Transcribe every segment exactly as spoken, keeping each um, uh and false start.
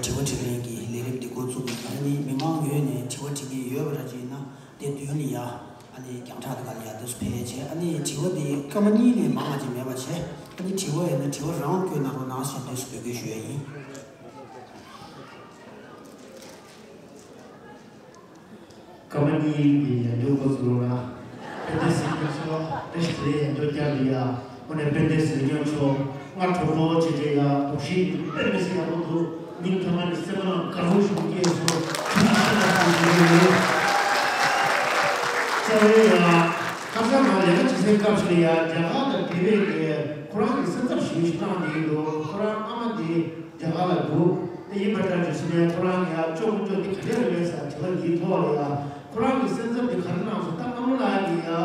དྲི་བ་དྲིས་ལན་གྱི་ལས་རིམ་འདི་འགོ་བཙུགས་ནས། ཨ་ནི་མི་མང་ངོས་ནས་དྲི་བ་དྲི་མཁན་ཡོད་པ་འདྲ་ཅིག་ཡིན་ན་དེ་མདུན་ལ་ཡ། ཨ་ནི་རྒྱང་བསྒྲགས་དེ་ག་ལ་ཡ་འདུག་སེ་ཕེབས་བྱས། ཨ་ནི་དྲི་བ་འདི་སྐར་མ་གཉིས་ལས་མང་བ་ཅིག་མེད་པ་བྱས། ཨ་ནི་དྲི་བ་ཡོད་ན་དྲི་བ་རང་བཀོད་གནང་རོགས་གནང་ཞེས་འདུག་སེ་འབོད་སྐུལ་ཞུ་ཡ་ཡིན། སྐར་མ་གཉིས་ཀྱི་ཡང་འདུག་འགོ་ཚུགས་རོགས་གནང་། དཔལ་ལྡན་སྲིད་སྐྱོང་མཆོག་བཀྲ་ཤིས་བདེ་ལེགས། ཡང་འདུག་བསྐྱར་དུ་ཡ། དངོས་གནས་དཔལ་ལྡན་སྲིད་སྐྱོང་མཆོག་སྔ་དྲོ་པོ་བྱས་བྱས་ཡ་གདོང་ཞིག་དཔེ་མི་སྲིད་ཡག་པོ་འདུག་སྙིང་ཐག་པ་ནས་སེམས་ནང་དགའ་པོ་ཞིག་སྐྱེས་སོང་། ཐུགས་རྗེ་ཆེ་ཞུ་གི་ཡོད། རྩ་བའི་ཡ། ཁ་སང་ང་ལས་ཀ་བྱེད་སའི་སྐབས་ཤིག་ལ་ཡ། རྒྱ་གར་དང་འབྲེལ་བའི་གི་ཁོ་རང་གི་སེམས་འཚབ་ཞེ་པོ་ཞིག་བཏང་བསྡད་ཀྱི་འདུག་ཁོ་རང་ཨ་མ་དེ་རྒྱ་གར་ལ་འདུག་དེ་ཡིན་པ་འདྲ་ཅིག་ཟེར་ནས། ཁོ་རང་ཡ་ཅོག་མི་ཅོག་དེ་ག་འདྲ་རེད་ཟེར་དྲི་བ་འདིའི་ཐོག་ལ་ཡ། ཁོ་རང་གི་སེམས་འཚབ་དེ་ག་རེ་གནང་སོང་། ད་སྔ་མོ་ལ་ཡ་གི་ཡ།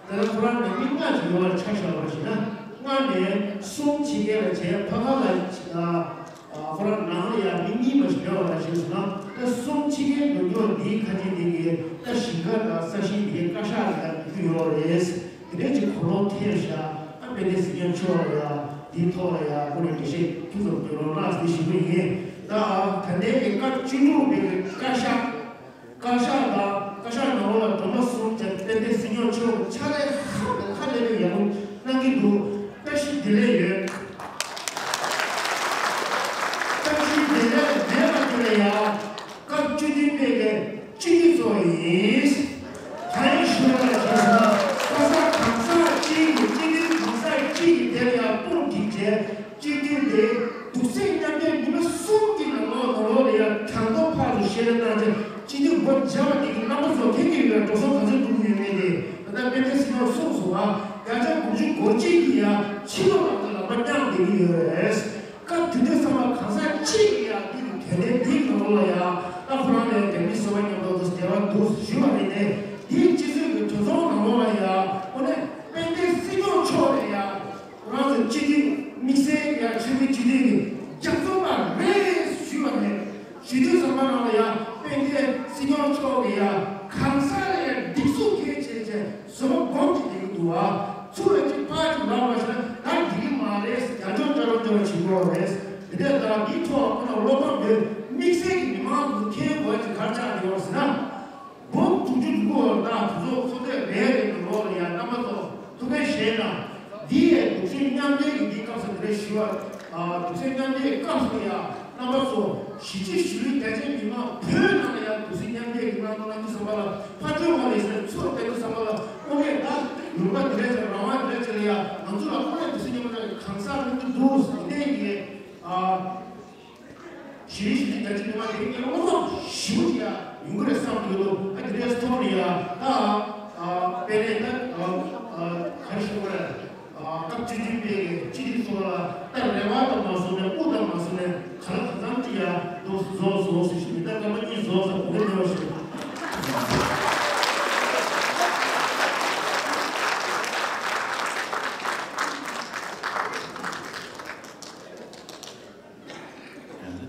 ད་ལྟ་ཁོ་རང་ནང་མི་ལྔ་ཅིག་ཡོད་པར་ཆ་བཞག་པ་ཞིག་ན། ལྔ་ནས་གསུམ་ཕྱི་རྒྱལ་ལ་བྱས། ཕ་ག་ལ། ཨ། ཁོ་རང་ནང་ལ་ཡ་མི་གཉིས་མ་ཞིག་ཡོད་པ་ཞིག་སོང་ན། ད་གསུམ་ཕྱི་རྒྱལ་འགྲོ་མཁན་འདིའི་ཁ་ཆེ་འདི་གི་ད་ཞིང་ཁ་དང་ས་ཞིང་འདི་གི་བཀའ་ཤག་ལ་ཡ་འགྲོ་རྒྱུ་ཡོད་རེད། དེ་འདྲའི་ཅིག་གོ་ལོང་ཐེབས་ཤག་ཨ། དཔལ་ལྡན་སྲིད་སྐྱོང་མཆོག་ལ་ཡ་འདིའི་ཐོག་ལ་ཡ་དངོས་གནས་འགྲེལ་བཤད་ཐུགས་སུ་འདོན་རོགས་གནང་ཟེར་ཞུ་གི་ཡིན། ད་ད་ལྟའི་གི་སྐབས་བཅུ་དྲུག་པའི་བཀའ་ཤག་བཀའ་ཤག་དང་བཀའ་ཤག་ནང་ལོགས་ལ་སྒྲོལ་མ་གསུམ་བྱས། དཔལ་ལྡན་སྲིད་སྐྱོང་མཆོག་གི་ཕྱག་ལས་ཧ་ལས་པའི་ཡག་པོ་གནང་གི་འདུག་བཀྲ་ཤིས་བདེ་ལེགས་ཡོད། བཀྲ་ཤིས་བདེ་ལེགས་མེད་པ་དེ་ལ་ཡ། སྐབས་བཅུ་བདུན་པའི་གི་སྤྱི་འཐུས་ཚོགས་ཡིན། གང་ཡིན་ཞུ་བ་ལ་བྱས་ན། ཁ་སང་གང་ཟག་གཅིག་གིས། སྤྱི་འཐུས་གང་ཟག་གཅིག་གིས་དེ་ལ་ཡང་དཔུང་སྒྲིག་བྱས། སྤྱི་འཐུས་དེ་འདུག་སེ་མཉམ་འབྲེལ་ཉི་མ་གསུམ་གྱི་ནང་ལོགས་ནང་ལོགས་ལ་ཡང་གྲངས་ཐོ་ཕར་ཚུར་བཤེར་གནང་བྱས། སྤྱི་འཐུས་སྒོ་བརྒྱབ་པ་དེ་གི་རྣམ་པ་ཚོ་མཁྱེན་གྱི་ཡོད་པའི་འགྲོ་སོང་ག་ཚོད་བསྡུ་གི་ཡོད་མེད་དེ། ད་ལྟ་དཔལ་ལྡན་སྲིད་སྐྱོང་གསུངས་སོང་བ། བརྒྱ་ཆ་དགུ་བཅུ་གོ་གཅིག་གིས་ཡང་ཕྱི་ལོགས་ལ་ལམ་པ་བརྐྱངས་བསྡད་ཀྱི་ཡོད་རེད། སྐབས་དེ་དུས་ཙམ་པ་གང་ཟག་གཅིག་གིས་ཡང་འདི་གི་དོན་ལྡན་འདིའི་ནང་ལོགས་ལ་ཡང་། ད་ཁོ་རང་ལ་རྒྱ་མི་སོ་པ་མཉམ་དུ་འབྲེལ་བ་འདུག་ཞུས་པ་རེད་དེ། འདིའི་སྤྱི་ཚོགས་ཀྱི་གྲོས་ཚོགས་ནང་ལོགས་ལ་ཡང་། དངོས་གནས་དཔལ་ལྡན་སྲིད་སྐྱོང་མཆོག་ནས་ཡང་ཁོ་རང་ཚོ་སྤྱི་འཐུས་དམིགས་བསལ་ཡང་ཆོས་བརྒྱུད་སྤྱི་འཐུས་ཀྱི་རྒྱབ་ཚོགས་པ་རེད་ཞུས་པ་རེད། ཞུ་དུས་ཙམ་པ་ནང་ལ་ཡང་དཔལ་ལྡན་སྲིད་སྐྱོང་མཆོག་གིས་ཡང་གང་ཟག་ལ་ཡང་སྒྲིག་འཛུགས་གལ་ཆེ་ཆེ་བཟོ་པ་སྒོམ་གྱི་བསྡད་ཀྱི་འདུག་བ། ཚུར་ལ་གཅིག་ཕར་གཅིག་ལབ་པ་ཞིག་ན། ད་འགྲིག་གི་མ་རེད། རྒྱབ་སྐྱོར་ཅོག་རོ་ཅོག་རོ་བྱེད་དགོས་རེད། དེ་འདྲ་ད་འདིའི་ཐོག་ཁོ་ན་བློ་ཕམ་ཡོད། དམིགས་བསལ་གྱི་མི་མང་ཚོ་མཁྱེན་དགོས་ཀྱི་ག་རེ་ཆགས་ཡོད་ཟེར་ན། འབུམ་དྲུག་ཅུ་དྲུག་ཅུ་བར་ད་དུ་ཚོགས་ཚོགས་དེ་རེད་རེད་ནང་ལོགས་ལ་ཡང་རྣམ་པ་ཚོ་ཐུགས་ཕན་གཞེས་གནང་། འདི་ཡའི་འདུག་སེ་མཉམ་འབྲེལ་གྱི་འདིའི་སྐབས་སུ་འདི་འདྲ་ཞུ་བ། ཨ། འདུག་སེ་མཉམ་འབྲེལ་གྱི་སྐབས་སུ་ཡང་རྣམ་པ་ཚོ་གཞིས་བྱེས་གཞིས་ལུས་རྒྱ་ཆེ་མི་མང་བོད་ནང་ལ་ཡང་འདུག་སེ་མཉམ་འབྲེལ་གྱི་གནང་གནང་རྒྱུ་བསམ་པ་ལ། ཕར་ཕྱོགས་ང་ལ་ཡིན་ཟེར་ཚུར་བལྟས་དུས་ཙམ་པ་ལ། དངོས་གནས་ད་ལུང་པ་འདི་འདྲ་ཅིག་རང་དབང་འདི་འདྲ་ཅིག་ལ་ཡང་ང་ཚོ་ལ་དངོས་གནས་འདུག་སེ་མཉམ་འབྲེལ་གྱི་གང་ཟག་མི་འདུག་འདུག་ཟེར་ནས་ཀྱི། ཨ། གཞི་རིམ་གཞི་རིམ་རྒྱ་ཆེ་མི་མང་དེ་གའི་བློ་ཕམ་ཞེ་པོ་ཅིག་ཡང་ཡོང་གི་རེད་བསམ་གྱི་འདུག་ཨ། དེ་འདྲའི་ཐོག་ནས་ཡང་ད། ཨ། དཔལ་ལྡན་ད། ཨ། ག་རེ་ཞུ་དགོས་རེད། ཨ། སྐབས་བཅུ་བདུན་པའི་སྤྱི་འཐུས་ཚོགས་ལ་ད་རེ་བ་དང་མ་སོང་ནས། དབུ་དང་མ་སོང་ནས། ག་ལ་གང་འཚམ་ཅིག་ཡང་འདུག་རྫོགས་སོང་ཟེར་ཞུ། མི་ད་སྐར་མ་གཉིས་རྫོགས་ས་གོ་སྐབས་ཉེ་བ་ཞིག་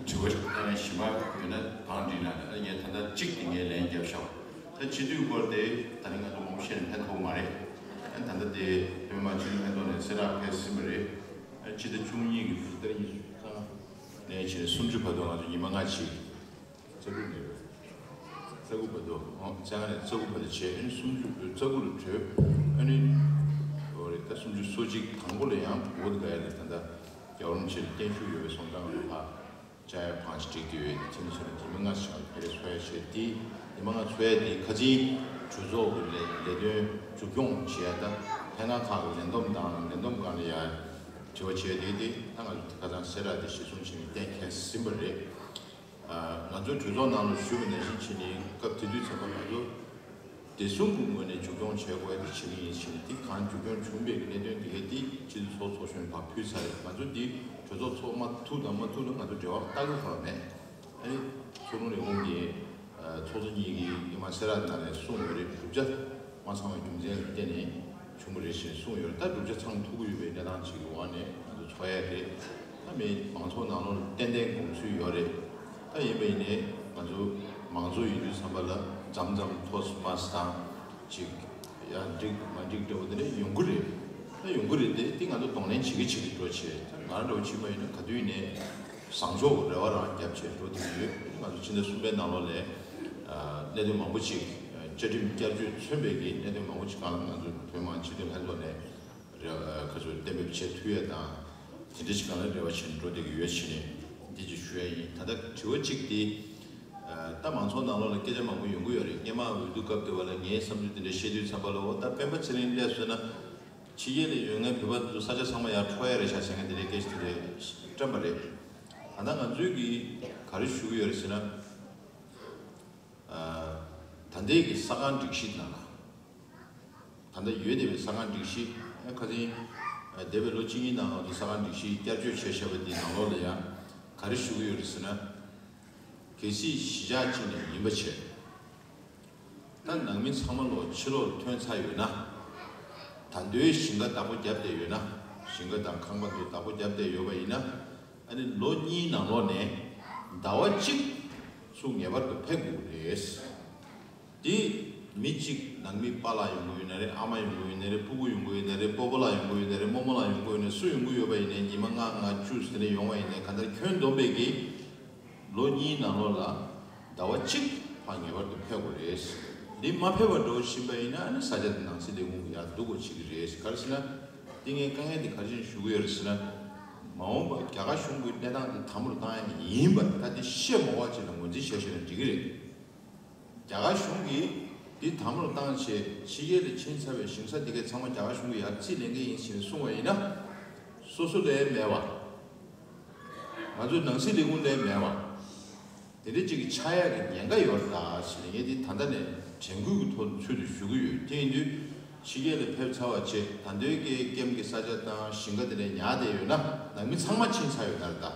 དྲི་བ་གཞན་པ་ཡོད་ན་བང་བསྒྲིགས་གནང་། ངས་ད་ལྟ་གཅིག་དེ་ངས་ལན་བརྒྱབ་ཤག་ད་སྤྱི་འཐུས་སྐོར་དེ་ད་རིང་ང་ཚོ་མང་པོ་བཤད་ནས་ཕན་ཐོགས་མ་རེད། ད་ལྟ་དེ་སྟོན་མ་སྤྱི་འཐུས་ཕན་ཐོགས་ནས་གསལ་བསྒྲགས་ཕེབས་ཟིན་པ་རེད། སྤྱི་ཟླ་བཅུ་གཉིས་ཀྱི་ཕྱི་ཟླ་ཉི་ཤུ་རྩ་ལྔ་ནས་བྱས་ནས་སུམ་ཅུ་བར་དུ་ང་ཚོ་ཉི་མ་ལྔ་ཅིག་རྩ་དགུ་ནས་རྩ་དགུ་བར་དུ། ཨོ། རྩ་ལྔ་ནས་རྩ་དགུ་བར་དུ་བྱས། ཨ་ནི་སུམ་ཅུ་རྩ་དགུ་ལ་གྲོལ། ཨ་ནི། འོ་རེད། ད་སུམ་ཅུ་སོ་གཅིག་དང་པོ་ལ་ཡང་བོད་ག་ཡ་ལ་ད་ལྟ་རྒྱལ་བ་རིན་པོ་ཆེ་ལ་བརྟན་བཞུགས་ཡོད་པའི་གསུང་སྟངས་ལ་ཕར་བཅར་ཡ་བང་ཞིག་བསྒྲིགས་ཏེ་ཡོད། དེ་ནས་བཟུང་ནས་ཉི་མ་ལྔ་ཞིག་ཕེ་རེ་འཚོགས་ཡ་བྱས། དེ་ཉི་མ་ལྔ་འཚོགས་ཡ་དེ་ཁ་ཆེའི་གྲོས་ཚོགས་ཀྱི་ལས་ལས་དོན་མཇུག་སྐྱོང་བྱེད་ཡ། ད་ལྷན་ཁང་ཁག་གི་ལས་བསྡོམས་དང་། ལས་བསྡོམས་སྒང་ལ་ཡ་དྲི་བ་བྱས་དེ། དེ་ད་ང་ཚོ་ཁ་སང་གསལ་བསྒྲགས་དེ་གཞིར་བཟུང་བྱས་ནས་གཏན་འཁེལ་ཟིན་པ་རེད། ང་ཚོའི་གྲོས་ཚོགས་ནང་ལ་ཞུས་པ་ནང་བཞིན་བྱས་ནས་སྐབས་དེ་དུས་ཙམ་པ་ང་ཚོ་བདེ་སྲུང་གི་ངོས་ནས་མཇུག་སྐྱོང་བྱེད་དགོས་དེ་བྱེད་ཀྱི་ཡིན་ཞེས་ནས། དེ་གང་མཇུག་སྐྱོང་བྱུང་བའི་གནད་དོན་དེ་གས་དེ་སྤྱི་འཐུས་ཚོགས་ཚོགས་གཞོན་ཕར་ཕུལ་ཚར་རེད། ང་ཚོ་འདི་གྲོས་ཚོགས་ཚོགས་མ་ཐུབ་དང་མ་ཐུབ་ལ་ང་ཚོ་འབྲེལ་བ་བཏགས་ཀྱི་ཁོ་རང་མེད། ཨ་ནི་ཚོགས་དྲུང་ལས་ཁུངས་ཀྱི་ཚོགས་གཙོ་གཉིས་ཀྱིས་ཉི་མ་གསལ་བསྒྲགས་ནང་ནས་གསུངས་ཡོད་རེད། བསྒྲུབ་བྱ་མ་ཚང་བའི་རྒྱུ་མཚན་ལ་བརྟེན་ནས། ཆུང་མོ་རེད་ཞེས་གསུངས་ཡོད་རེད། ད་བསྒྲུབ་བྱ་ཚང་ཐུབ་ཀྱི་ཡོད་པའི་གནས་སྟངས་ཅིག་གི་འོག་ནས་ང་ཚོ་འཚོགས་ཡ་རེད། ད་མི་མང་ཚོགས་ནང་ལོགས་ལ་ཏན་ཏན་དགོངས་ཚུལ་ཡོད་རེད། ད་ཡིན་པ་ཡིན་ནའི་ང་ཚོ་མང་ཚོགས་ཡིན་དུས་ཙམ་པ་ལ་མཚམས་མཚམས་ཐོག་མ་སང་ཅིག་ཡང་འགྲིག་མ་འགྲིག་འདྲ་བོ་དེ་འདྲ་ཡོང་གི་རེད། ད་ཡོང་གི་རེད་དེ། དེ་ང་ཚོ་གདོང་ལེན་བྱེད་ཀྱི་བྱེད་ཀྱི་འགྲོ་བྱས། ད་ང་རང་འདྲ་བོ་ཕྱིན་པ་ཡིན་ན་ག་དུས་ཡིན་ནའི་བཟང་ཕྱོགས་ཀྱི་རེ་བ་རང་རྒྱབ་བྱས་འགྲོ་བསྡད་ཀྱི་ཡོད། ང་ཚོ་ཕྱི་ཟླ་གསུམ་པའི་ནང་ལོགས་ལ་གནད་དོན་མང་པོ་ཅིག་བཅའ་ཁྲིམས་བསྐྱར་བཅོས་མཚོན་པའི་གི་གནད་དོན་མང་པོ་ཅིག་སྒང་ལ་ང་ཚོ་བོད་མི་མང་སྤྱི་འཐུས་ལྷན་ཚོགས་ནས་རེ་བ་ཁ་ཚུར་གཏན་འབེབས་བྱེད་ཐུབ་ཡ་དང་། དེ་འདྲ་ཞིག་སྒང་ལ་རེ་བ་བྱེད་འགྲོ་བསྡད་ཀྱི་ཡོད་ཕྱིན་ནས་འདི་ཅིག་ཞུ་ཡ་ཡིན། ད་ལྟ་དྲི་བ་གཅིག་དེ། ད་མང་ཚོགས་ནང་ལོགས་ལ་སྐད་ཆ་མང་པོ་ཡོང་གི་ཡོད་རེད། སྔོན་མ་འོས་བསྡུ་སྐབས་དེ་བ་ལ་ངའི་བསམ་ཚུལ་དེ་འདྲ་བཤད་དུས་ཙམ་པ་ལ། འོ་ད་སྤེན་པ་ཚེ་རིང་སླེབས་སོང་ན་ཕྱི་རྒྱལ་ལ་ཡོད་མཁན་བོད་པ་ཚོ་ས་ཆ་ཚང་མ་ཡར་འཕྲོག་ཡ་རེད་ཤག་ཟེར་མཁན་དེ་འདྲའི་སྐད་ཆ་དེ་འདྲ་བཀྲམ་པ་རེད། ད་ལྟ་ང་ཚོས་ཀྱིས་ག་རེ་ཞུ་གི་ཡོད་རེད་ཟེར་ན། ད་ལྟའི་གི་ས་ཁང་སྒྲིག་གཞི་ནང་ལ། ད་ལྟ་ཡོད་བསྡད་པའི་ས་ཁང་སྒྲིག་གཞི། ཨ་ཁ་སང་འདས་པའི་ལོ་གཅིག་གཉིས་ནང་ལ་ས་ཁང་སྒྲིག་གཞི་བསྐྱར་བཅོས་བྱས་བཞག་པ་དེའི་ནང་ལོགས་ལ་ཡང་ག་རེ་ཞུ་གི་ཡོད་རེད་ཟེར་ན། གལ་སྲིད་གཞིས་ཆགས་གཅིག་ནས་ཡིན་པ་བྱས། ད་ནང་མི་ཚང་མ་ལོག་ཕྱི་ལོགས་ཐོན་ཚར་ཡོད་ན། ད་དུང་ཞིང་ཁ་བདག་པོ་བརྒྱབ་བསྡད་ཡོད་ན། ཞིང་ཁ་དང་ཁང་པ་ཚོ་བདག་པོ་བརྒྱབ་བསྡད་ཡོད་པ་ཡིན་ན། ཨ་ནི་ལོ་གཉིས་ནང་ལོགས་ནས་ཟླ་བ་གཅིག་ཚུར་ངེས་པར་དུ་ཕེབས་དགོས་རེད། དེ་མི་གཅིག་ནང་མི་པཱ་ལགས་ཡོང་གི་ཡོད་ན་རེད། ཨ་མ་ཡོང་གི་ཡོད་ན་རེད། སྤུ་གུ་ཡོང་གི་ཡོད་ན་རེད། སྤོ་བོ་ལགས་ཡོང་གི་ཡོད་ན་རེད། རྨོ་མོ་ལགས་ཡོང་གི་ཡོད་ན་རེད། སུ་ཡོང་གི་ཡོད་པ་ཡིན་ནའི་ཉི་མ་ལྔ་ལྔ་བཅུ་ཙམ་དེ་འདྲ་ཡོང་བ་ཡིན་ནའི་གང་ལྟར་ཁྱོན་བསྡོམས་པའི་གི་ལོ་གཉིས་ནང་ལོགས་ལ་ཟླ་བ་གཅིག་ཕར་ངེས་པར་དུ་ཕེབས་དགོས་རེད། འདི་མ་ཕེབས་པ་འདྲ་བོ་ཕྱིན་པ་ཡིན་ན་ཨ་ནི་ས་ཆ་དེ་ནང་སྲིད་ལས་ཁུངས་ཀྱི་ཡར་བསྡུ་དགོས་བྱེད་ཀྱི་རེད། ག་རེ་ཟེར་ན། དེ་ངས་དཀའ་ངལ་དེ་ག་རེ་བྱས་ནས་ཞུ་གི་ཡོད་རེད་ཟེར་ན། མ་འོངས་པ་རྒྱ་གར་གཞུང་གི་གནས་སྟངས་དེ་དམ་པོར་བཏང་ཡ་ཡིན་པ་ད་དེ་བཤད་མ་དགོས་པ་ཅིག་ལ་ངོས་འཛིན་བྱས་བྱས་ན་འགྲིག་གི་རེད། རྒྱ་གར་གཞུང་གིས་འདི་དམ་པོར་བཏང་བྱས་ཕྱི་རྒྱལ་ལ་ཕྱིན་ཚར་བའི་ཞིང་ས་འདི་གའི་ཚང་མ་རྒྱ་གར་གཞུང་གིས་ཡར་རྩིས་ལེན་གྱི་ཡིན་ཞེས་གསུངས་པ་ཡིན་ན། སོ་སོ་ལ་མེད་པ། ང་ཚོའི་ནང་སྲིད་ལས་ཁུངས་ལ་མེད་པ། དེ་འདྲ་ཅིག་གི་ཆགས་ཡག་གི་ཉེན་ཁ་ཡོད་རེད་ད་ཟེར་ངས་འདི་ད་ལྟ་ནས་དྲན་སྐུལ་གྱི་ཐོག་ཚུལ་དུ་ཞུ་གི་ཡོད། དེ་ཡིན་དུས་ཕྱི་རྒྱལ་ལ་ཕེབས་ཚར་བ་བྱས་ད་ལྟའི་གི་ཀེམ་གྱི་ས་ཆ་དང་ཞིང་ཁ་དེ་འདྲ་ཉར་བསྡད་ཡོད་ན། ནང་མི་ཚང་མ་ཕྱིན་ཚར་ཡོད་ན་རེད་ད།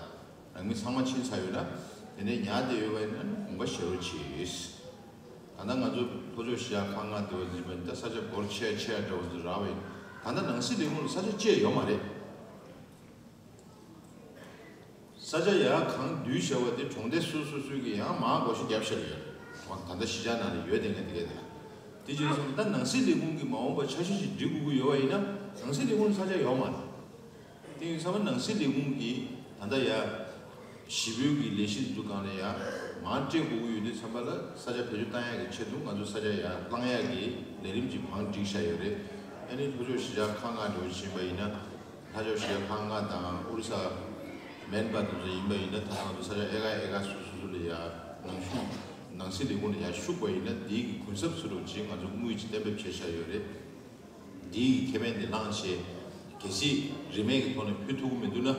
ནང་མི་ཚང་མ་ཕྱིན་ཚར་ཡོད་ན། དེ་ནས་ཉར་བསྡད་ཡོད་པ་ཡིན་ན་དགོངས་པ་བཞེས་རོགས་གྱིས། ད་ལྟ་ང་ཚོ་ལྷོ་ཕྱོགས་གཞིས་ཆགས་ཁག་ལྔ་དེ་བ་འཛིན་པ་ཡིན་ད་ས་ཆ་སྒོར་ཆེ་ཆེ་འདྲ་བོ་ཚོ་རག་པ་ཡིན། ད་ལྟ་ནང་སྲིད་ལས་ཁུངས་ལ་ས་ཆ་བཅད་ཡོད་མ་རེད། ས་ཆ་ཡར་གང་བསྡུས་བཞག་པ་དེ་གྲོང་སྡེ་སོ་སོ་སོ་གིས་ཡང་མར་བགོ་བཤའ་བརྒྱབ་བཞག་ཡོད་རེད། ད་ལྟ་གཞིས་ཆགས་ནང་ལ་ཡོད་དེ་ངས་དེ་གས་དེ་ལ། དེ་བྱས་སོང་ད་ནང་སྲིད་ལས་ཁུངས་ཀྱིས་མ་འོངས་པ་འཆར་གཞི་ཞིག་སྒྲིག་དགོས་ཀྱི་ཡོད་པ་ཡིན་ན་ནང་སྲིད་ལས་ཁུངས་ལ་ས་ཆ་ཡོད་མ་རེད། དེ་ཡིན་ཙང་ནང་སྲིད་ལས་ཁུངས་ཀྱིས་ད་ལྟ་ཡ། གཞིས་སྤོས་ཀྱི་ལས་གཞི་འཛུགས་སྒང་ལ་ཡ། མར་སྤྲད་དགོས་ཀྱི་ཡོད་དུས་ཙམ་པ་ལ་ས་ཆ་བེད་སྤྱོད་བཏང་ཡག་གི་ཆེད་དུ་ང་ཚོ་ས་ཆ་ཡ་བླང་ཡག་གི་ལས་རིམ་གྱི་བང་བསྒྲིགས་བཞག་ཡོད་རེད། ཨ་ནི་ལྷོ་ཕྱོགས་གཞིས་ཆགས་ཁག་ལྔ་འདྲ་བོ་ཕྱིན་པ་ཡིན་ན། ལྷོ་ཕྱོགས་གཞིས་ཆགས་ཁག་ལྔ་དང་ཨོ་རི་ས། མན་པ་དེ་ཚོ་ཡིན་པ་ཡིན་ན་ད་ང་ཚོ་ས་ཆ་ཨེ་ཀར་ཨེ་ཀར་སོ་སོ་སོ་ལ་ཡ། ནང་གཞུང་ནང་སྲིད་ལས་ཁུངས་ལ་ཡ་ཞུགས་པ་ཡིན་ན་དེའི་གི་གུན་གསབ་ཚུ་རུ་ཅིག་ང་ཚོ་དངུལ་ཅིག་གཏན་འབེབས་བྱས་བཞག་ཡོད་རེད། འདིའི་ཁེ་ཕན་དེ་བླངས་བྱས། གལ་སྲིད་རིན་མེད་ཀྱི་ཐོག་ནས་ཕུལ་ཐུབ་ཀྱི་མི་འདུག་ན།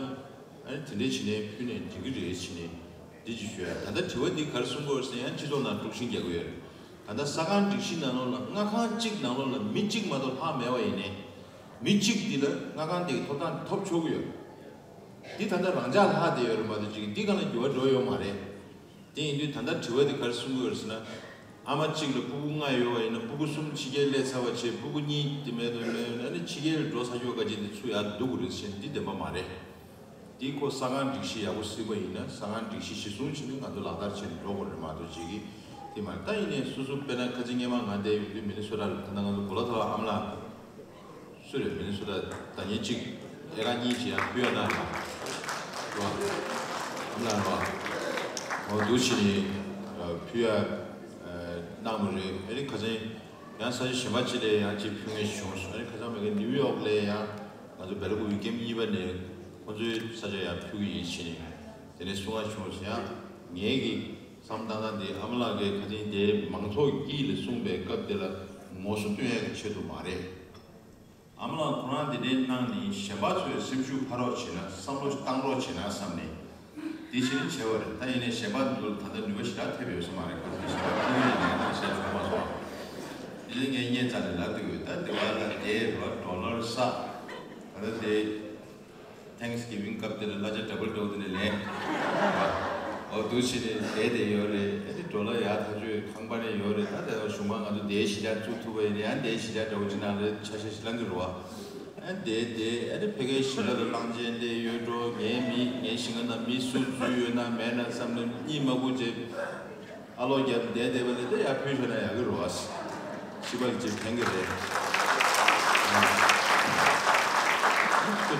ཨ་ནི་དེ་འདྲའི་བྱས་ནས་ཕུལ་ནས་འགྲིག་གི་རེད་བྱས་ནས་འདི་ཅིག་ཞུ་ཡ། ད་ལྟ་དྲི་བ་འདི་ག་རེ་གསུང་གི་ཡོད་ཟེར་ཡང་སྤྱི་ཚོགས་ནང་དཀྲུག་ཤིང་རྒྱག་གི་ཡོད་རེད། ད་ལྟ་ས་ཁང་སྒྲིག་གཞི་ནང་ལོགས་ལ་སྔ་ཁང་གཅིག་ནང་ལོགས་ལ་མི་གཅིག་མ་གཏོགས་ལྷག་མེད་པ་ཡིན་ནའི། མི་གཅིག་འདི་ལ་སྔ་ཁང་དེ་གི་ཐོབ་ཐང་ཐོབ་ཆོག་གི་ཡོད། འདི་ད་ལྟ་རང་འཇགས་ལྷག་བསྡད་ཡོད་རེད་མ་གཏོགས་ཅིག་འདི་སྒང་ལ་འགྱུར་བ་འགྲོ་ཡོད་མ་རེད། དེ་ཡིན་དུས་ད་ལྟ་དྲི་བ་དེ་ག་རེ་གསུང་གི་ཡོད་རེད་ཟེར་ན། ཨ་མ་གཅིག་ལ་སྤུ་གུ་ལྔ་ཡོད་པ་ཡིན་ན་སྤུ་གུ་གསུམ་ཕྱི་རྒྱལ་སླེབས་ཚར་བ་བྱས་སྤུ་གུ་གཉིས་དེ་མེད་དུ་མེད་ཡོད་ན་ནི་ཕྱི་རྒྱལ་འགྲོ་ཚར་ཆོག་ག་ཅིག་དེ་ཚུར་ཡར་བསྡུ་དགོས་རེད་ཟེར་འདི་བདེན་པ་མ་རེད། དེ་ཁོ་ས་ཁང་སྒྲིག་གཞི་ཡག་པོ་གཟིགས་པ་ཡིན་ན་ས་ཁང་སྒྲིག་གཞི་གཞི་བཟུང་བྱས་ནས་ང་ཚོ་ལག་བསྟར་བྱས་ནས་འགྲོ་དགོས་རེད་མ་གཏོགས་ཅིག་གིས་དེ་མ་རེད། ད་ཡིན་ནའི་སོ་སོ་དཔེར་ན་ཁ་ཅིག་སྔོན་མ་ང་བསྡད་ཡོད་དུས་མི་ནི་སོ་ཊ་ལ་ད་ལྟ་ང་ཚོ་གོ་ལ་ཐོག་ཨ་མ་ལགས། སུ་རེད་མི་ནི་སོ་ཊ་ཟླ་ཉིན་གཅིག་ཨེ་ཀར་གཉིས་ཅིག་ཡང་ཕུལ་ཡ་གནང་ཡོད་ར། ཨ་མ་ལགས་ར། འོ་འདུག་བྱས་ནས་ཕུལ་ཡ་གནང་བ་རེད། ཨ་ནི་ཁ་སང་ཡང་ས་ཆ་གཞན་པ་ཅིག་ལ་ཡང་ཅིག་ཕུལ་མཁན་བྱུང་སོང་། ཨ་ནི་ཁ་སང་མ་གི་ནིའུ་ཡོག་ལ་ཡང་ང་ཚོ་སྦེལ་ཀོབ་ཀེམ་གཉིས་པ་ནས་ཁོང་ཚོའི་ས་ཆ་ཡང་ཕུལ་གྱི་ཡིན་བྱས་ནས་དེ་ནས་གསུང་བ་བྱུང་སོང་། ཡང་ངའི་གི་བསམ་བློ་བཏང་སྟངས་དེ་ཨ་མ་ལགས་ཀྱིས་ཁ་སང་དེ་མང་ཚོགས་དཀྱིལ་ལ་གསུངས་པའི་སྐབས་དེ་ལ་ངོ་སོ་སྟོན་ཡ་གི་ཆེད་དུ་མ་རེད། ཨ་མ་ལགས་ཁོ་རང་དེ་འདྲའི་གནང་ནས་གཞན་པ་ཚོས་སེམས་ཤུགས་འཕར་རོགས་བྱེད་ན་བསམ་བློ་བཏང་རོགས་བྱེད་ན་བསམ་ནས་འདི་བྱས་ནས་བྱས་པ་རེད། ད་ཡིན་ནའི་གཞན་པ་འདི་ཚོར་ད་ལྟ་ནུས་པ་ཞེ་དྲག་ཐེབས་ཡོད་ས་མ་རེད། ཁོ་ཚོས་གཞན་པ་ཐུགས་ཡོད་ནས་ང་བཤད་ཆོག་མ་སོང་། དེ་ནས་ངས་བརྙན་ཙམ་ནས་ལབ་འདུག་ཡོད། ད་དེ་བ་ལ་དེ་རོ་ཌོ་ལར་བསགས། ད་ལྟ་དེ་Thanksgiving་སྐབས་དེ་ལ་གླ་ཆ་ཌབ་བལ་ཌབ་བལ་དེ་ནས་ལེན། འོ་ འདུག་བྱས་ནས་བསྡད་བསྡད་ཡོད་རེད། ཨ་ནི་འགྲོ་ལ་ཡག་ཐག་ཆོད་ཁང་པ་ནས་ཡོད་རེད། ད་དེ་གཞུང་མང་ང་ཚོ་དེའི་གཞིས་ཆགས་བཙུགས་ཐུབ་པ་ཡིན་ན་ཡང་དེའི་གཞིས་ཆགས་འདྲ་བོ་ཅིག་ནང་ལ་ཆ་ཤས་ཤིག་བླང་གི་རེད་བ། ཨ་ནི་དེ་དེ་ཨ་ནི་ཕ་གིའི་གཞིས་ཆགས་ལ་གླང་ཆེན་སླེབས་ཡོད་འགྲོ། ངའི་མི་ངའི་གཞིས་ཀ་ནང་མི་སུ་འཛུལ་ཡོད་ན་མེད་ན་བསམ་ནས་གཉིད་མ་ཁུག་བྱས། ཨ་ལོ་རྒྱབ་བསྡད་བསྡད་པ་ལས་ད་ཡར་ཕུལ་ཤོག་ན་ཡག་གི་རེད་བ། སྤྱི་པ་ལ་ཅིག་ཕན་གི་རེད།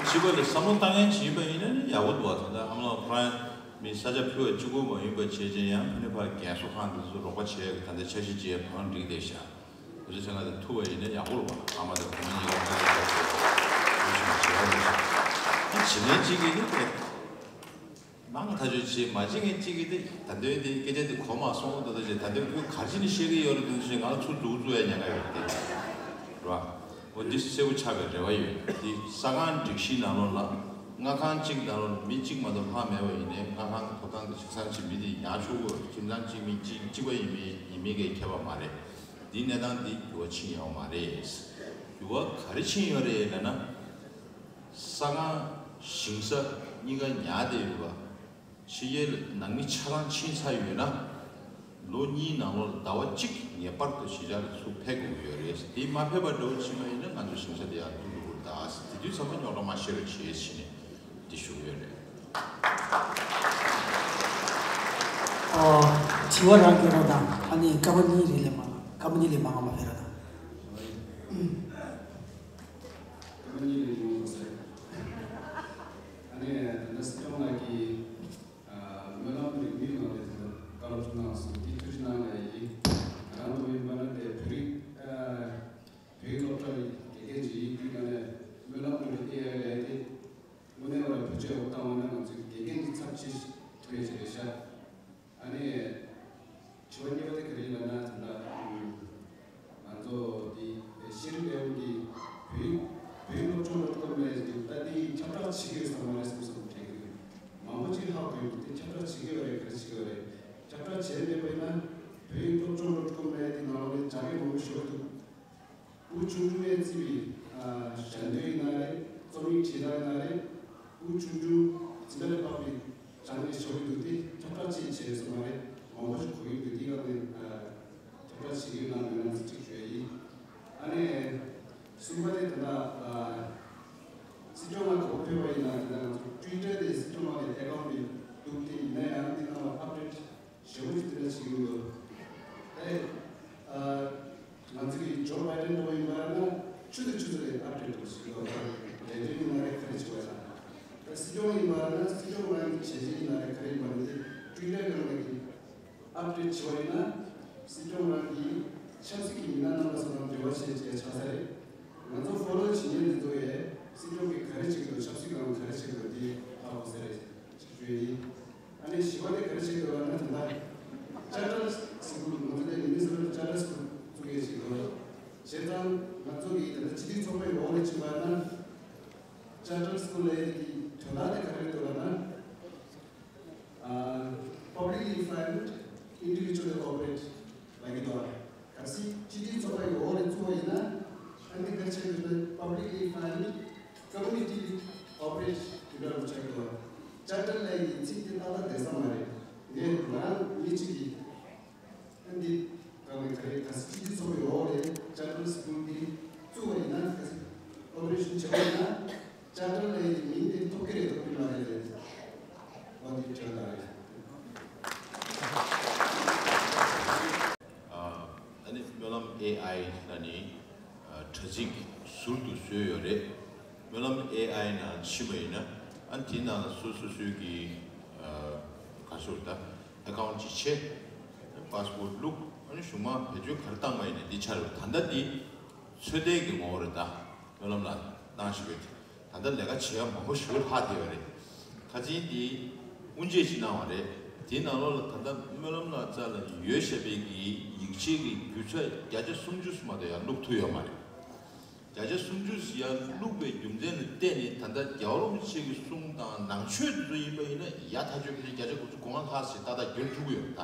སྤྱི་པ་ལ་བསམ་བློ་བཏང་མཁན་ཅིག་ཡིན་པ་ཡིན་ན་ནི་ཡག་པོ་འདུག་བ། ད་ལྟ་ཨ་མ་ལགས་ཁོ་རང་མི་ས་ཆ་ཕུལ་བ་གཅིག་པུ་མ་ཡིན་པ་བྱས་རྗེས་ཡང་ཕ་ནི་ཕར་རྒན་གསོ་ཁང་དེ་ཚོ་རོགས་པ་བྱས་ད་ལྟ་འཆར་གཞི་བྱས་བང་སྒྲིག་བསྡད་ཤག་དེ་ཚོ་ཆ་ལ་དེ་ཐུབ་པ་ཡིན་ན་ཡག་པོ་རེད་བ། ཨ་མ་དང་བུ་མོ་གཉིས་ཀ་ཐུག་ལ་བྱེད་ཡ་རེད། ད་བྱེད་མཁན་གཅིག་གིས་ནི་དེ། མང་ཐག་ཆོད་བྱེད་མ་བྱེད་མཁན་གཅིག་གིས་དེ་ད་འདོད་དེ་སྐད་ཆ་དེ་གོ་མ་སོང་ད་ལྟ་བྱེད་ད་འདོད་ཁོས་ག་རེ་བྱས་ནས་བཤད་ཀྱི་ཡོད་རེད་འདུག་ཞེས་ང་ལ་ཚུར་འཛུགས་འཛུགས་ཡ་ཉེན་ཁ་ཡོད་རེད་དེ། རེད་བ། འོ་འདི་གསལ་པོ་ཆགས་པའི་རེ་བ་ཡོད། འདི་ས་ཁང་སྒྲིག་གཞི་ནང་ལོགས་ལ་མངའ་ཁང་གཅིག་ནང་ལོགས་ལ་མི་གཅིག་མ་གཏོགས་ལྷག་མེད་པ་ཡིན་ནའི་མངའ་ཁང་གི་ཐོབ་ཐང་དེ་ཆ་ཚང་གཅིག་མི་དེ་ཉར་ཆོག་གི་ཁྱིམ་ཚང་གཅིག་མི་གཅིག་གཅིག་པ་ཡིན་མིན་ཡིན་མིན་གྱི་ཁྱད་པར་མ་རེད། འདིའི་གནས་སྟངས་འདི་འགྱུར་བ་ཕྱིན་ཡོད་མ་རེད། འགྱུར་བ་ག་རེ་ཕྱིན་ཡོད་རེད་ལབ་ན། ས་ཁང་ཞིང་ས་གཉིས་ཀ་ཉར་བསྡད་ཡོད་པ། ཕྱི་རྒྱལ་ནང་མི་ཆ་ཚང་ཕྱིན་ཚར་ཡོད་ན། ལོ་གཉིས་ནང་ལོགས་ཟླ་བ་གཅིག་ངེས་པར་དུ་གཞིས་ཆགས་ལ་ཚུར་ཕེབས་དགོས་ཀྱི་ཡོད་རེད། དེ་མ་ཕེབས་པ་འདྲ་བོ་ཕྱིན་པ་ཡིན་ན་ང་ཚོ་ཞིང་ས་དེ་ཡང་ཐུག་འགྲོ་གི་རེད་ད། དེ་དུས་ཚང་མ་རྙོག་དྲ་མ་བཤད་རོགས་བྱེད་ཟེར་ནས་འདི་ཞུ་གི་ཡོད་རེད། ཨོ། དྲི་བ་རང་སྐྱོན་རོགས་དང་ཨ་ནི་སྐར་མ་གཉིས་རེ་ལས་མང་སྐར་མ་གཉིས་ལས་མང་བ་མ་ཕེབས་རོགས་དང་། སྐར་མ་གཉིས་ལས་མང་བ་ཟེར། ཨ་ནི་ད་ལྟ་སྲིད་སྐྱོང་ལགས་ཀྱིས་སྨོན་ལམ་རིང་མོའི་ནང་ལས་བཀའ་སློབ་གནང་སོང་། དེ་ཐུགས་རྗེ་གནང་ལ་ཡིན། ང་རང་ཚོ་ཡིན་པ་ན་དེ་བོད་རིགས་བོད་ཡིག་སློབ་གྲྭ་ཡི་དགེ་རྒན་ཅིག་ཡིན་དུས་ང་ནས་སྨོན་ལམ་རིང་མོའི་ཨེ་ཨའི་ལས་དེ། དངོས་གནས་བར་བོད་ཆས་འོག་བཏང་བ་ན་ང་ཚོའི་དགེ་རྒན་གྱི་ཚབ་བྱེད་ཐུབ་ཡས་ཅིག་རེད་ཤག་ཨ་ནི་དྲི་བ་གཉིས་པ་དེ་ག་རེ་ཡིན་ལབ་ན་ད་ལྟ་ང་ཚོ་འདི་ཤེས་རིག་ལས་ཁུངས་ཀྱི་བོད་ཡིག་བོད་ཡིག་སློབ་སྦྱོང་ལ་གཏོང་མེད་ཅིག་ད་འདི་ཁྱབ་བསྒྲགས་བྱེད་ཀྱི་ཡོད་ས་མ་རེད་བསམ་བསམ་དྲན་གྱི་འདུག་མང་པོ་ཅིག་ཧ་གོ་ཡོད་འདུག་དེ་ཁྱབ་བསྒྲགས་བྱེད་ཀྱི་ཡོད་རེད། ག་རེ་བྱེད་ཀྱི་ཡོད་རེད། ཁྱབ་བསྒྲགས་བྱས་མེད་པ་ཡིན་ན་བོད་ཡིག་སློབ་སྦྱོང་ལ་གཏོང་མེད་དེ་ནང་ལོགས་ནས་བྱ་དགའ་མང་པོ་ཞིག་འདུག་བུ་ཆུང་ཆུང་ནས་བརྩིས་པའི་ཞལ་འདོན་ཡིན་ན་རེད། རྩོམ་ཡིག་བྲིས་སྟངས་ཡིན་ན་རེད། བུ་ཆུང་ཆུང་འཛིན་གྲྭ་ལས་ཕབ་པའི་སྦྱང་ནས་ཞོགས་ཀྱི་འདུག་དེ་ཁྱབ་བསྒྲགས་ཅིག་བྱས་སོང་མ་རེད། མང་པོ་ཞིག་གོ་ཡི་འདུག་དེ་ག་ནས་ཁྱབ་བསྒྲགས་བྱེད་ཀྱི་ཡོད་ན་མེད་ན་ཅིག་ཞུ་ཡ་ཡིན། ཨ་ནི་གསུམ་པ་དེ་ད་ལྟ་སྲིད་སྐྱོང་ལ་གོ་ཕེབས་པ་ཡིན་ན་དེ་ལྟ་ང་ཚོ་ཊུའི་ཊར་དེ་སྲིད་སྐྱོང་ལགས་ཀྱི་ཨེ་ཁའུན་ཊི་འདུག་དེ་ཡིན་ན་ཡང་དེ་ནང་ལ་ཨབ་ཌེཊ་ཞེ་པོ་ཅིག་དེ་འདྲ་བྱེད་ཀྱི་མི་འདུག་ཨེ། ཨ། ང་ཚོ་གི་ཇོ་བྷའི་ཌེན་འགྲོ་བ་ཡིན་པ་ན་ཆུ་ཚོད་ཆུ་ཚོད་རེ་ཨབ་ཌེཊ་འགྲོ་ཞིག་འགྲོ་བ་ལས་དོན་ཡིན་ན་རེ་ག་རེ་བྱེད་པ་ཡིན་ན། ད་སྲིད་སྐྱོང་ཡིན་པ་ན་སྲིད་སྐྱོང་རང་གི་བྱས་རྗེས་ཡིན་ན་རེ་ག་རེ་ཡིན་པ་ན་དེ་ཊུའི་ཊར་སྒང་ལ་གི་ཨབ་ཌེཊ་བྱེད་པ་ཡིན་ན་སྲིད་སྐྱོང་རང་གི་ཆབ་སྲིད་ཀྱི་མི་སྣ་རྣམ་པ་ཚོ་དང་འབྲེལ་བ་བྱས་བྱས་ཆགས་ས་རེད། ང་ཚོ་ཕོ་ལོ་བྱེད་མཁན་འདི་ཚོ་ཡས་སྲིད་སྐྱོང་གིས་ག་རེ་བྱེད་ཀྱི་འདུག་ཆབ་སྲིད་སྒང་ལ་ག་རེ་བྱེད་ཀྱི་འདུག་དེ་ཧ་གོ་ས་རེད་ཅེས་ཞུ་ཡ་ཡིན། ཨ་ནི་བཞི་པ་དེ་ག་རེ་བྱེད་དགོས་ལབ་ན་ད་ལྟ་ཅར་ཊར་སི་ཀུལ་ང་ཚོ་དེ་མི་ནི་སོ་ཊ་ཅར་ཊར་སི་ཀུལ་བཙུགས་ཡས་ཞིག་འདུག་བྱས་ཙང་ང་ཚོ་གི་ད་ལྟ་སྤྱི་འཐུས་ཚོགས་པའི་འོག་ལ་ཕྱིན་པ་ན་ཅར་ཊར་སི་ཀུལ་ལབ་ཡས་དེ་གི་དོན་དག་དེ་ག་རེ་རེད་འདུག་ལབ་ན་Publicly Financed Individually Operate ལབ་ཀྱི་འདུག་གལ་སྲིད་སྤྱི་འཐུས་ཚོགས་པའི་འོག་ལ་བཙུགས་པ་ཡིན་ན་ཨ་ནི་ག་རེ་བྱེད་དགོས་ན་Publicly Financed Community Operate དེ་འདྲ་རུ་ཆགས་ཀྱི་འདུག་ཅར་ཊར་ལབ་ཡས་ཀྱི་ཚིག་དེ་ཏག་ཏག་བསྡད་ས་མ་རེད། ངས་ང་རང་མི་གཅིག་གིས་ཨ་འདི་གང་ལས་ག་རེ་ག་སྲིད་སྤྱི་འཐུས་ཚོགས་པའི་འོག་ལས་ཅར་ཊར་སི་ཀུལ་འདི་བཙུགས་པ་ཡིན་ན་ག་སྲིད་ཨོ་པ་རེ་ཤན་བྱས་པ་ཡིན་ན་ཅར་ཊར་ལབ་ཡས་ཀྱི་མིང་དེ་ཐོབ་ཀྱི་རེད་ཐོབ་ཀྱི་མ་རེད་ལབ་ཡས་འོ་འདི་དྲན་དགོས་རེད། ཨ་ནི་སྨོན་ལམ་ཨེ་ཨའི་ལ་ནི་དྲ་ཚིགས་ཟུར་དུ་བཟོས་ཡོད་རེད། སྨོན་ལམ་ཨེ་ཨའི་ནང་ཕྱིན་པ་ཡིན་ན་ཨ་ནི་དེའི་ནང་ལ་སོ་སོ་སོའི་གི་ག་ཚོད་ད་ཨེ་ཁའུན་ཊི་ཅིག་ཕྱེ། པ་སི་པོར་ཊི་བླུགས། ཨ་ནི་གཞུག་མ་བེད་སྤྱོད་ག་རེ་བཏང་བ་ཡིན་ན་འདི་ཆགས་རེད། ད་ལྟ་འདི་ཚོད་ལྟའི་གི་ངོ་བོ་རེད། ད་སྨོན་ལམ་ལ་གནང་བཞིན་པའི་ད་ལྟ་ལས་ཀ་བྱེད་ཡ་མང་པོ་ཞིག་ལྷག་བསྡད་ཡོད་རེད། ཁ་སང་འདི་དབུ་འབྱེད་ཅིག་གནང་བ་རེད། དེའི་ནང་ལོགས་ལ་ད་ལྟ་སྨོན་ལམ་ལགས་རྩ་ལ་ཡོད་བཞག་པའི་གི་ཡིག་ཆའི་གི་རྒྱུ་ཆ་བརྒྱ་ཆ་སུམ་ཅུ་མ་གཏོགས་ཡར་བླུགས་ཐུབ་ཡོད་མ་རེད། བརྒྱ་ཆ་སུམ་ཅུ་ཡར་བླུགས་པའི་རྒྱུ་མཚན་ལ་བརྟེན་ནས་ད་ལྟ་རྒྱལ་བ་རིན་པོ་ཆེ་གི་གསུང་དང་ནང་ཆོས་དེ་ཚོ་ཡིན་པ་ཡིན་ན་ཡ་ཐག་ཆོད་ཕལ་ཆེར་བརྒྱ་ཆ་དགུ་བཅུ་གོ་ལྔ་ལྷག་ཞིག་ཏག་ཏག་བསྒྱུར་ཐུབ་ཀྱི་ཡོད་རེད། ད་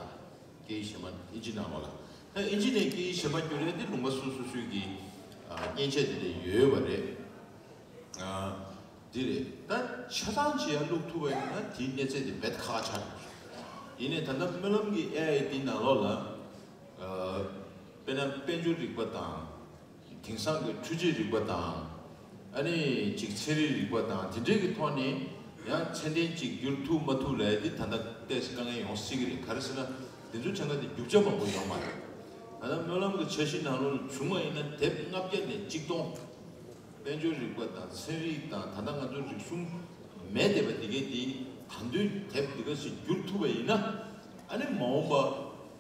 སྐད་ཡིག་གཞན་པ་ཨིན་ཇི་ནང་ལོགས་ལ། ད་ཨིན་ཇི་ནས་སྐད་ཡིག་གཞན་པ་བསྒྱུར་ཡས་དེ་ལུང་པ་སོ་སོ་སོའི་གི་ཨ་མཉེན་ཆས་དེ་འདྲ་ཡོད་པ་རེད། ཨ་འདི་རེད། ད་ཆ་ཚང་ཅིག་ཡར་བླུགས་ཐུབ་པ་ཡིན་ན་དེའི་གནས་ཚད་དེ་རྦད་ཁག་ཁག་ཆགས་ཡོང་། ཡིན་ནའི་ད་ལྟ་སྨོན་ལམ་གྱི་ཨེ་ཨའི་ཏི་ནང་ལོགས་ལ། ཨ། དཔེར་ན་དཔལ་འབྱོར་རིག་པ་དང་། དེང་སང་གི་འཕྲུལ་ཆས་རིག་པ་དང་། ཨ་ནི་ཅིག་ཚན་རིག་རིག་པ་དང་དེ་འདྲའི་གི་ཐོག་ནས་ཡང་ཚད་ལྡན་ཅིག་འགྱུར་ཐུབ་མ་ཐུབ་ལབ་ཡ་དེ་ད་ལྟ་ཏོག་ཙམ་དཀའ་ངལ་ཡོང་སྲིད་ཀྱི་རེད། ག་རེ་ཟེར་ན་དེ་ཚོའི་གྲངས་ཀ་དེ་རྒྱུ་ཆ་མང་པོ་ཡོད་མ་རེད། ད་ལྟ་སྨོན་ལམ་གྱི་འཆར་གཞི་ནང་ལོགས་ལ་བྱུང་བ་ཡིན་ན་དེབ་ལྔ་བརྒྱ་ནས་གཅིག་སྟོང་། དཔལ་འབྱོར་རིག་པ་དང་ཚན་རིག་དང་ད་ལྟ་ང་ཚོའི་རིག་གཞུང་མེད་བསྡད་པ་འདི་གའི་འདི་ད་དུང་དེབ་འདི་ག་ཞིག་བསྒྱུར་ཐུབ་པ་ཡིན་ན། ཨ་ནི་མ་འོངས་པ་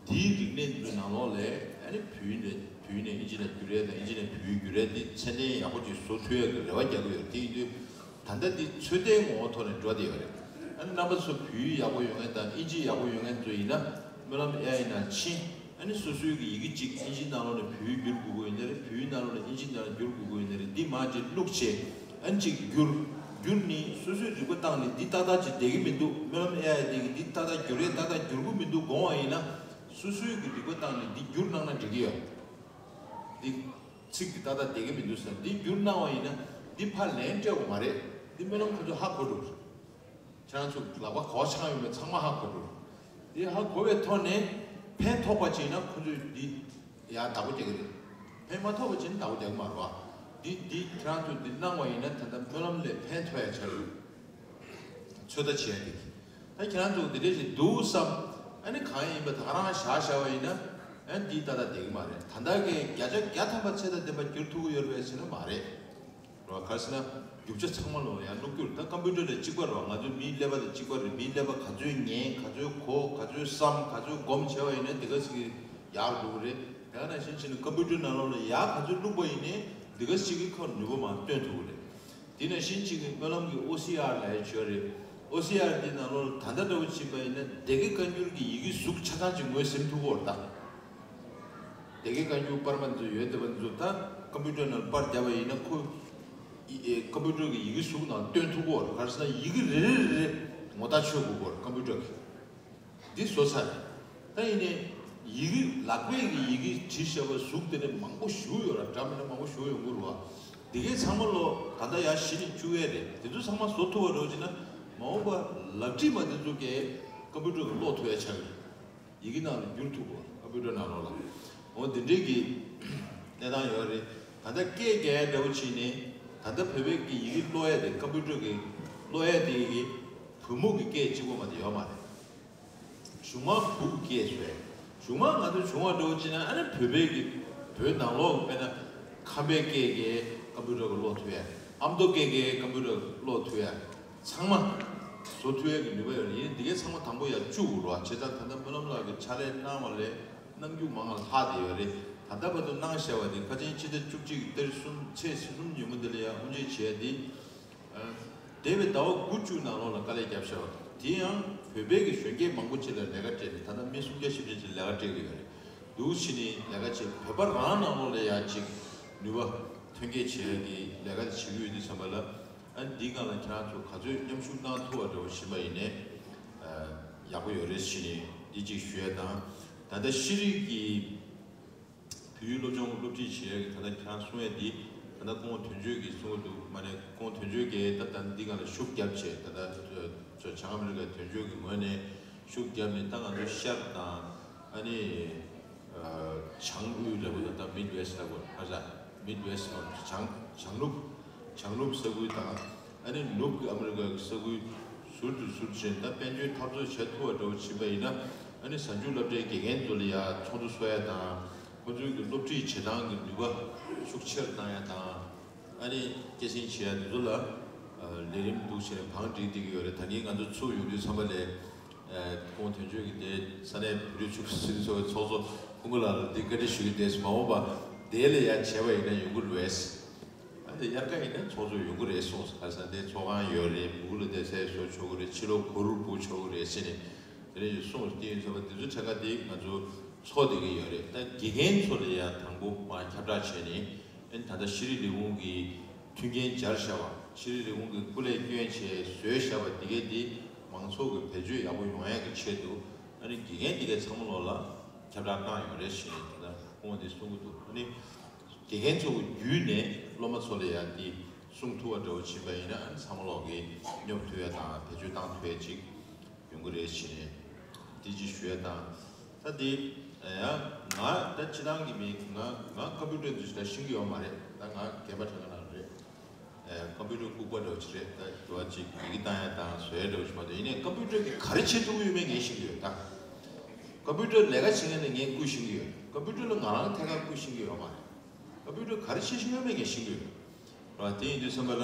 འདིའི་རིག་གནས་འདི་ནང་ལོགས་ལ་ཨ་ནི་བོད་ཡིག་ནས་བོད་ཡིག་ནས་ཨིན་ཇི་ནས་བསྒྱུར་ཡས་དང་ཨིན་ཇི་ནས་བོད་ཡིག་བསྒྱུར་ཡས་འདི་ཚད་ལྡན་ཡག་པོ་ཅིག་བཟོ་ཐུབ་ཡས་ཀྱི་རེ་བ་རྒྱག་གི་ཡོད། དེ་ཡིན་དུས་ད་ལྟ་འདི་ཚོད་ལྟའི་ངོ་བོ་ཐོག་ནས་འགྲོ་བསྡད་ཡོད་རེད། ཨ་ནི་རྣམ་པ་ཚོ་བོད་ཡིག་ཡག་པོ་ཡོད་མཁན་དང་ཨིན་ཇི་ཡག་པོ་ཡོད་མཁན་ཚོ་ཡིན་ན་སྨོན་ལམ་ཨེ་ཨའི་ནང་ཕྱིན། ཨ་ནི་སོ་སོའི་གི་ཡི་གེ་གཅིག་ཨིན་ཇིའི་ནང་ལོགས་ནས་བོད་ཡིག་བསྒྱུར་དགོས་ཀྱི་ཡོད་ན་རེད། བོད་ཡིག་ནང་ལོགས་ནས་ཨིན་ཇིའི་ནང་ལ་བསྒྱུར་དགོས་ཀྱི་ཡོད་ན་རེད། འདི་མར་ཅིག་བླུགས་བྱས་ཨ་ནི་ཅིག་བསྒྱུར། བསྒྱུར་ནི་སོ་སོའི་རིག་པ་བཏང་ནས་འདི་ཏག་ཏག་ཅིག་བསྡད་ཀྱི་མི་འདུག་སྨོན་ལམ་ཨེ་ཨའི་དེ་གི་འདི་ཏག་ཏག་བསྒྱུར་ཡས་ཏག་ཏག་བསྒྱུར་གྱི་མི་འདུག་དགོངས་པ་ཡིན་ན། སོ་སོའི་གི་རིག་པ་བཏང་ནས་འདི་བསྒྱུར་གནང་ན་འགྲིག་གི་ཡོད། འདི་ཚིག་འདི་ཏག་ཏག་བསྡད་ཀྱི་མི་འདུག་ཟེར་འདི་བསྒྱུར་གནང་བ་ཡིན་ན་འདི་ཕར་ལན་སྤྲད་དགོས་མ་རེད། འདི་སྨོན་ལམ་ཁོ་ཚོ་ཧ་གོ་འགྲོ། ཁྱེད་རང་ཚོ་ལག་པ་གོ་ཆག་ཡོད་མེད་ཚང་མ་ཧ་གོ་འགྲོ། འདི་ཧ་གོ་བའི་ཐོག་ནས་ཕན་ཐོགས་པ་ཅིག་ཡིན་ན་ཁོ་ཚོས་འདི་ཡར་བདག་པོ་རྒྱག་གི་རེད། ཕན་མ་ཐོགས་པ་ཅིག་ཡིན་ན་བདག་པོ་རྒྱག་གི་མ་རེད་བ། འདི་འདི་ཁྱེད་རང་ཚོས་འདི་གནང་བ་ཡིན་ན་ད་ལྟ་སྨོན་ལམ་ལས་ཕན་ཐོགས་ཡ་ཆགས་ཡོད། ཚོད་ལྟ་བྱས་ཏེ། ད་ཁྱེད་རང་ཚོ་འདི་འདྲ་ཞིག་འདུག་བསམ། ཨ་ནི་གང་ཡིན་པ་ད་ག་རང་བཞག་བཞག་པ་ཡིན་ན། ཨ་ནི་འདི་ཏག་ཏག་བསྡད་ཀྱི་མ་རེད། ད་ལྟ་གི་བརྒྱ་ཆ་བརྒྱ་ཐམ་པ་ཚད་དང་ལྡན་པ་བསྒྱུར་ཐུབ་ཀྱི་ཡོད་རེད་པས་ཟེར་ན་མ་རེད། རོ་ག་རེ་ཟེར་ན་རྒྱུ་ཆ་ཚང་མ་ལོ་ཡང་བླུགས་རྒྱུར་ད་ཀམ་པུ་ཊར་ལ་གཅིག་པ་རོ། ང་ཚོའི་མིའི་ཀླད་པ་དང་གཅིག་པ་རེད། མིའི་ཀླད་པ་ག་ཚོད་ཉན། ག་ཚོད་གོ། ག་ཚོད་བསམ། ག་ཚོད་སྒོམ་བྱས་པ་ཡིན་ན་དེ་ག་ཚོད་ཡག་འགྲོ་གི་རེད། དེ་ག་ནང་བཞིན་བྱས་ནས་ཀམ་པུ་ཊར་ནང་ལོགས་ལ་ཡག་ག་ཚོད་བླུགས་པ་ཡིན་ནའི་དེ་ག་ཅིག་གི་ཁོ་ནུས་པ་མར་བཏོན་ཐུབ་ཀྱི་རེད། དེ་ནང་བཞིན་གཅིག་གི་སྨོན་ལམ་གྱི་ཨོ་སི་ཨར་ལབ་ཡ་ཅིག་ཡོད་རེད། ཨོ་སི་ཨར་དེ་ནང་ལོགས་ལ་ད་ལྟ་འདྲ་བོ་ཕྱིན་པ་ཡིན་ན་སྡེ་དགེ་བཀའ་འགྱུར་གྱི་ཡི་གེ་གཟུགས་ཆ་ཚང་ཅིག་ངོས་ཟིན་ཐུབ་ཀྱི་ཡོད་རེད་ད། སྡེ་དགེ་བཀའ་འགྱུར་པར་མ་ཚོ་ཡོད་བསྡད་པ་ཚོ་ད་ཀམ་པུ་ཊར་ནང་པར་བརྒྱབ་པ་ཡིན་ན་ཁོ་ཨི་ཨེ་ཀམ་པུ་ཊར་གྱི་ཡི་གེ་གཟུགས་ནང་སྟོན་ཐུབ་ཀྱི་ཡོད་རེད། ག་རེ་ཟེར་ན་ཡི་གེ་རེ་རེ་རེ་རེ་ངོ་རྟགས་ཆོད་དགོས་ཀྱི་ཡོད་རེད་ཀམ་པུ་ཊར་གྱིས། འདི་བཟོ་ཚར། ད་ཡིན་ནའི་ཡི་གེ་ལག་པས་ཀྱི་ཡི་གེ་བྲིས་བཞག་པ་གཟུགས་དེ་ནས་མང་པོ་ཞེ་པོ་ཡོད་ར། འདྲ་མིན་ན་མང་པོ་ཞེ་པོ་ཡོང་གི་རེད་བ། འདི་གའི་ཚང་མ་ལོ་ད་ལྟ་ཡར་གཞི་ནས་བཅུག་ཡས་རེད། དེ་ཚོ་ཚང་མ་བཟོ་ཐུབ་པ་འགྲོ་ཅིག་ན་མ་འོངས་པ་ལག་བྲིས་མ་དེ་ཚོ་གས་ཀམ་པུ་ཊར་གི་ཀློག་ཐུབ་ཡ་ཆགས་ཀྱི་རེད། ཡི་གེ་ནང་ལ་བསྒྱུར་ཐུབ་པ་ཀམ་པུ་ཊར་ནང་ལོགས་ལ། འོ་དེ་འདྲའི་གི་གནས་སྟངས་ཡོད་རེད། ད་ལྟ་སྐད་རྒྱག་ཡ་འདྲ་བོ་བྱས་ནས་ད་ལྟ་བོད་པའི་གི་ཡི་གེ་ཀློག་ཡ་དེ་ཀམ་པུ་ཊར་གི་ཀློག་ཡ་དེ་གི་བུ་མོ་གི་སྐད་གཅིག་པོ་མ་གཏོགས་ཡོད་མ་རེད། གཞུག་མ་བུ་གི་སྐད་བཟོས། གཞུག་མ་ང་ཚོ་བྱུང་བ་འདྲ་བོ་བྱས་ན་ཨ་ནི་བོད་པའི་གི་བོད་ནང་ལོགས་དཔེར་ན་ཁམས་པའི་སྐད་ཀྱི་ཀམ་པུ་ཊར་གི་ཀློག་ཐུབ་ཡ། ཨ་མདོ་སྐད་ཀྱི་ཀམ་པུ་ཊར་ཀློག་ཐུབ་ཡ། ཚང་མ་བཟོ་ཐུབ་ཡ་གི་ནུས་པ་ཡོད་རེད། ཡིན་འདི་གའི་ཚང་མ་དང་པོ་ཡར་བཅུག་དགོས་རེད་བ། བྱས་ཙང་ད་ལྟ་སྨོན་ལམ་ལགས་ཀྱིས་ཕྱག་ལས་གནང་བ་ལས་གནང་རྒྱུ་མང་ང་ལྷག་བསྡད་ཡོད་རེད། ད་ལྟ་བར་དུ་གནང་བཞག་པ་དེ་ཁ་ཆེན་ཕྱི་ཟླ་བཅུ་གཅིག་གི་ཏེར་གསུམ་ཚེས་གསུམ་ཉིན་མོ་འདི་ལ་ཡང་དབུ་འབྱེད་བྱས་ཏེ། ཨ། འདས་པའི་ཟླ་བ་དགུ་བཅུ་ནང་ལོགས་ལ་དཀའ་ལས་བརྒྱབ་བཞག་པ་དེ་ཡང་བོད་པའི་གི་གཞོན་སྐྱེས་མང་པོ་ཅིག་ལ་ལས་ཀ་སྤྲད་ནས་ད་ལྟ་མི་སུམ་བརྒྱ་བཞི་བརྒྱ་ཅིག་ལས་ཀ་སྤྲད་ཀྱི་ཡོད་རེད། འདུག་ཕྱིན་ནས་ལས་ཀ་བྱེད་བོད་པ་རང་ནང་ལོགས་ལ་ཡང་ཅིག་ནུས་པ་ཐོན་སྐྱེད་བྱེད་ཡ་གི་ལས་ཀ་དེ་བྱེད་ཀྱི་ཡོད་དུས་ཙམ་པ་ལ། ཨ་ནི་འདིའི་སྒང་ལ་ཁྱེད་རང་ཚོ་ག་ཚོད་མཉམ་ཞུགས་གནང་ཐུབ་པ་འདྲ་བོ་ཕྱིན་པ་ཡིན་ནའི་ཡག་པོ་ཡོད་རེད་ཟེར་ནས་འདི་གཅིག་ཞུ་ཡ་དང་། ད་ལྟ་ཤེས་རིག་གི་བོད་ཡིག་སློབ་སྦྱོང་སློབ་ཁྲིད་བྱེད་ཡ་གི་ད་ལྟ་ཁྱེད་རང་གསུང་ཡ་འདི་ད་ལྟ་སྐུ་ངོ་དོན་གཅོད་ཀྱིས་གསུང་གི་འདུག་མ་ནས་སྐུ་ངོ་དོན་གཅོད་ཀྱིས་ད་ལྟ་འདི་སྒང་ལ་ཤུགས་བརྒྱབ་བྱས། ད་ལྟ་བྱང་ཨ་མི་རི་ཀའི་དོན་གཅོད་ཀྱི་ངོས་ནས་ཤུགས་བརྒྱབ་ནས་ད་ང་ཚོ་ཤར་དང་ཨ་ནི་བྱང་དབུས་ལབ་དགོས་ད་ལྟ་མིཌ་ཝེ་སི་ཊི་ལབ་དགོས་ཧ་ཟ། མིཌ་ཝེ་སི་ཊི་ལ་བྱང་བྱང་ནུབ་བྱང་ནུབ་ས་ཁུལ་དང་ཨ་ནི་ནུབ་ཀྱི་ཨ་མི་རི་ཀ་གི་ས་ཁུལ་ཟུར་དུ་ཟུར་ཕྱིན། ད་དཔལ་འབྱོར་འཐབ་རྩོད་བྱེད་ཐུབ་པ་འདྲ་བོ་ཕྱིན་པ་ཡིན་ན་ཨ་ནི་གཟའ་མཇུག་སློབ་གྲྭའི་དགེ་རྒན་ཚོ་ལ་ཡ་ཚོགས་འདུ་ཚོགས་ཡ་དང་། ཁོང་ཚོའི་གི་སློབ་ཁྲིད་བྱེད་སྟངས་ཀྱི་ནུས་པ་ཤུགས་ཆེར་གཏང་ཡ་དང་། ཨ་ནི་སྐྱེད་སྲིང་བྱེད་ཡ་འདི་ཚོ་ལ་ལས་རིམ་འདུག་བྱས་ནས་བང་བསྒྲིགས་བསྡད་ཀྱི་ཡོད་རེད། ད་གིན་ང་ཚོ་ཚུར་ཡོང་དུས་ཙམ་པ་ལས་ཁོང་དོན་གཅོད་ཀྱིས་དེ་ས་གནས་བོད་རིགས་ཆུ་སྲིད་ཚོགས་པའི་ཚོགས་གཙོ་སྐུ་ངོ་ལགས་ལ་འདི་བཀའ་འདྲི་ཞུ་གི་བསྡད་སོང་། མ་འོངས་པ་དེ་ལས་ཡ་བྱས་པ་ཡིན་ན་ཡོང་གི་རེད། ཨ་དེ་དབྱར་ཁ་ཡིན་ན་ཚོགས་གཙོ་ཡོང་གི་རེད་གསུངས། ཁ་སང་དེ་ཚོགས་ཁང་ཡོད་རེད། མུ་གུ་ལ་དེ་སེ་བཟོ་ཆོག་གི་རེད། ཕྱི་ལོགས་གུར་སྦུག་ཆོག་གི་རེད་ཟེར་ནས་དེ་རེད་ཡོད་གསུངས། དེ་ཡིན་ཙམ་པ་དེ་ཚོ་གྲས་ཀ་དེ་ང་ཚོ་ཚོགས་བསྡད་ཀྱི་ཡོད་རེད། ད་དགེ་རྒན་ཚོ་ལ་ཡང་དང་པོ་མར་ཁྱབ་བསྒྲགས་བྱས་ནས་ཨ་ནི་ད་ལྟ་ཤེས་རིག་ལས་ཁུངས་ཀྱི་མཐུན་རྐྱེན་སྦྱར་བཞག་པ། ཤེས་རིག་ལས་ཁུངས་ཀྱི་སྐུ་ལས་བསྐྱོན་བྱས་བཟོས་བཞག་པ་དེ་གས་དེ་མང་ཚོགས་ཀྱི་བེད་སྤྱོད་ཡག་པོ་ཡོང་ཡག་གི་ཆེད་དུ་ཨ་ནི་དགེ་རྒན་དེ་གས་ཚང་མ་ལོག་ལ་ཁྱབ་བསྒྲགས་བཏང་ཡོད་རེད་ཞེས་ད་ལྟ་ཁོང་དེ་གསུང་གི་འདུག་ཨ་ནི། དགེ་རྒན་ཚོ་བརྒྱུད་ནས་སློབ་མ་ཚོ་ལ་ཡང་འདི་གསུང་ཐུབ་པ་འདྲ་བོ་ཕྱིན་པ་ཡིན་ན་ཨ་ནི་ཚང་མ་ལོག་གིས་སྙོབ་ཐུབ་ཡ་དང་བེད་སྤྱོད་བཏང་ཐུབ་ཡ་ཅིག་ཡོང་གི་རེད་ཞེས་ནས་ དེ་ཅིག་ཞུ་ཡ་དང་། ད་དེ་ཡང་ང་ད་སྤྱི་བཏང་གི་མི་ང་ང་ཀམ་པུ་ཊར་འདི་ད་ཤེས་ཀྱི་ཡོད་མ་རེད། ད་ང་རྒན་པ་གྲྭ་ཁ་ནང་རེད། ཀམ་པུ་ཊར་ལྐུགས་པ་འདྲ་བོ་ཅིག་རེད། ད་དུ་བ་ཅིག་ཡི་གེ་བཏང་ཡ་དང་བཟོ་ཡ་འདྲ་བོ་ཞིག་མ་གཏོགས། ཡིན་ནའི་ཀམ་པུ་ཊར་གི་ག་རེ་བྱེད་ཐུབ་ཀྱི་ཡོད་མེད་ངས་ཤེས་ཀྱི་ཡོད་ད། ཀམ་པུ་ཊར་ལས་ཀ་བྱེད་མཁན་ལ་ངས་ཀུན་ཤེས་ཀྱི་ཡོད། ཀམ་པུ་ཊར་ལ་ང་རང་ཐད་ཀར་ཀུན་ཤེས་ཀྱི་ཡོད་མ་རེད། ཀམ་པུ་ཊར་ག་རེ་བྱེད་ཤེས་ཡོད་མེད་ངས་ཤེས་ཀྱི་ཡོད། ར་དེ་ཡིན་དུས་ཙམ་པ་ལ་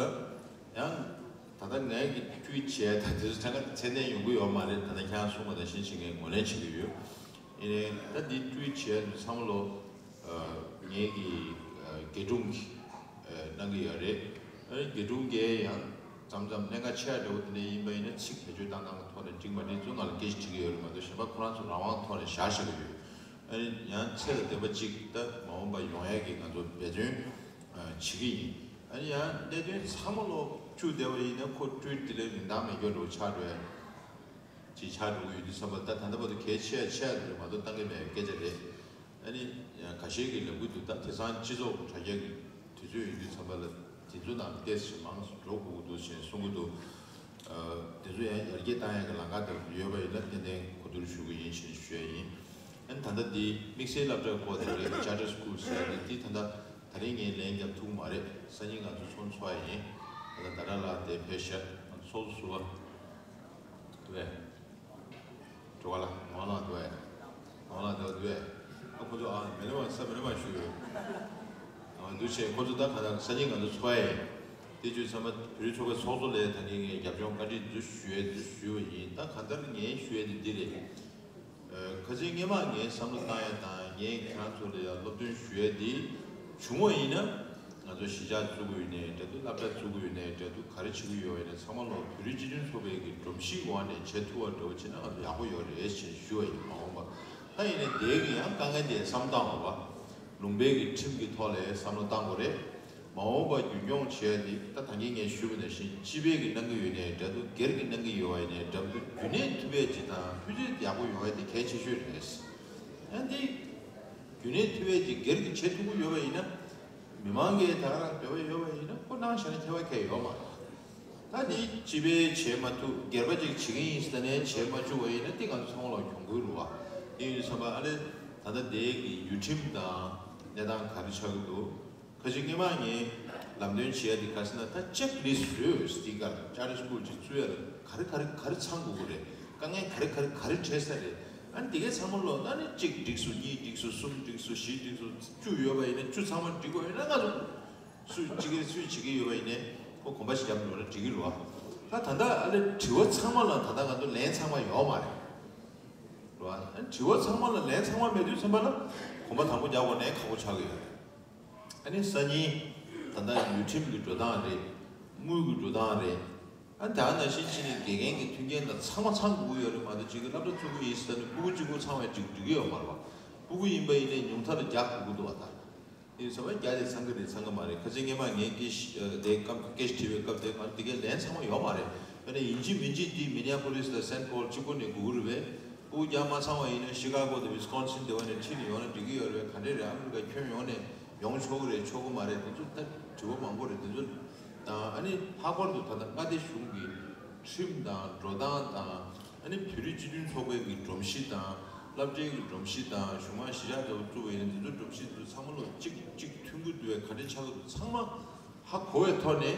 ཡང་ད་ལྟ་ངས་ཀྱི་ཊུ་ཝིཊ་བྱས་ད་དེ་ཚོ་ཐད་ཀར་ཚད་ལྡན་ཡོང་གི་ཡོད་མ་རེད། ད་ལྟ་ཁྱེད་རང་གསུངས་པ་ནང་བཞིན་བྱེད་མཁན་ངོས་ལེན་བྱེད་ཀྱི་ཡོད། ཡིན་ནའི་ད་འདི་ཊུ་ཝིཊ་བྱས་དུས་ཚང་མ་ལོ་ངས་ཀྱི་དགེ་སྒྲུང་གི་གནང་གི་ཡོད་རེད། དགེ་སྒྲུང་གས་ཡང་མཚམས་མཚམས་གནད་འགག་ཆེ་བ་འདྲ་བོ་དེ་འདྲ་ཡིན་པ་ཡིན་ན་ཚིག་བེད་སྤྱོད་བཏང་སྟངས་ཐོག་ནས་འགྲིག་མ་འགྲིག་ཚོ་ང་ལ་སྐད་ཆ་དྲི་གི་ཡོད་རེད་མ་གཏོགས། གཞན་པ་ཁོ་རང་ཚོ་རང་དབང་ཐོག་ནས་བཞག་བཞག་གི་ཡོད། ཨ་ནི་ཡང་ཚེ་ལ་བདེ་བ་གཅིག་ད་མ་འོངས་པ་ཡོང་ཡས་ཀྱི་ང་ཚོ་འབད་བརྩོན་བྱེད་ཀྱི་ཡིན། ཨ་ནི་ཡང་གནད་དོན་ཚང་མ་ལོག་བཅུག་བསྡད་པ་ཡིན་ན་ཁོ་ཊུ་ཝིཊ་དེ་ལས་རིན་ཐང་མེད་སྐྱོ་འགྲོ་ཆགས་འགྲོ་ཡ་ཅིག་ཆགས་འགྲོ་གི་ཡོད་དུས་ཙམ་པ་ལ་ད་ད་ལྟ་བར་དུ་གལ་ཆེ་ཡ་ཆེ་ཡ་རེད་མ་གཏོགས་བཏང་གི་མེད་པའི་སྐད་ཆ་རེད། ཨ་ནི་ཡང་ཁ་ཤས་ཀྱིས་ལབ་ཀྱི་འདུག་ད་དེང་སང་སྤྱི་ཚོགས་ཀྱི་དྲ་རྒྱ་གི་དུས་ཚོད་ཡིན་དུས་ཙམ་པ་ལ་དེ་ཚོ་ནང་ཏོག་ཙམ་མང་ཙམ་འགྲོ་དགོས་ཀྱི་འདུག་ཅེས་གསུང་གི་འདུག་དེ་ཚོ་ཡང་ཡར་རྒྱས་བཏང་ཡག་གི་ལམ་ཁ་དེ་ཡོད་པ་ཡིན་ན་ཏན་ཏན་གོ་བསྡུར་ཞུ་གི་ཡིན་ཞེས་ཞུ་ཡ་ཡིན། ཨ་ནི་ད་ལྟ་འདི་དམིགས་བསལ་སློབ་གྲྭའི་སྐོར་དེ་རེད། Charter School ཟེར་ཡ་དེ་འདི་ད་ལྟ་ད་རིང་ངས་ལན་རྒྱབ་ཐུབ་མ་རེད། སང་ཉིན་ང་ཚོ་ཚོགས་འཚོགས་ཡ་ཡིན། ད་ལྟ་ཟླ་གྲགས་ལགས་དེ་ཕེབས་ཤག་ང་ཚོ་ཚོགས་གཙོ་ཟུར་པ་འདུག་གས། འགྲོ་ག་ལ་ངོ་ལ་འགྲོ་ཨེ། ངོ་ལ་འགྲོ་འདུག་ཨེ། ཨ་ཁོ་ཚོ་ཨ་མེ་ལེ་མ་ས་མེ་ལེ་མ་ཞུ་ཡོད། ཨ་འདུག་བྱས་ཁོ་ཚོ་ད་ག་ད་སང་ཉིན་ང་ཚོ་ཚོགས་ཨེ། དེ་བརྗོད་ཚང་མ་བོད་རིགས་ཚོགས་པའི་ཚོགས་གཙོ་ལས་ད་གིན་ངས་རྒྱབ་ལྗོངས་བཀའ་འདྲི་འདུག་ཞུ་ཡས་འདུག་ཞུ་བ་ཡིན། ད་གང་ལྟར་ངས་ཞུ་ཡས་དེ་འདི་རེད། ཁ་སང་སྔས་མ་ངས་བསམ་བློ་བཏང་ཡས་དང་ངས་ཁྱེད་རང་ཚོ་ལ་ཡང་སློབ་སྟོན་ཞུ་ཡས་འདི་བྱུང་བ་ཡིན་ན། ང་ཚོ་གཞིས་ཆགས་བཙུགས་ཀྱི་ཡོད་ནའི་འདྲ་འདུག་སློབ་གྲྭ་བཙུགས་ཀྱི་ཡོད་ནའི་འདྲ་འདུག་ག་རེ་བྱེད་ཀྱི་ཡོད་ཡིན་ན་ཚང་མ་ལོ་བོད་རིགས་སྤྱི་མཐུན་ཚོགས་པའི་གི་སྒྲོམ་གཞི་འོག་ནས་བྱེད་ཐུབ་པ་འདྲ་བོ་བྱེད་ན་ང་ཚོ་ཡག་པོ་ཡོད་རེད་ཞེས་ཞུ་བ་ཡིན། མ་འོངས་པ་ད་ཡིན་ནའི་དེའི་གི་ཡང་དཀའ་ངལ་དེ་བསམ་བཏང་དགོས་པ། ལུང་པའི་གི་ཁྲིམས་ཀྱི་ཐོག་ལ་བསམ་བློ་བཏང་དགོས་རེད། མ་འོངས་པ་རྒྱུན་སྐྱོང་བྱས་ཏེ་ད་ད་གིན་ངས་ཞུས་པ་ནང་བཞིན་སྤྱི་པའི་གི་གནང་གི་ཡོད་ནའི་འདྲ་འདུག་སྒེར་གྱི་གནང་གི་ཡོད་པ་ཡིན་ནའི་འདྲ་འདུག་རྒྱུན་གནས་ཐུབ་པའི་ཅིག་དང་སྤུས་ཚད་ཡག་པོ་ཡོང་ཡ་དེ་གལ་ཆེ་ཤོས་རེད། ཡང་འདི་རྒྱུན་གནས་ཐུབ་པའི་ཅིག་སྒེར་གྱི་བྱེད་ཐུབ་ཀྱི་ཡོད་པ་ཡིན་ན། མི་མང་གིས་ད་ག་རང་འདོད་པ་ཡོད་པ་ཡིན་ན་ཁོ་གནང་བཞག་ན་ཁྱད་པར་གང་ཡང་ཡོད་མ་རེད། ད་འདི་སྤྱི་པའི་བྱེད་མ་ཐུབ་སྒེར་པ་ཅིག་བྱེད་ཀྱི་ཡིན་ཟེར་ནས་བྱེད་མ་བཅུག་པ་ཡིན་ན་འདི་ང་ཚོ་ཚང་མ་ལ་གྱོང་གུན་རེད་པ། དེ་ཡིན་དུས་ཙམ་པ་ཨ་ལེ་ད་ལྟ་འདི་གི་ཡུལ་ཁྲིམས་དང་གནས་སྟངས་ག་རེ་ཆགས་ཀྱི་འདུག་ཁ་ཅིག་སྔས་མ་ངས་ལམ་སྟོན་བྱེད་ཡ་དེ་ག་ཟེར་ན་ད་ཅེག་ལིསི་རེད། སི་ཊི་ཀར་ཅར་ཊར་སི་ཀུལ་ཅིག་བཙུགས་ཡ་ལ་ག་རེ་ག་རེ་ག་རེ་ཚང་དགོས་ཀྱི་རེད། དཀའ་ངལ་ག་རེ་ག་རེ་ག་རེ་འཕྲད་ས་རེད། ཨ་ནི་དེ་གའི་ཚང་མ་ལོ་ཨ་ནི་གཅིག་འགྲིག་སོང་། གཉིས་འགྲིག་སོང་། གསུམ་འགྲིག་སོང་། བཞི་འགྲིག་སོང་། བཅུ་ཡོད་པ་ཡིན་ན་བཅུ་ཚང་མ་འགྲིག་དགོས་ཡིན་ན་ང་ཚོ་སུས་གཅིག་གིས་སུས་བྱེད་ཀྱི་ཡོད་པ་ཡིན་ནའི་ཁོ་གོམ་པ་ཞིག་བརྒྱབ་འགྲོ་ན་འགྲིག་གི་རེད་པ། ད་ད་ལྟ་ཨ་ལེ་དྲི་བ་ཚང་མ་ལ་ད་ལྟ་ང་ཚོ་ལན་ཚང་མ་ཡོད་མ་རེད། རེད་པ། ཨ་ནི་དྲི་བ་ཚང་མ་ལ་ལན་ཚང་མ་མེད་དུས་ཙམ་པ་ལ་གོམ་པ་དང་པོ་རྒྱག་དགོས་ནའི་ཁག་པོ་ཆགས་ཀྱི་ཡོད་རེད། ཨ་ནི་སང་ཉིན་ད་ལྟ་ཡུལ་ཁྲིམས་ཀྱི་འགྲོ་སྟངས་རེད། དངུལ་གྱི་འགྲོ་སྟངས་རེད། ཨ་ནི་ད་ག་ནང་བཞིན་ཕྱིན་ནས་དགེ་རྒན་གྱི་མཐུན་རྐྱེན་དང་ཚང་མ་ཚང་དགོས་ཀྱི་ཡོད་རེད་མ་གཏོགས་གཅིག་གི་སློབ་གྲྭ་བཙུགས་ཀྱི་ཡིན་ཟེར་ནས་སྤུ་གུ་གཅིག་པུ་ཚང་བའི་འགྲིག་འགྲིག་གི་ཡོད་མ་རེད་པ། སྤུ་གུ་ཡིན་པ་ཡིན་ནའི་ཉུང་མཐའ་ལ་རྒྱག་དགོས་ཀྱི་འདུག་པ་ད། དེ་ཡིན་ཙང་རྒྱ་དེ་ཚང་གི་རེད་ཚང་གི་མ་རེད། ཁ་སང་སྔས་མ་ངས་སྐད་ཆ་དེ་སྐབས་སྐད་ཆ་དྲིས་པའི་སྐབས་དེ་གང་དེ་གའི་ལན་ཚང་མ་ཡོད་མ་རེད། དཔེར་ན་ཡིན་གཅིག་མིན་གཅིག་དེ་མི་ནི་ཡ་པོ་ལིས་དང་སེན་ཕོལ་གཅིག་པོ་ནས་དགོས་ཀྱི་རེད་པས། ཨུ་རྒྱ་མ་ཚང་བ་ཡིན་ན་ཤི་ཀ་གོ་དང་ཝི་སི་ཀོན་སིན་དེ་བ་ནས་ཁྲིད་ནས་ཡོང་ན་འགྲིག་གི་ཡོད་རེད་པས། ག་འདྲས་རེད། ཨ་མི་རི་ཀ་ཁྱོན་ཡོངས་ནས་ཡོང་ཆོག་གི་རེད་ཆོག་གི་མ་རེད། དེ་ཚོ་ད་དྲི་བ་མང་པོ་རེད། དེ་ཚོ་དང་ཨ་ནི་ལྷག་པར་དུ་ད་ལྟ་མངའ་སྡེ་གཞུང་གི་ཁྲིམས་དང་འགྲོ་སྟངས་དང་། ཨ་ནི་བོད་རིགས་སྤྱི་མཐུན་ཚོགས་པའི་གི་སྒྲོམ་གཞི་དང་། སློབ་གྲྭའི་གི་སྒྲོམ་གཞི་དང་། གཞུང་མང་གཞིས་ཆགས་ལྟ་བུ་བཙུགས་པ་ཡིན་ན་དེ་ཚོའི་སྒྲོམ་གཞི་དེ་ཚོ་ཚང་མ་ལོ་གཅིག་གཅིག་མཐུན་པོ་འདུག་པས། ག་འདྲ་ཆགས་ཀྱི་འདུག་ཚང་མ་ཧ་གོ་བའི་ཐོག་ནས་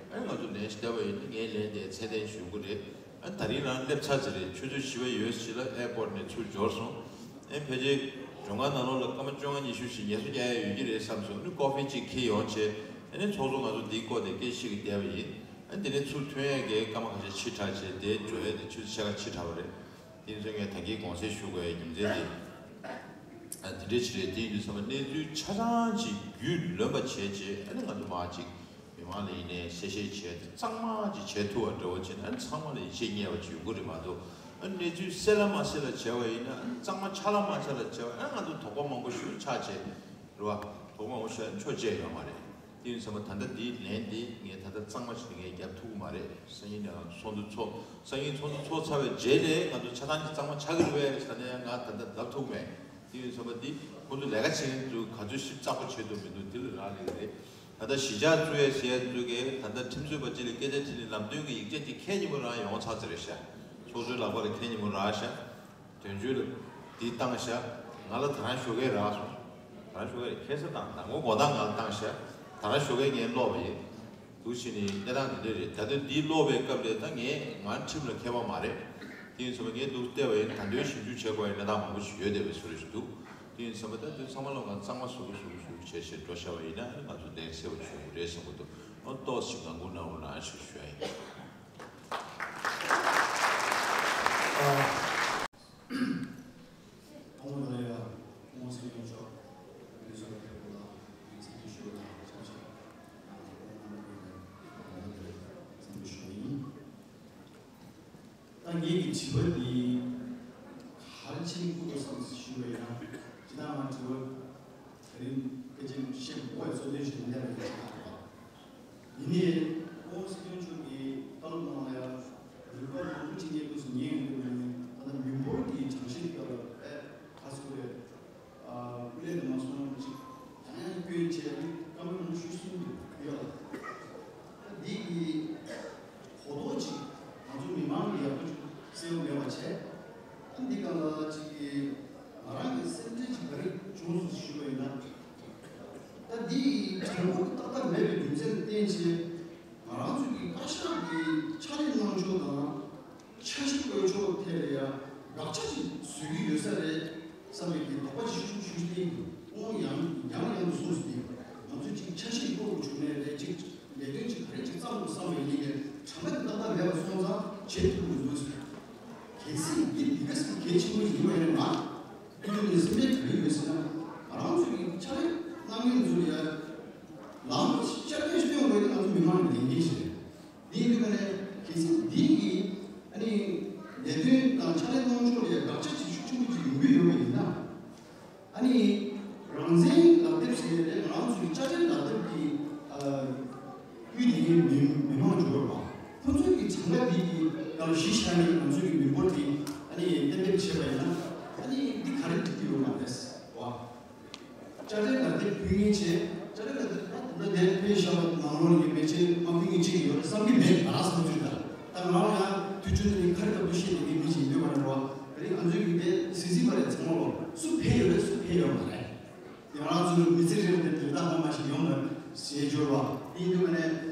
ཨ་ནི་ང་ཚོ་ལན་ཞིག་བལྟས་པ་ཡིན་ན་ངས་ལན་དེ་ཚད་ལྡན་ཞུ་གི་རེད། ཨ་ནི་ད་རིང་རང་སླེབས་ཚར་ཚར་རེད། ཆུ་ཚོད་བཞི་པ་ཡོལ་ཞིག་ལ་ཨེར་པོར་ཊི་ནས་ཚུར་འབྱོར་སོང་། ཨ་ནི་ཕལ་ཆེར་མགྲོན་ཁང་ནང་ལོགས་ལ་སྐར་མ་བཅོ་ལྔ་ཉི་ཤུ་ཞིག་ངལ་གསོ་རྒྱག་ཡ་ཡོད་ཀྱི་རེད་བསམ་སོང་། ཨ་ནི་ཀོ་ཕི་གཅིག་འཁྱེར་ཡོང་བྱས། ཨ་ནི་ཚོགས་གཙོ་ང་ཚོ་འདིའི་སྐོར་དེ་སྐད་ཆ་བཤད་གི་བསྡད་པ་ཡིན། ཨ་ནི་དེ་ནས་ཚུར་ཐོན་ཡས་ཀྱི་སྐར་མ་ཁ་ཤས་ཕྱི་དྲགས་བྱས་དེ་འགྲོ་ཡས་དེ་ཆུ་ཚོད་ཕྱེད་ཀ་ཕྱི་དྲགས་པ་རེད། དེ་ཚོ་ངས་ད་གིན་དགོངས་སེལ་ཞུ་དགོས་ཡའི་རྒྱུ་མཚན་དེ། ཨ་དེ་འདྲས་ཅིག་རེད། དེ་ཡིན་དུས་ཙམ་པ་གནས་ཚུལ་ཆ་ཚང་ཅིག་རྒྱུས་ལོན་པ་བྱས་རྗེས་ཨ་ནི་ང་ཚོ་མར་ཅིག་མི་མང་ལ་ཡིན་ནའི་གསལ་བཤད་བྱས་ཏེ་གཙང་མ་ཅིག་བྱས་ཐུབ་པ་འདྲ་བོ་བྱས་ན་ཨ་ནི་ཚང་མ་ལ་ཡིད་ཆེས་རྙེད་པ་ཅིག་ཡོང་གི་རེད་མ་གཏོགས། ཨ་ནི་གནས་ཚུལ་གསལ་ལ་མ་གསལ་ལ་བྱས་པ་ཡིན་ན་ཨ་ནི་གཙང་མ་ཆ་ལ་མ་ཆ་ལ་བྱས་པ་ཨ་ནི་ང་ཚོ་དོགས་པ་མང་པོ་ཞིག་ཆགས་བྱས། རེད་བ། དོགས་པ་མང་པོ་ཞིག་ཨ་ནི་ཆོག་བྱས་ཡོད་མ་རེད། དེ་ཡིན་ཙམ་པ་ད་ལྟ་འདིའི་ལན་འདི་ངས་ད་ལྟ་གཙང་མ་ཞིག་ངས་རྒྱབ་ཐུབ་ཀྱི་མ་རེད། སང་ཉིན་ནས་ཚོགས་འདུ་ཚོགས། སང་ཉིན་ཚོགས་འདུ་ཚོགས་ཚར་བའི་རྗེས་ལ་ང་ཚོ་ཆ་ཚང་གཅིག་གཙང་མ་ཆགས་ཀྱི་རེད་པས་ཟེར་ནས་ང་ད་ལྟ་ལབ་ཐུབ་མེད། དེ་ཡིན་ཙམ་པ་འདི་ཁོང་ཚོ་ལས་ཀ་བྱེད་མཁན་ཚོས་ག་ཚོད་ཞིབ་ཚགས་པོ་བྱེད་འདུག་མི་འདུག་འདི་ལ་རག་ལས་ཀྱི་རེད། ད་ལྟ་གཞིས་ཆགས་བཙུགས་ཡས་ཟེར་ཡས་ཚོ་གིས་ད་ལྟ་ཁྲིམས་རྩོད་པ་གཅིག་ལ་སྐད་ཆ་དྲིས་ནས་ལམ་སྟོན་གྱི་ཡིག་ཆ་གཅིག་ཁྱེད་ཉིན་མོ་རང་ཡོང་ཚར་ཚར་རེད་ཤག་ཚོགས་གཙོའི་ལག་པ་ལ་ཁྱེད་ཉིན་མོ་རག་ཤག་དོན་གཅོད་ལ་འདི་བཏང་ཤག་ང་ལ་ད་རང་ཞོགས་ཀས་རག་སོང་། ད་རང་ཞོགས་ཀས་ཁ་སང་བཏང་། མདང་དགོང་དགོང་དག་ང་ལ་བཏང་ཤག་ད་རང་ཞོགས་ཀས་ངས་ཀློག་པ་ཡིན། འདུག་བྱས་ནས་གནས་སྟངས་འདི་འདྲ་རེད། ད་དུང་འདི་ཀློག་པའི་སྐབས་དེ་ད་ངས་ང་ཁྲིམས་ལ་མཁས་པ་མ་རེད། དེ་ཡིན་ཙང་ངས་འདུག་བལྟས་པ་ཡིན། ད་དུང་ཞིབ་འཇུག་བྱེད་དགོས་ཡ་གནས་སྟངས་མང་པོ་ཞིག་ཡོད་བསྡད་པའི་བཟོ་འདྲ་ཞིག་འདུག་དེ་ཡིན་ཙང་ད་དུང་ཚང་མ་ལ་ང་གཙང་མ་བཟོ་གི་བཟོ་གི་བཟོ་གི་བྱས་བྱས་འགྲོ་བཞག་པ་ཡིན་ན། ཨ་ནི་ང་ཚོ་གདེང་གསལ་པོ་བྱུང་གི་རེད་བསམ་གྱི་འདུག་ཨ། ཏོག་ཙམ་ངང་སྒུག་གནང་རོགས་གནང་ཞེས་ཞུ་ཡ་ཡིན། ཨ། ཐོག་མ་ལ་ཡ་ཁོང་སྲིད་སྐྱོང་མཆོག་མི་ཚོགས་ཕེབས་པ་ལ་ཚིག་གི་ཞུ་བ་དང་ཆབས་ཅིག་ཁོང་རྣམ་པ་ཀུན་ལ་འཚམས་འདྲི་ཞུ་བ་ཡིན། ད་ངེད་ཀྱི་དྲི་བ་འདི་ག་རེ་བྱས་ནས་བསྐུར་དགོས་བསམ་ཞུས་པ་ཡིན་ན། སྤྱིར་བཏང་ང་དྲི་བ་དེ་རིང་སྐད་ཆ་བཤད་དགོས་པའི་གཙོ་དོན་ཞིག་ལ་གནས་པ་ཡིན་ཅིག་ཡིན་ནའི་ཁོང་སྲིད་སྐྱོང་མཆོག་གིས་བཀའ་སློབ་གནང་བ་ཡང་རིག་པ་མང་པོ་ཅིག་ངས་སྐབས་སུ་ཉན་ཡོང་གི་མ་ཡིན། ད་ལྟ་མི་འབོར་གྱི་གྲངས་གཤིས་སྐབས་ལ་ཨེ་ག་ཚོད་རེད། ཨ། སྐུ་ལས་དུ་མ་སོང་ཅིག་ཡང་ཡང་སྐྱོན་བྱས་ནས་བཀའ་མོལ་མང་པོ་ཞུས་སོང་འདུག་ཡོད་ལ། ད་འདི་གི་གོ་རྟོགས་ཅིག་ང་ཚོ་མི་མང་གི་ཡག་པོ་ཅིག་གསལ་པོ་མེད་པ་བྱས། ཨ། འདི་སྒང་ལ་ཅིག་གི་ང་རང་གི་སེམས་ཁྲལ་ཅིག་ག་རེ་བྱུང་སོང་ཞུས་པ་ཡིན་ན། ད་འདི་གྲངས་འབོར་ཏག་ཏག་མེད་པའི་རྒྱུ་མཚན་ལ་བརྟེན་བྱས། ང་རང་ཚོ་གི་བཀའ་ཤག་གི་ཕྱག་ལས་གནང་ཕྱོགས་དང་། འཆར་གཞི་བཀོད་ཕྱོགས་ཐད་ལ་ཡང་དགག་བྱ་ཅིག་བཟོ་གི་ཡོད་ས་རེད་བསམ་པའི་གི་དོགས་པ་ཅིག་ཤུགས་ཆེན་པོ་ཞིག་བསྟན་འདུག་ཁོང་ཡང་ཡང་ཡང་དུ་གསུངས་སོང་། ང་ཚོས་ཅིག་འཆར་གཞི་བཀོད་དགོས་བྱུང་ནའི་རེད། ཅིག་ལས་དོན་ཅིག་ག་རེ་ཅིག་བརྩམ་དགོས་བསམ་པའི་གི་གྲངས་ཀ་དེ་ཏག་ཏག་མེད་པ་སོང་ཙང་བྱེད་ཐུབ་ཀྱི་མི་འདུག་ཟེར། གལ་སྲིད་འདི་འདི་ག་ཙམ་གལ་ཆེན་པོ་ཞིག་ཡིན་པ་ཡིན་ན། ང་ཨུ་ཐུ་ནས་སེམས་ཁྲལ་ག་རེ་ཡོད་ཟེར་ན། ང་རང་ཚོ་གི་ཕྱག་ལས་གནང་མཁན་ཚོ་ལ་ཡང་ལམ་བསྐྱར་བཅོས་སྟོན་དགོས་དེ་ང་ཚོ་མི་མང་གི་ལས་འགན་ཞིག་རེད། དེ་ཡིན་དུས་ཀ་ནས་གལ་སྲིད་འདི་གི་ཨ་ནི་ལས་དོན་དང་ཕྱག་ལས་གནང་ཕྱོགས་ལ་ཡང་དགག་བྱ་ཅིག་ཤུགས་ཆེན་པོ་ཅིག་ཡོང་གི་ཡོད་པ་ཡིན་ན། ཨ་ནི་རང་བཙན་ལག་དེབ་ཟེར་ནས་ང་རང་ཚོའི་དཔྱ་ཁྲལ་ལག་དེབ་ཀྱི་ཨ་དབུས་དེ་གའི་མི་མི་མང་འབྱོར་བ་ཁོ་ཚོའི་གི་གྲངས་ཀ་དེ་གི་སྒང་གཞི་བཞག་ནས་ང་ཚོའི་གི་མི་འབོར་དེ་ཨ་ནི་གཏན་འབེབས་བྱས་པ་ཡིན་ན། ཨ་ནི་འདི་ག་རེ་འགྲིག་གི་ཡོད་མ་རེད་བ། དཔྱ་ཁྲལ་ལག་དེབ་ཕུལ་མཁན་བྱས། དཔྱ་ཁྲལ་ལག་དེབ་ད་ད་ལྟ་དེ་ཕུལ་བཞག་པ་ནང་ལོགས་ལ་མེད་ཅེས་མ་ཕུལ་མཁན་གཅིག་ཡོད་རེད་བསམ་གྱི་མེད། ང་རང་བསམ་ཚུལ་ལྟར། ད་ང་རང་ཡང་དུས་རྒྱུན་དུ་ནི་ཁ་རི་ཁ་ཐུག་བཤད་བསྡད་མཁན་མི་ཞིག་ཡིན་དུས་མ་རེད་བ། དེ་རིང་ང་ཚོའི་གི་དེ་གཟིགས་གཟིགས་པ་རེད། ཚང་མ་ལོ་སུ་ཕེབས་ཡོད་རེད་སུ་ཕེབས་ཡོད་མ་རེད། ང་རང་ཚོའི་མི་ཚེ་རིང་དེ་དུས་ད་ཧ་མ་ཞིག་ཡོང་མ་ཞེས་སྦྱོར་བ་ཡིན་དུས་ནས་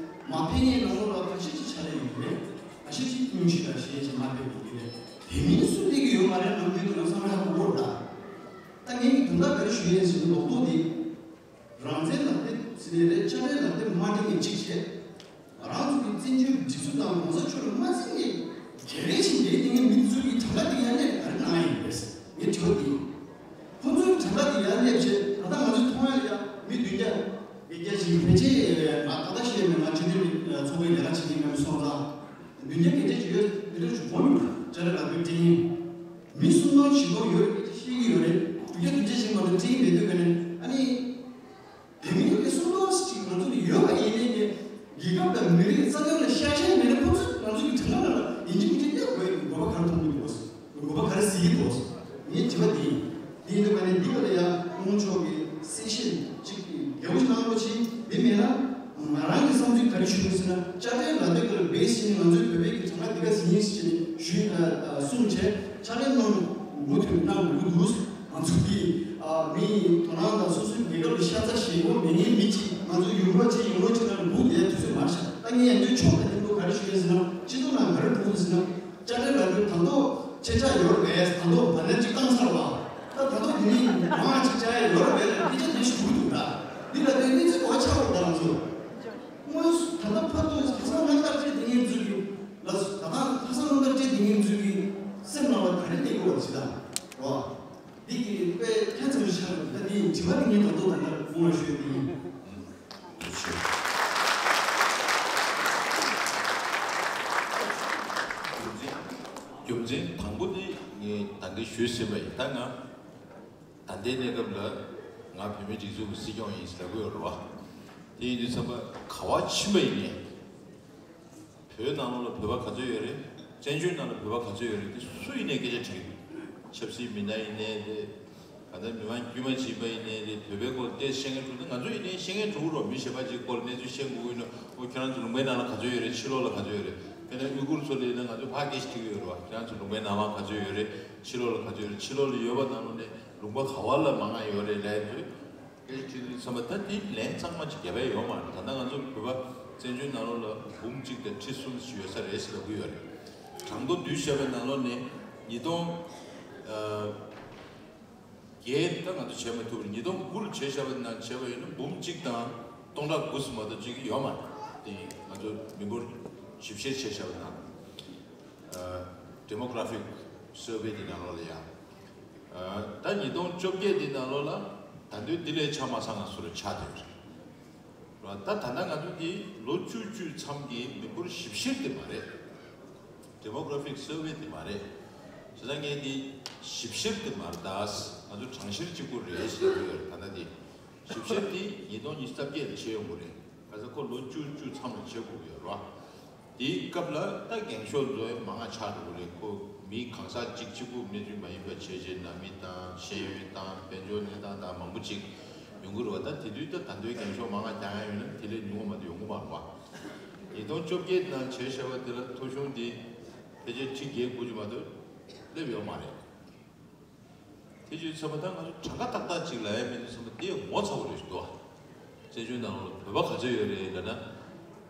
མ་ཕེབས་མཁན་ནང་ལོགས་ལ་ཁ་ཤས་ཅིག་ཆ་ལས་ཡོད་རེད། ཁ་ཤས་ཅིག་ཐུན་ཞིག་ལ་ཞེས་བྱས་མ་ཕེབས་ཀྱི་ཡོད་རེད། དེ་མིན་སུ་ཕེབས་ཀྱི་ཡོད་མ་རེད། ནམ་རྒྱུན་དུ་ལ་བསམ་བློ་ཧ་གོ་གོ་རེད། ད་ངས་ཀྱི་དོན་དག་ག་རེ་ཞུ་ཡིན་ཟེར་ན་ལོག་རྟོག་དེ། རང་བཙན་ལག་དེབ་ཟེར་ནས་རེད། དཔྱ་ཁྲལ་ལག་དེབ་མ་འགྲིག་ནས་གཅིག་བྱས། ང་རང་ཚོ་གི་བཙན་བྱོལ་སྒྲིག་འཛུགས་དང་༸གོང་ས་མཆོག་ལ་མ་བརྩི་ནས་རྒྱལ་རེ་ཆེན་རྒྱལ་དེ་ངའི་མི་ཚོ་གི་གྲངས་ཀ་དེ་ཡར་སླེབས་ག་རེ་གནང་ཡིན་པས་ངའི་དྲི་བ་དེ་ཡིན། ཁོང་ཚོའི་གྲངས་ཀ་དེ་ཡར་སླེབས་བྱས་ད་ལྟ་ང་ཚོའི་མཐོང་ཡ་ལ་ཡ་མི་བདུན་བརྒྱ་བརྒྱད་བརྒྱ་ཞིག་ཕལ་ཆེར་ང་ད་ལྟ་བཤད་མེད། ང་སྤྱི་འཐུས་ཚོགས་པའི་ལས་ཀ་བྱེད་མཁན་མེད་སོང་ཙང་། བདུན་བརྒྱ་བརྒྱད་བརྒྱ་ཅིག་ཡོད། དེ་འདྲ་ཅིག་གོ་མི་འདུག་དཔྱ་ཁྲལ་ལག་དེབ་སྤྲད་མཁན་མི་སུམ་སྟོང་བཞི་སྟོང་ཡོད་རེད། སྐད་ཆ་བཤད་ཀྱི་ཡོད་རེད། བདུན་བརྒྱ་བདུན་བརྒྱ་ཅིག་མ་གཏོགས་སྤྲད་ཀྱི་མེད་དུས་ག་ནས་ཨ་ནི། དེ་མིན་གྱི་སུམ་སྟོང་ཅིག་ང་ཚོ་ལ་ཡོད་པ་ཡིན་ནའི་ཀྱི་རྒྱལ་ཁབ་དང་མི་རིགས་རྩ་དོན་ལ་ཤ་ཞེན་མེད་ན་ཁོ་ཚོས་ང་ཚོ་གི་དྲན་ལ་ཡིན་གཅིག་མིན་གཅིག་སླེབས་དགོས་ཡིན། དགོས་པ་ག་རེ་མཐོང་གི་འདུག་དགོས་པ་ག་རེ་གཟིགས་ཀྱི་འདུག་ངའི་དྲི་བ་འདི་ཡིན། དེ་ཡིན་དུས་ང་ནི་འདི་ག་ལ་ཡང་སྔོན་ཆོག་གི་གསལ་བཤད་ཅིག་གི་རྒྱལ་པོ་ཞིག་གནང་རོགས་གྱིས། འདི་མེད་ན་ང་རང་གི་བསམ་ཚུལ་ག་རེ་ཞུ་གི་ཟེར་ན། དཔྱ་ཁྲལ་ལག་དེབ་ཀྱི་བེ་སི་ནི་ང་ཚོའི་བོད་པའི་གི་གྲངས་ཀ་འདི་ག་ཟིན་ཡིན་ཟེར་ནས་ཞུས་གསུངས་བྱས་ཕྱག་ལས་གནང་དགོས་དུས་གནང་དགོས་འདུག་ང་ཚོ་གི་མིའི་དོ་སྣང་དང་སོ་སོའི་རྒྱལ་ཁབ་ལ་ཤ་ཚ་ཞེ་པོ་མེད་མཁན་མི་གཅིག་ང་ཚོ་ཡོང་རོགས་གྱིས་ཡོང་རོགས་གྱིས་ལ་སྒུག་བསྡད་དུས་ཚོད་མ་རེད་ཤག་ད་ངས་ཡང་བསྐྱར་ཕྱོགས་དང་མཉམ་དུ་ག་རེ་ཞུ་ཡིན་ཟེར་ན། སྤྱི་ཚོགས་ནང་ག་རེ་སྒུག་འདུག་ཟེར་ན། དཔྱ་ཁྲལ་ལག་དེབ་ད་དུང་ཆད་ཆག་ཡོད་རེད་པས། ད་དུང་བ་ནན་ཅིག་བཏང་ཚར་བ། ད་ད་དུང་དེ་ནས་མང་ཅིག་བྱ་ཡ་ཡོད་རེད་པས་ལ་སྐད་ཆ་དེ་ཞིག་འགྲོ་གི་འདུག་ད་འདི་ལ་དེ་གནས་ཚུལ་གོ་བ་ཆགས་འགྲོ་ད་ང་ཚོ། དངོས་སུ་ད་ལྟ་ཕར་ཚུར་ཁ་སང་ལྔ་དཀར་སྤྲད་དེ་ངས་ཚུལ་གྱི་ལ་སུ་ད་ལྟ་ཁ་སང་ལྔ་དཀར་སྤྲད་དེ་ངས་ཚུལ་གྱི་སེམས་ནང་ལ་ག་རེ་གནས་དགོས་པ་ཞིག་ད་རོ། འདི་གི་དཔེ་ཁྱད་མཚར་ཞིག་ཆགས་འདུག་ད་འདི་དྲི་བ་དེ་ངས་ད་དུང་ད་ལྟ་དགོངས་པ་ཞུས་དེ་ཡིན། རྒྱུ་མཚན་རྒྱུ་མཚན་དང་པོ་དེ་ངས་ད་གིན་ཞུས་ཟིན་པ་ཡིན། ད་ང་ད་ལྟའི་གནས་སྐབས་ལ་ང་བོད་མིའི་སྒྲིག་འཛུགས་ཀྱི་སྲིད་སྐྱོང་ཡིན་ཟེར་གྱི་ཡོད་རེད་བ། དེ་ཡིན་དུས་ཙམ་པ་ག་བ་ཕྱིན་པ་ཡིན་ནའི་བོད་ནང་ལོགས་ལ་བོད་པ་ག་ཚོད་ཡོད་རེད། བཙན་བྱོལ་ནང་ལ་བོད་པ་ག་ཚོད་ཡོད་རེད། དེ་སུ་ཡིན་ནའི་སྐད་ཆ་དྲིས་ཀྱི་འདུག་ཆབ་སྲིད་མི་སྣ་ཡིན་ནའི་རེད། ག་ད་མི་མང་དཀྱུས་མ་ཅིག་ཡིན་པ་ཡིན་ནའི་རེད། བོད་པའི་སྐོར་ཏོག་ཙམ་བཤད་མཁན་འགྲོ་ན་ང་ཚོ་ཡིན་ནའི་བཤད་མཁན་འགྲོ་གི་རེད། མི་གཞན་པ་ཅིག་སྐོར་གནས་ཚུལ་བཤད་དགོས་ཀྱི་ཡོད་ན། ཨོ་ཁྱོད་རང་ཚོ་ལུང་པའི་ནང་ལ་ག་ཚོད་ཡོད་རེད། ཕྱི་ལོགས་ལ་ག་ཚོད་ཡོད་རེད། དེ་ནས་ཡུ་གུར་ཚོ་ལ་ཡིན་ན་ང་ཚོ་ཕར་སྐད་ཆ་དྲི་གི་ཡོད་རེད་བ། ཁྱེད་རང་ཚོ་ལུང་པའི་ནང་ལ་ག་ཚོད་ཡོད་རེད། ཕྱི་ལོགས་ལ་ག་ཚོད་ཡོད་རེད། ཕྱི་ལོགས་ལ་ཡོད་པ་ནང་ལོགས་ནས་ལུང་པ་ག་བ་ལ་མང་ང་ཡོད་རེད་ལབ་ཡ་ཚོ་སྐད་ཆ་དྲི་དུས་ཙམ་པ། ད་དེ་ལན་གཙང་མ་ཅིག་རྒྱབ་ཡ་ཡོད་མ་རེད། ད་ལྟ་ང་ཚོ་བོད་པ་བཙན་བྱོལ་ནང་ལོགས་ལ་འབུམ་གཅིག་དང་ཁྲི་གསུམ་ཞིག་ཡོད་ས་རེད་ཟེར་ལབ་གི་ཡོད་རེད། གྲངས་ཐོ་བསྡུས་བཞག་པའི་ནང་ལོགས་ནས་ཉིས་སྟོང་ཨ་བརྒྱད། ད་ང་ཚོ་བྱས་མ་ཐུབ་པར་ཉིས་སྟོང་དགུ་ལ་བྱས་བཞག་པ་ནང་བྱས་པ་ཡིན་ན་འབུམ་གཅིག་དང་སྟོང་ཕྲག་དགུ་ཙམ་མ་གཏོགས་ཅིག་ཡོད་མ་རེད། དེ་ང་ཚོ་མི་འབོར་ཞིབ་བཤེར་བྱས་བཞག་པ་ནང་། ཨ་demographic survey དེ་ནང་ལོགས་ལ་ཡང་། ཨ་ད་ཉིས་སྟོང་བཅོ་བརྒྱད་དེ་ནང་ལོགས་ལ་ད་དུང་དེ་ལས་ཆ་མ་ཚང་ང་སུ་རུ་ཆགས་བསྡད་ཡོད་རེད། ད་ད་ལྟ་ང་ཚོ་འདི་ལོ་བཅུ་བཅུ་མཚམས་ཀྱི་མི་འབོར་ཞིབ་བཤེར་དེ་མ་རེད། demographic survey དེ་མ་རེད། བྱས་ཙང་ངས་འདི་ཞིབ་བཤེར་དེ་མ་རེད་ད། ང་ཚོ་གྲངས་བཤེར་གཅིག་པོ་རེད་ཞེས་ལབ་ཡོད་རེད། ད་ལྟ་འདི་ཞིབ་བཤེར་དེ་ཉིས་སྟོང་ཉི་ཤུ་རྩ་བརྒྱད་ལ་བྱས་ཡོང་གི་རེད། ག་ས་ཁོ་ལོ་བཅུ་བཅུ་མཚམས་ལ་བྱེད་དགོས་ཀྱི་ཡོད་རེད་བ། དེའི་སྐབས་ལ་ད་འགེངས་ཤོག་འཛུགས་ཡ་མང་ང་ཆགས་འགྲོ་གི་རེད། ཁོ་མི་གང་ཟག་གཅིག་གཅིག་པུ་གནས་ཚུལ་མ་ཡིན་པ་བྱས་རྗེས་ནང་མི་དང་ཤེས་ཡོན་དང་དཔལ་འབྱོར་གནས་སྟངས་དང་མང་པོ་ཅིག་ཡོང་གི་རེད་བ། ད་དེ་དུས་ད་ད་དུང་འགེངས་ཤོག་མང་ང་རྒྱག་ཡ་ཡོད་ན་དེ་ལས་ཉུང་བ་མ་གཏོགས་ཡོང་གི་མ་རེད་བ། ཉིས་སྟོང་བཅོ་བརྒྱད་ནང་བྱས་བཞག་པ་དེ་ལ་ཐོ་གཞུང་དེ་ཕལ་ཆེར་ཁྲི་བརྒྱད་དགུ་ཅིག་མ་གཏོགས་སླེབས་ཡོད་མ་རེད། དེ་བྱས་ཙང་ད་ང་ཚོ་གྲངས་ཀ་ཏག་ཏག་ཅིག་ལབ་ཡ་མེད་དུས་ཙམ་པ་དེ་ངོ་ཚ་བོ་རེད་ཞུ་དོ། བཙན་བྱོལ་ནང་ལ་བོད་པ་ག་ཚོད་ཡོད་རེད་ལབ་ན།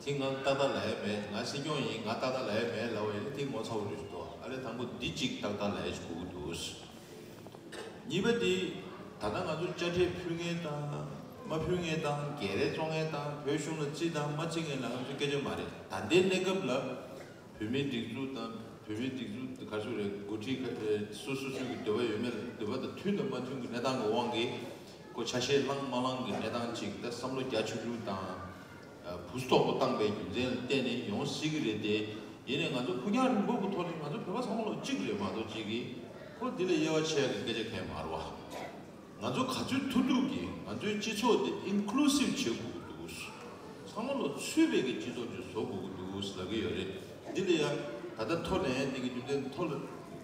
དེ་ང་ཏག་ཏག་ལབ་ཡ་མེད། ང་སྲིད་སྐྱོང་ཡིན་ང་ཏག་ཏག་ལབ་ཡ་མེད་ལབ་པ་ཡིན་ན་དེ་ངོ་ཚ་བོ་རེད་ཞུ་དོ། ཨ་ལས་དང་པོ་འདི་གཅིག་ཏག་ཏག་ལབ་ཡ་ཞིག་དགོས་ཀྱི་འདུག། གཉིས་པ་དེ་ད་ལྟ་ང་ཚོ་དཔྱ་ཁྲལ་ཕུལ་མཁན་དང་མ་ཕུལ་མཁན་དང་སྒེར་རེ་བཙོང་མཁན་དང་བོད་གཞུང་ལ་བརྩི་དང་མ་བརྩི་མཁན་ལ་ང་ཚོ་སྐད་ཆ་མ་རེད། ད་ལྟའི་གནས་སྐབས་ལ། བོད་མིའི་སྒྲིག་འཛུགས་དང་བོད་མིའི་སྒྲིག་འཛུགས་ག་ཚོད་རེད། འགོ་ཁྲིད་ཁ་སོ་སོ་སོའི་གི་འདོད་པ་ཡོད་མེད་ལ་འདོད་པ་དང་མཐུན་དང་མ་མཐུན་གྱི་གནས་སྟངས་ཀྱི་དབང་གིས་ཁོ་ཆ་ཤས་བླངས་མ་བླངས་ཀྱི་གནས་སྟངས་ཅིག་ད་བསམ་བློ་རྒྱ་ཆུང་ཆུང་དང་བུ་སྟོབས་པོ་བཏང་པའི་རྒྱུ་མཚན་ལ་བརྟེན་ནས་ཡོང་སྲིད་ཀྱི་རེད་དེ། ཡིན་ནའི་ང་ཚོ་ཕུགས་རྒྱང་རིང་པོ་གི་ཐོག་ནས་ང་ཚོ་བོད་པ་ཚང་མ་ལོ་གཅིག་རེད་མ་གཏོགས་ཅིག་གིས་ཁོ་འདི་ལས་དབྱེ་བ་ཕྱེ་ཡ་གི་སྐད་ཆ་གང་ཡང་མ་རེད་བ། ང་ཚོ་ག་ཚོད་ཐུབ་ཐུབ་ཀྱིས་ང་ཚོའི་སྤྱི་ཚོགས་འདི་inclusive བྱེད་དགོས་ཀྱི་འདུག། ཚང་མ་ལ་ཚུད་པའི་གི་སྤྱི་ཚོགས་ཅིག་བཟོ་དགོས་ཀྱི་འདུག་ལབ་ཀྱི་ཡོད་རེད། འདི་ལ་ཡང་ད་ལྟ་ཐོ་ལེན་འདི་གི་རྒྱུ་མཚན་ཐོ་ལ་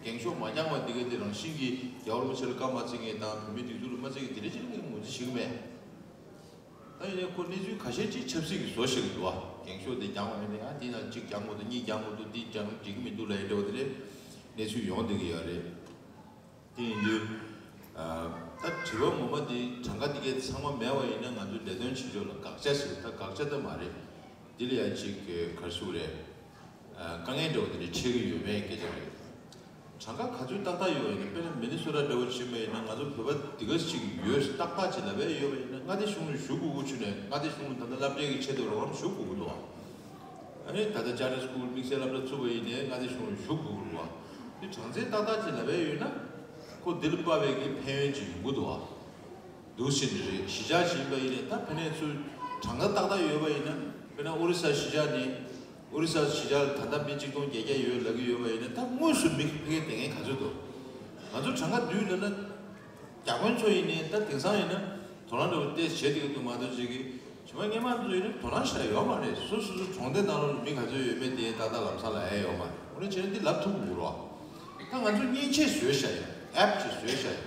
འགེངས་ཤོག་མ་བརྒྱངས་པ་འདི་གི་འདི་རང་བཞིན་གྱིས་རྒྱལ་བ་རིན་པོ་ཆེ་ལ་བཀའ་མ་བརྩི་མཁན་དང་བོད་མིའི་སྒྲིག་འཛུགས་ལ་མ་བརྩི་མཁན་འདི་འདྲ་ཅིག་ངས་ངོས་འཛིན་བྱེད་ཀྱི་མེད། ད་ཡིན་ནའི་ཁོ་གནས་ཚུལ་ཁ་ཤས་ཅིག་ཆབ་སྲིད་ཀྱི་བཟོ་བཞག་གི་འདུག་བ། འགེངས་ཤོག་འདི་བརྒྱངས་པ་ཡིན་ན་ཡང་འདི་ན་གཅིག་བརྒྱངས་དགོས་འདུག་གཉིས་བརྒྱངས་དགོས་འདུག་འདི་བརྒྱངས་འགྲིག་གི་མི་འདུག་ལབ་ཡ་འདྲ་བོ་དེ་འདྲའི་གནས་ཚུལ་ཡོང་བསྡད་ཀྱི་ཡོད་རེད། དེ་ཡིན་དུས། ད་དྲི་བ་ངོ་མ་དེ་གྲངས་ཀ་དེ་གའི་ཚང་མ་མེད་པ་ཡིན་ན་ང་ཚོའི་ལས་དོན་བྱེད་ཕྱོགས་ལ་དགག་བྱ་ཟེར་ད་དགག་བྱ་ད་མ་རེད། འདི་ལ་ཡང་ཅིག་ག་རེ་ཟེར་དགོས་རེད། དཀའ་ངལ་འདྲ་བོ་དེ་འདྲ་འཕྲད་ཀྱི་ཡོད་མེད་སྐད་ཆ་རེད། གྲངས་ཀ་ག་ཚོད་ཏག་ཏག་ཡོད་པ་ཡིན་ན་དཔེར་ན་མི་ནི་སོ་ཊ་འདྲ་བོ་ཕྱིན་པ་ཡིན་ན་ང་ཚོ་བོད་པ་འདི་ག་ཅིག་ཡོད་ཏག་ཏག་ཅིག་ལབ་པ་ཡོད་པ་ཡིན་ན་མངའ་སྡེ་གཞུང་ལ་ཞུ་དགོས་ཀྱི་ཆུ་ནས་མངའ་སྡེ་གཞུང་ལ་ད་ལྟ་སློབ་གྲྭའི་གི་ཆེད་དུ་རོགས་རམ་ཞུ་དགོས་ཀྱི་འདུག་བ། ཨ་ནི་ད་ལྟ་ཅར་ཊར་སི་ཀུལ་དམིགས་བསལ་སློབ་གྲྭ་བཙུགས་པ་ཡིན་ནའི་མངའ་སྡེ་གཞུང་ལ་ཞུ་དགོས་ཀྱི་རེད་བ། དེ་གྲངས་ཚད་ཏག་ཏག་ཅིག་ལབ་པ་ཡོད་ན། ཁོ་འདི་ལ་དཔག་པའི་གི་ཕན་ཡོན་ཅིག་ཡོང་གི་འདུག་བ། འདུག་ཟེར་ནི་རེད། གཞིས་ཆགས་ཤིག་ཡིན་པ་ཡིན་ནའི་ད་ཕ་ནས་ཚུར་གྲངས་ཀ་ཏག་ཏག་ཡོད་པ་ཡིན་ན། དཔེར་ན་ཨོ་རི་ས་གཞིས་ཆགས་ནི། ཨོ་རི་ས་གཞིས་ཆགས་ལ་ད་ལྟ་མི་གཅིག་སྟོང་བརྒྱད་བརྒྱ་ཡོད་ལབ་ཀྱི་ཡོད་པ་ཡིན་ན་ད་དངོས་སུ་མི་ཕ་གིར་བསྡད་མཁན་ག་ཚོད་འདུག་ང་ཚོ་གྲངས་ཀ་བསྡུས་ལབ་ན། རྒྱ་དཔོན་ཚོ་ཡིན་ནའི་ད་དེང་སང་ཡིན་ན་དོ་སྣང་འདྲ་བོ་ཏོག་ཙམ་བྱེད་བསྡད་ཀྱི་འདུག་མ་གཏོགས་ཅིག་གིས། བྱེ་མ་སྔོན་མ་ཚོ་ཡིན་ན་དོ་སྣང་ཞེ་དྲག་ཡོད་མ་རེད། སོ་སོ་སོ་གྲོང་སྡེ་ནང་ལོགས་ལ་མི་ག་ཚོད་ཡོད་མེད་དེ་ཏག་ཏག་ལམ་སང་ལབ་ཡ་ཡོད་མ་རེད། འོ་ན་བྱས་ན་འདི་ལབ་ཐུབ་དགོས་རེད་བ། ད་ང་ཚོ་མཉེན་ཆས་བཟོས་བཞག་ཡོད། ཨེབ་ཅིག་བཟོས་བཞག་ཡོད།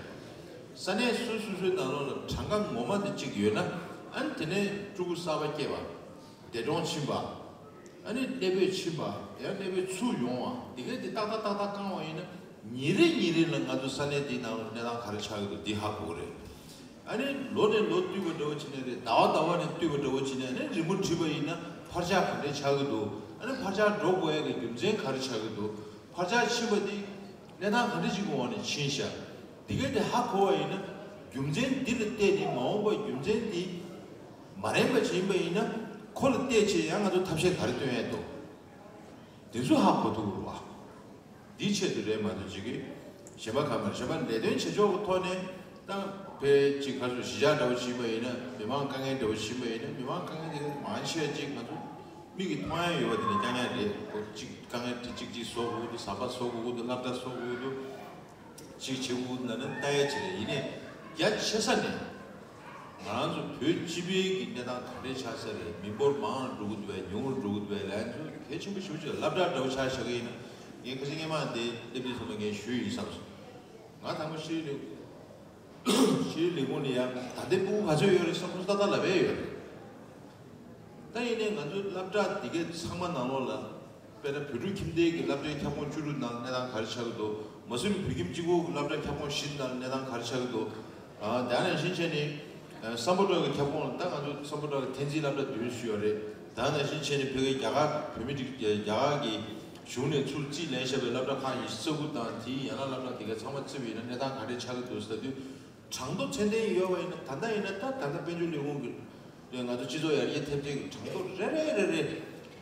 ས་གནས་སོ་སོ་སོའི་ནང་ལོགས་ལ་གྲངས་ཀ་ངོ་མ་དེ་གཅིག་ཡོད་ན། ཨ་ནི་དེ་ནས་ཕྲུ་གུ་གསར་པ་སྐྱེས་པ། འདས་གྲོངས་ཕྱིན་པ། ཨ་ནི་གནས་སྤོས་ཕྱིན་པ། ཡང་གནས་སྤོས་ཚུར་ཡོང་བ། འདི་གས་དེ་ཏག་ཏག་ཏག་ཏག་བསྐང་བ་ཡིན་ན། ཉིན་རེ་ཉིན་རེ་ལ་ང་ཚོ་ས་གནས་འདིའི་ནང་ལ་གནས་སྟངས་ག་རེ་ཆགས་ཀྱི་འདུག་འདི་ཧ་གོ་གི་རེད། ཨ་ནི་ལོ་ནས་ལོ་བསྟུད་པ་འདྲ་བོ་བྱས་ནས་རེད། ཟླ་བ་ཟླ་བ་ནས་བསྟུད་པ་འདྲ་བོ་བྱས་ནས་ཨ་ནི་རི་མོ་བྲིས་པ་ཡིན་ན་འཕར་ཆག་ག་འདྲས་ཆགས་ཀྱི་འདུག་ཨ་ནི་འཕར་ཆག་འགྲོ་དགོས་ཡ་གི་རྒྱུ་མཚན་ག་རེ་ཆགས་ཀྱི་འདུག་འཕར་ཆག་ཕྱིན་པ་འདི་གནས་སྟངས་ག་འདྲ་ཅིག་གི་འོག་ནས་ཕྱིན་ཤག་འདི་གས་དེ་ཧ་གོ་བ་ཡིན་ན་རྒྱུ་མཚན་འདི་ལ་བལྟས་ནས་མ་འོངས་པ་རྒྱུ་མཚན་འདི་མ་རན་པ་ཅིག་ཡིན་པ་ཡིན་ན་ཁོ་ལ་བལྟས་བྱས་ཡང་ང་ཚོ་ཐབས་ཤེས་ག་རེ་སྟོན་ཡས་འདུག་འདི་ཚོ་ཧ་གོ་ཐུབ་དགོས་རེད་བ། འདིའི་ཆེད་དུ་རེད་མ་གཏོགས་ཅིག་གིས་གཞན་པ་གང་མ་རེད། གཞན་པ་ལས་དོན་བྱེད་ཕྱོགས་ཀྱི་ཐོག་ནས་ད་ཕལ་ཆེར་ག་ཚོད་གཞིས་ཆགས་འདྲ་བོ་ཕྱིན་པ་ཡིན་ན་མི་མང་དཀའ་ངལ་འདྲ་བོ་ཕྱིན་པ་ཡིན་ན་མི་མང་དཀའ་ངལ་དེ་ག་མང་ཆེ་བ་ཅིག་ང་ཚོ་མིག་གིས་མཐོང་ཡ་ཡོད་པ་དེ་ནས་རྐྱང་རྐྱང་རེད། ཁོ་གཅིག་དཀའ་ངལ་དེ་གཅིག་གཅིག་བཟོ་དགོས་ཀྱི་འདུག་ཟམ་པ་བཟོ་དགོས་ཀྱི་འདུག་སློབ་གྲྭ་བཟོ་དགོས་ཀྱི་འདུག་ཅིག་བྱེད་དགོས་ན་ནི་ལྟ་ཡ་ཅིག་རེད། ཡིན་ནའི་རྒྱ་ཆེ་ས་ནས་ང་རང་ཚོ་བོད་སྤྱི་པའི་གི་གནས་སྟངས་ག་འདྲས་ཆགས་ས་རེད། མི་འབོར་མང་རུ་འགྲོ་གི་འདུག་པས་ཉུང་རུ་འགྲོ་གི་འདུག་པས་ལན་ཚོ་གལ་ཆེན་པོ་ཞེ་པོ་ཅིག་སློབ་གྲྭ་འདྲ་བོ་ཆ་བཞག་གི་ཡིན་ན་ངས་ཁ་སང་སྔོན་མ་དེ་སླེབས་དུས་ཚང་མ་ངས་ཞུས་ཡིན་བསམ་སོང་། ང་དང་པོ་ཤེས་ལས་ཤེས་ལས་ཁུངས་ནས་ཡང་ད་ལྟའི་སྤུ་གུ་ག་ཚོད་ཡོད་རེད་བསམ་སོང་ཏག་ཏག་ལབ་པས་ཡོད་རེད། ད་ཡིན་ནའི་ང་ཚོའི་སློབ་གྲྭ་འདི་གའི་ཚང་མ་ནང་ལོགས་ལ། དཔེར་ན་བོད་ཕྲུག་ཁྱིམ་སྡེ་གི་སློབ་གྲྭའི་ཁྱབ་ཁོངས་བཅུ་དྲུག་ནང་གནས་སྟངས་ག་རེ་ཆགས་ཀྱི་འདུག་མ་སུ་རི་བོད་ཁྱིམ་གཅིག་པུ་གི་སློབ་གྲྭ་ཁྱབ་ཁོངས་བཞི་ནང་གནས་སྟངས་ག་རེ་ཆགས་ཀྱི་འདུག་ཨ། དེ་ནང་བཞིན་བྱས་ནས་ཨ། སམ་བྷོ་ཊ་གི་ཁྱབ་ཁོངས་ལ་ད་ང་ཚོ་སམ་བྷོ་ཊ་གི་འཐེན་འཛིན་སློབ་གྲྭ་བདུན་ཞུ་ཡོད་རེད། དེ་ནང་བཞིན་བྱས་ནས་བོད་ཀྱི་རྒྱ་གར་བོད་མི་རིགས་རྒྱ་གར་གི་གཞུང་ནས་ཚུར་རྩིས་ལེན་བཞག་པའི་སློབ་གྲྭ་ཁག་ཉི་ཤུ་རྩ་དགུ་དང་དེའི་ཡན་ལག་སློབ་གྲྭ་དེ་ག་ཚང་མ་བརྩིས་པ་ཡིན་ན་གནས་སྟངས་ག་འདྲས་ཆགས་ཀྱི་འདུག་ཟེར་དུས། གྲངས་ཐོ་ཚད་ལྡན་ཡོད་པ་ཡིན་ན། ད་ལྟ་ཡིན་ན་ད་ད་ལྟ་དཔལ་འབྱོར་ལས་ཁུངས་ཀྱི་ང་ཚོ་སྤྱི་ཚོགས་ཡར་རྒྱས་ཐེབས་ཐེབས་ཀྱི་གྲངས་ཐོ་རེ་རེ་རེ་རེ།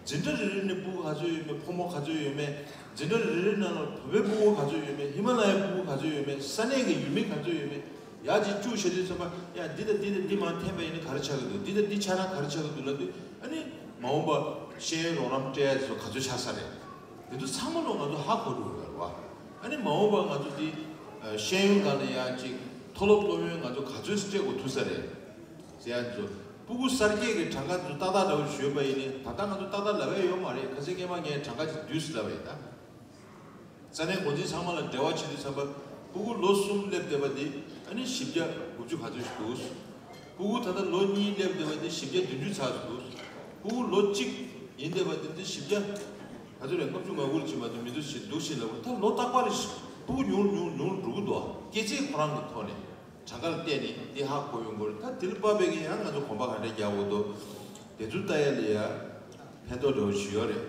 འཛིན་གྲྭ་རེ་རེ་ནས་སྤུ་གུ་ག་ཚོད་ཡོད་མེད། ཕོ་མོ་ག་ཚོད་ཡོད་མེད། འཛིན་གྲྭ་རེ་རེ་ནང་ལ་བོད་པའི་སྤུ་གུ་ག་ཚོད་ཡོད་མེད། ཧི་མ་ལ་ཡའི་སྤུ་གུ་ག་ཚོད་ཡོད་མེད། ས་གནས་ཀྱི་ཡུལ་མི་ག་ཚོད་ཡོད་མེད། ཡར་ཅིག་བཅུག་བཞག་དུས་ཙམ་པ། ཡ་འདི་དང་འདི་དང་འདི་མར་འཐེན་པ་ཡིན་ན་ག་རེ་ཆགས་ཀྱི་འདུག་འདི་དང་འདི་ཆགས་ན་ག་རེ་ཆགས་ཀྱི་འདུག་ལབ་དུས། ཨ་ནི་མ་འོངས་པ་ཤེས་ཡོན་རོགས་རམ་སྤྲད་ཡ་ཚོ་ག་ཚོད་ཆགས་ས་རེད། དེ་ཚོ་ཚང་མ་ལོ་ང་ཚོ་ཧ་གོ་འགྲོ་གི་རེད་བ། ཨ་ནི་མ་འོངས་པ་ང་ཚོ་འདི་ཤེས་ཡོན་སྒང་ལ་ཡང་ཅིག་མཐོ་སློབ་སློབ་ཡོན་ང་ཚོ་ག་ཚོད་སྤྲད་དགོས་ཐུག་ས་རེད་ཟེར་ཡ་ཚོ། སྤུ་གུ་གསར་སྐྱེས་ཀྱི་གྲངས་ཀ་ཚོ་ཏག་ཏག་འདྲ་བོ་ཞུས་པ་ཡིན་ནའི། ད་ལྟ་ང་ཚོ་ཏག་ཏག་ལབ་ཡ་ཡོད་མ་རེད། ཁ་སང་སྔས་མ་ངས་གྲངས་ཀ་ཅིག་བསྡུས་སུ་ལབ་པ་ཡིན་ད། ས་གནས་འགོ་འཛིན་ཚང་མ་ལ་འབྲེལ་བ་བྱེད་དུས་ཙམ་པ། སྤུ་གུ་ལོ་གསུམ་སླེབས་བསྡད་པ་འདི་ཨ་ནི་བཞི་བརྒྱ་དགུ་བཅུ་ག་ཚོད་ཞིག་འདུག་སྤུ་གུ་ད་ལྟ་ལོ་གཉིས་སླེབས་བསྡད་པ་འདི་བཞི་བརྒྱ་བདུན་ཅུ་ཚར་ཞིག་འདུག་སྤུ་གུ་ལོ་གཅིག་ཡིན་བསྡད་པ་འདི་འདི་བཞི་བརྒྱ་ག་ཚོད་རེད། ལྔ་བཅུ་ང་དགུ་ལ་ཕྱིན་པ་འདི་མི་འདུག་ཞིག་འདུག་ཞིག་ལབ་པ། ད་ལོ་རྟག་པར་རེ་སྤུ་གུ་ཉུང་རུ་ཉུང་རུ་ཉུང་རུ་འགྲོ་གི་འདུག་སྐྱེས་ཚེས་ཁོ་རང་གི་ཐོག་ནས། གྲངས་ཀ་ལ་བལྟས་ནས་འདི་ཧ་གོ་ཡོང་གི་རེད། ད་དེ་ལ་དཔག་པའི་གི་ཡང་ང་ཚོ་གོམ་པ་ག་འདྲ་རྒྱག་དགོས་འདུག་དེ་ཚོ་ལྟ་ཡ་ལ་ཡ་ཕན་ཐོགས་འདྲ་བོ་ཞིག་ཡོད་རེད།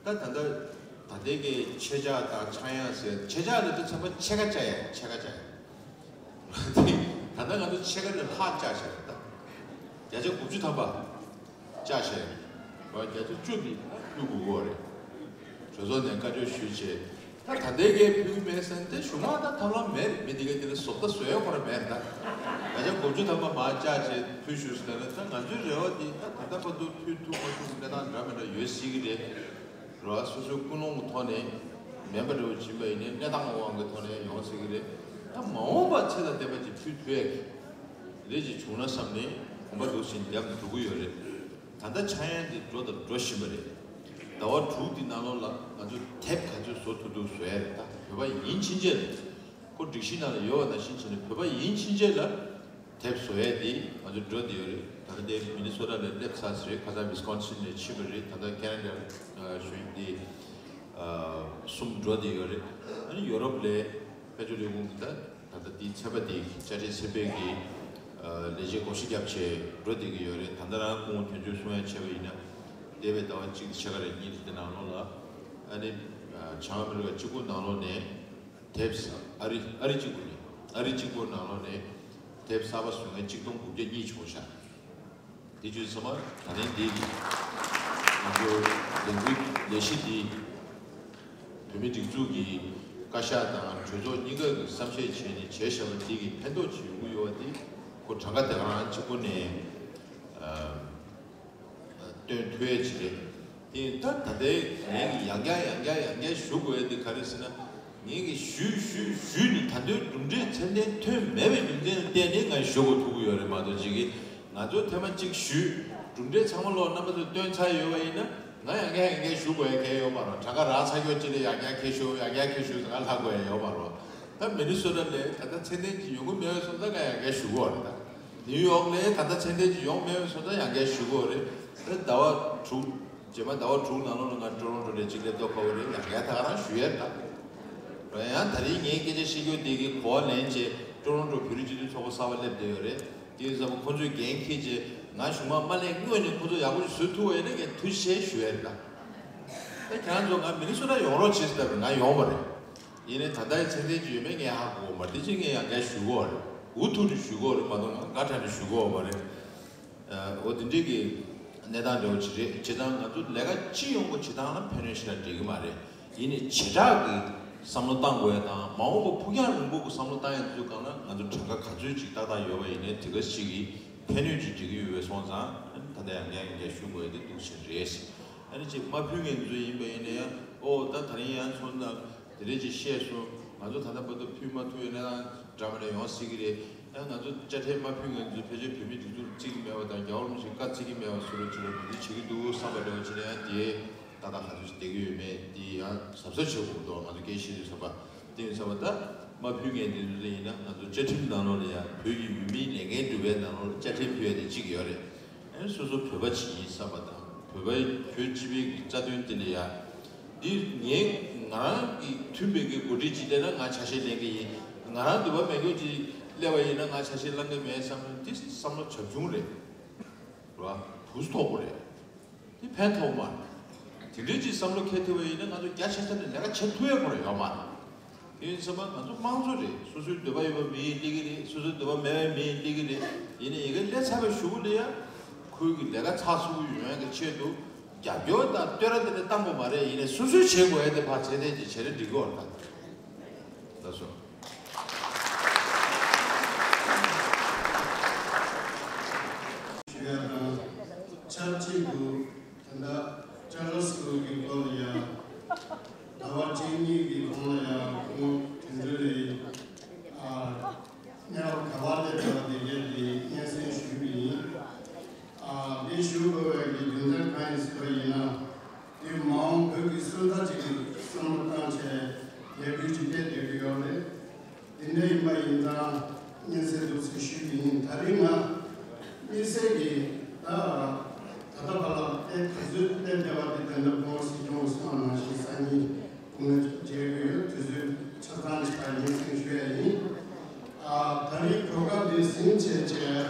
ད་ད་ལྟ་ད་ལྟའི་གི་ཕྱེད་ཀ་དང་ཆག་ཡང་ཟེར། ཕྱེད་ཀ་ལབ་དུས་ཙམ་པ་ཕྱེད་ཀ་བཅག་ཡ། ཕྱེད་ཀ་བཅག་ཡ། ད་ལྟ་ང་ཚོ་ཕྱེད་ཀ་ནས་ལྷག་བཅག་བྱས་རེད་ད། བརྒྱ་ཆ་དགུ་བཅུ་ཐམ་པ། བཅའ་བཞག་ཡོད། བརྒྱ་ཆ་བཅུ་འདི་ཕུལ་དགོས་ཀྱི་རེད། གྲོས་ཚོགས་ནས་བཀའ་འཁྲོལ་ཞུས་བྱས། ད་ད་ལྟའི་གའི་ཕུལ་གྱི་མེད་ཟེར་ན་དེ་གཞུག་མ་ད་ཐབས་ལམ་མེད་རེད། མི་དེ་གའི་དེ་ལ་བཟོ་ལྟ་བཟོ་ཡ་ཁོ་རང་མེད་རེད་ད། བརྒྱ་ཆ་དགུ་བཅུ་ཐམ་པ་མར་བཅའ་བྱས་ཕུལ་ཞུས་ཟེར་ན། ད་ང་ཚོའི་རེ་བ་འདི་ད་ད་ལྟ་བར་དུ་ཕུལ་ཐུབ་མ་ཐུབ་ཀྱི་གནས་སྟངས་འདྲ་མི་འདྲ་ཡོད་སྲིད་ཀྱི་རེད། རེད་བ། སོ་སོའི་ཀུན་སློང་གི་ཐོག་ནས་མིན་པ་འདྲ་བོ་བྱིན་པ་ཡིན་ནའི་གནས་སྟངས་དབང་གི་ཐོག་ནས་ཡོང་སྲིད་ཀྱི་རེད། ད་མ་འོངས་པ་ཚེ་དང་ལྡན་པ་ཅིག་ཕུལ་ཐུབ་ཡ་གི་རེ་ཅིག་བྱུང་ན་བསམ་ནས་གོམ་པ་འདུག་སེ་བརྒྱབ་འགྲོ་གི་ཡོད་རེད། ད་ལྟ་ཆག་ཡང་འདི་འགྲོ་དང་འགྲོ་བཞིན་པ་རེད། ཟླ་བ་དྲུག་འདི་ནང་ལོགས་ལ་ང་ཚོས་དེབ་ག་ཚོད་བཟོ་ཐུབ་ཐུབ་བཟོ་ཡ་རེད། ད་བོད་པ་ཡིན་ཕྱིན་ཆད་ལ་ཁོ་སྒྲིག་གཞི་ནང་ལ་ཡོད་པ་ནང་བཞིན་བྱས་ནས། བོད་པ་ཡིན་ཕྱིན་ཆད་ལ་དེབ་བཟོ་ཡ་དེ་ང་ཚོ་འགྲོ་བསྡད་ཡོད་རེད། ད་ལྟ་དེ་མི་ནི་སོ་ཊ་ལ་སླེབས་ཚར་ཟིན་རེད། ཁ་སང་ཝི་སི་ཀོན་སིན་ནས་ཕྱིན་པ་རེད། ད་ལྟ་ཁེ་ན་ཌ་གཞུང་དེ་གསུམ་འགྲོ་བསྡད་ཡོད་རེད། ཨ་ནི་ཡོ་རོབ་ལ་དཔལ་འབྱོར་ལས་ཁུངས་ཀྱི་ད་ད་ལྟ་དེའི་ཚན་པ་དེ་དཔྱ་ཁྲལ་ཚན་པའི་གི་ལས་བྱེད་བགོ་བཤའ་བརྒྱབ་བྱས་འགྲོ་བསྡད་ཀྱི་ཡོད་རེད། ད་ལྟ་རང་སྐུ་ངོ་དོན་གཅོད་གསུང་ཡ་བྱས་པ་ཡིན་ན། འདས་པའི་ཟླ་བ་གཅིག་ཕྱེད་ཀ་རེ་གཉིས་རེ་དེ་ནང་ལོགས་ལ་ཨ་ནི་བྱང་ཨ་མི་རི་ཀ་གཅིག་པུ་ནང་ལོགས་ནས། དེབ་གསར་ཨ་རི་ཨ་རི་གཅིག་པུ་ནས་ཨ་རི་གཅིག་པུ་ནང་ལོགས་ནས་དེབ་གསར་པ་བཟོ་མཁན་གཅིག་སྟོང་དགུ་བརྒྱ་གཉིས་བྱུང་ཤག་དེ་བྱས་ཙང་མ་ད་ལན་འདི་གི་ང་ཚོ་ལས་འགུལ་ལས་གཞི་འདི་བོད་མིའི་སྒྲིག་འཛུགས་ཀྱི་བཀའ་ཤག་དང་གྲོས་ཚོགས་གཉིས་ཀ་གི་བསམ་ཤེས་བྱས་ནས་བྱས་བཞག་པ་འདི་གི་ཕན་ཐོགས་ཅིག་ཡོང་གི་ཡོད་པ་འདི་ཁོ་གྲངས་ཀ་དེ་ག་རང་གཅིག་པུ་ནས། སྟོན་ཐུབ་ཡས་ཅིག་རེད། དེ་ད་ད་ལྟའི་ངས་ཀྱི་ཡང་བསྐྱར་ཡང་བསྐྱར་ཡང་བསྐྱར་ཞུ་དགོས་ཡས་དེ་ག་རེ་ཟེར་ན། ངས་ཀྱི་ཞུས་ཞུས་ཞུས་ནས་ད་ལྟའི་གྲུབ་འབྲས་ཚད་ལྡན་ཐོན་མེད་པའི་རྒྱུ་མཚན་ལ་བརྟེན་ནས་ང་ཞུ་དགོས་ཐུག་གི་ཡོད་རེད་མ་གཏོགས། ཅིག་གིས་ང་ཚོ་ཐེངས་མ་གཅིག་ཞུས་གྲུབ་འབྲས་ཚང་མ་ལོག་རྣམ་པ་ཚོས་སྟོན་ཚར་ཡོད་པ་ཡིན་ན། ང་ཡང་བསྐྱར་ཡང་བསྐྱར་ཞུ་དགོས་ཡས་གང་ཡོད་མ་རེད། གྲངས་ཀ་རག་ཚར་ཡོད་ཅིག་ལ་ཡང་བསྐྱར་ཁྱེར་ཤོག་ཡང་བསྐྱར་ཁྱེར་ཤོག་ཟེར་ང་ལྷག་དགོས་ཡས་ཡོད་མ་རེད། ད་མི་ནི་སོ་ཊ་ལ་ད་ལྟ་ཚད་ལྡན་ཅིག་ཡོང་གི་མེད་པ་སོང་ཙང་ང་ཡང་བསྐྱར་ཞུ་གི་ཡོད་རེད་ད། ནིའུ་ཡོག་ལ་ད་ལྟ་ཚད་ལྡན་ཅིག་ཡོང་མེད་པ་སོང་ཙང་ཡང་བསྐྱར་ཞུ་གི་ཡོད་རེད། ད་ཟླ་བ་དྲུག་རྗེས་མ་ཟླ་བ་དྲུག་ནང་ལོགས་ལ་ང་ཊོ་རོན་ཊོ་ལ་ཅིག་སླེབས་མདོག་ཁ་པོ་རེད། ཡང་བསྐྱར་ད་ག་རང་ཞུ་ཡས་རེད་ད། ཡང་ད་རིང་ངའི་སྐད་ཆ་བཤད་རྒྱུ་དེ་གི་གོ་བ་ལེན་བྱས་ཊོ་རོན་ཊོ་བོད་རིགས་སྤྱི་མཐུན་ཚོགས་པ་གསར་པ་སླེབས་བསྡད་ཡོད་རེད། དེ་ཡིན་ཙང་ཁོ་ཚོས་འགན་འཁྱེར་བྱས་ང་གཞུང་མང་མ་སླེབས་སྔོན་ནས་ཁོ་ཚོ་ཡག་པོ་ཞིག་བཟོ་ཐུབ་པ་ཡིན་ན་ངས་ཐུགས་རྗེ་ཆེ་ཞུ་ཡས་རེད་ད། ད་ཁྱེད་རང་ཚོ་ང་མི་ནི་སོ་ཊ་ཡོང་རོགས་བྱེད་ཟེར་ལབ་པ་རེད། ང་ཡོང་བ་རེད། ཡིན་ནའི་ད་ལྟའི་ཚད་ལྡན་ཅིག་ཡོད་མེད་ངས་ཧ་གོ་གི་མ་རེད། དེ་ཕྱིར་ངས་ཡང་བསྐྱར་ཞུ་གི་ཡོད་རེད། འུ་ཐུག་ནས་ཞུ་གི་ཡོད་རེད་མ་གཏོགས་ང་དགའ་དྲགས་ནས་ཞུ་གི་ཡོད་མ་རེད། འོ་དེ་འདྲའི་གི་གནས་སྟངས་འདྲ་བོ་ཅིག་རེད། བྱས་ཙང་ང་ཚོ་ལས་ཀ་སྤྱི་ཡོངས་ཀྱི་བྱེད་སྟངས་ལ་ཕན་གནོད་ཞེ་དྲག་འབྲེལ་གི་མ་རེད། ཡིན་ནའི་བྱེ་བྲག་གི་བསམ་བློ་བཏང་དགོས་ཡ་དང་མ་འོངས་པ་ཕུགས་རྒྱང་རིང་པོ་གི་བསམ་བློ་བཏང་ཡ་ཚོའི་སྒང་ལ་ང་ཚོ་གྲངས་ཀ་ག་ཚོད་ཅིག་ཏག་ཏག་ཡོད་པ་ཡིན་ནའི་དེ་ག་ཅིག་གི་ཕན་གནོད་ཅིག་འབྲེལ་གི་ཡོད་པ་སོང་ཙང་ད་ལྟ་ཡང་བསྐྱར་ཡང་བསྐྱར་ཞུ་དགོས་ཡ་དེ་འདུག་སེ་རེད། ཨ་ནི་ཅིག་མ་ཕུལ་མཁན་ཚོ་ཡིན་པ་ཡིན་ན་ཡང་ཨོ་ད་ད་རིང་ཡང་ཚོ་ན། དེ་འདྲས་ཅིག་བཤད་སོང་། ང་ཚོ་ད་ལྟ་བར་དུ་ཕུལ་མ་ཐུབ་པའི་གནས་སྟངས་འདྲ་མི་འདྲ་ཡོང་སྲིད་ཀྱི་རེད། ཡང་ང་ཚོ་དཔྱ་ཁྲལ་མ་ཕུལ་མཁན་ཚོ་ཕལ་ཆེར་བོད་མིའི་སྒྲིག་འཛུགས་བརྩི་གི་མེད་པ་དང་རྒྱལ་བ་རིན་པོ་ཆེ་བཀའ་བརྩི་གི་མེད་པ་བཟོ་འདྲ་ཅིག་ལ་འདི་འདྲས་བྱེད་ཀྱི་འདུག་བསམ་པ་འདྲ་བོ་བྱས་ན་ཡང་དེ་ཏག་ཏག་ག་ཚོད་ཅིག་བསྡད་ཀྱི་ཡོད་མེད་འདི་ཡང་གཟབ་གཟབ་བྱེད་དགོས་འདུག་ང་ཚོ་སྐད་ཆ་བཤད་དུས་ཙམ་པ་དེ་ཡིན་ཙམ་པ་ད་མ་ཕུལ་མཁན་འདི་ཚོ་ཡིན་ན་ང་ཚོ་བཅའ་ཁྲིམས་ནང་ལོགས་ལ་ཡང་བོད་ཀྱི་ཡུལ་མིའི་ལས་འགན་སྒྲུབ་པའི་ནང་ལོགས་ལ་དཔྱ་ཁྲལ་ཕུལ་ཡ་དེ་གཅིག་ཡོད་རེད། ཨ་ནི་སོ་སོ་བོད་པ་ཅིག་ཡིན་བསམ་པ་དང་བོད་པའི་བོད་སྤྱི་པའི་གི་རྩ་དོན་དེ་ལ་ཡང་ འདི་ངས་ང་རང་གི་མཐུན་པའི་གི་འགོ་ཁྲིད་ཅིག་སླེབས་ན་ང་ཆ་ཤས་ལེན་གི་ཡིན། ང་རང་འདོད་པ་མེད་མཁན་ཅིག་སླེབས་པ་ཡིན་ན་ང་ཆ་ཤས་བླང་གི་མེད་བསམ་ན་འདི་བསམ་བློ་བྱབ་ཆུང་རེད། རེད་བ། བུ་ཐོག་པོ་རེད། འདི་ཕན་ཐོགས་མ་རེད། དེ་འདྲའི་ཅིག་བསམ་བློ་འཁྱེར་ཐུབ་པ་ཡིན་ན་ང་ཚོ་རྒྱ་ཆེ་ས་ནས་ལས་ཀ་བྱེད་ཐུབ་ཡ་ཁོ་རང་ཡོད་མ་རེད། དེ་ཡིན་ཙང་ང་ཚོ་དམངས་གཙོ་རེད། སོ་སོའི་འདོད་པ་ཡོད་པ་མི་ཡིན་སླེབས་ཀྱི་རེད། སོ་སོའི་འདོད་པ་མེད་པའི་མི་ཡིན་སླེབས་ཀྱི་རེད། ཡིན་ནའི་ཡ་གི་སླེབས་ཚར་བའི་གཞུག་གུ་ལ་ཡ་ཁོའི་གི་ལས་ཀ་ཚགས་ཚུད་པོ་ཡོང་ཡ་གི་ཆེད་དུ་རྒྱབ་སྐྱོར་དང་བསྟོད་ར་དེ་འདྲ་བཏང་དགོས་མ་རེད། ཡིན་ནའི་སོ་སོས་བྱེད་དགོས་ཡ་དེ་ཕར་ཚད་ལྡན་ཅིག་བྱས་ན་འགྲིག་གི་ཡོད་རེད་ད། ལགས་སོ། ཞུ་ཡ་དང་ཆབས་ཅིག་ཏུ། ད་ལྟ་ཅ་ལག་སྐོར་གྱི་སྐོར་ལ་ཡང་ཟླ་བ་གཅིག་གཉིས་ཀྱི་གོང་ལ་ཡང་ཁོང་དེ་འདྲ་ལས་ཨ་གནས་བབ་ག་བ་ལས་བྱུང་བ་དེ་གས་དེ་སྙན་སེང་ཞུས་པ་ཡིན། ཨ་དེ་ཞུ་དགོས་པའི་གི་རྒྱུ་མཚན་གང་ཡིན་ཟེར་བ་ཡིན་ན། དེ་མ་འོངས་བོད་ཀྱི་སོན་རྩ་གཅིག་གི་བསམ་བློ་བཏང་བྱས་ལས་འགུལ་ཅིག་སྤེལ་བསྡད་ཀྱི་ཡོད་རེད། དེ་འདྲ་ཡིན་པ་ཡིན་ཙང་སྙན་སེང་འདུག་ཟེར་ཞུས་ཀྱི་ཡིན། ད་རིང་ང་དམིགས་བསལ་གྱིས་ད་ད་ལྟ་བར་ལ་ཨེ་ག་ཚོད་སླེབས་བསྡད་པ་དེ་དེ་འདྲ་སྐུ་ངོ་སྲིད་སྐྱོང་གསུངས་པ་ནང་བཞིན་སང་ཉིན་སྐུ་ངོ་མཇལ་གྱི་ཡོད། དུས་ཚོད་ཆ་ཚང་ཞིག་ལ་སྙན་སེང་ཞུ་ཡ་ཡིན། ཨ་ད་རིང་གོ་སྐབས་འདི་ཟིན་བྱས་བྱས།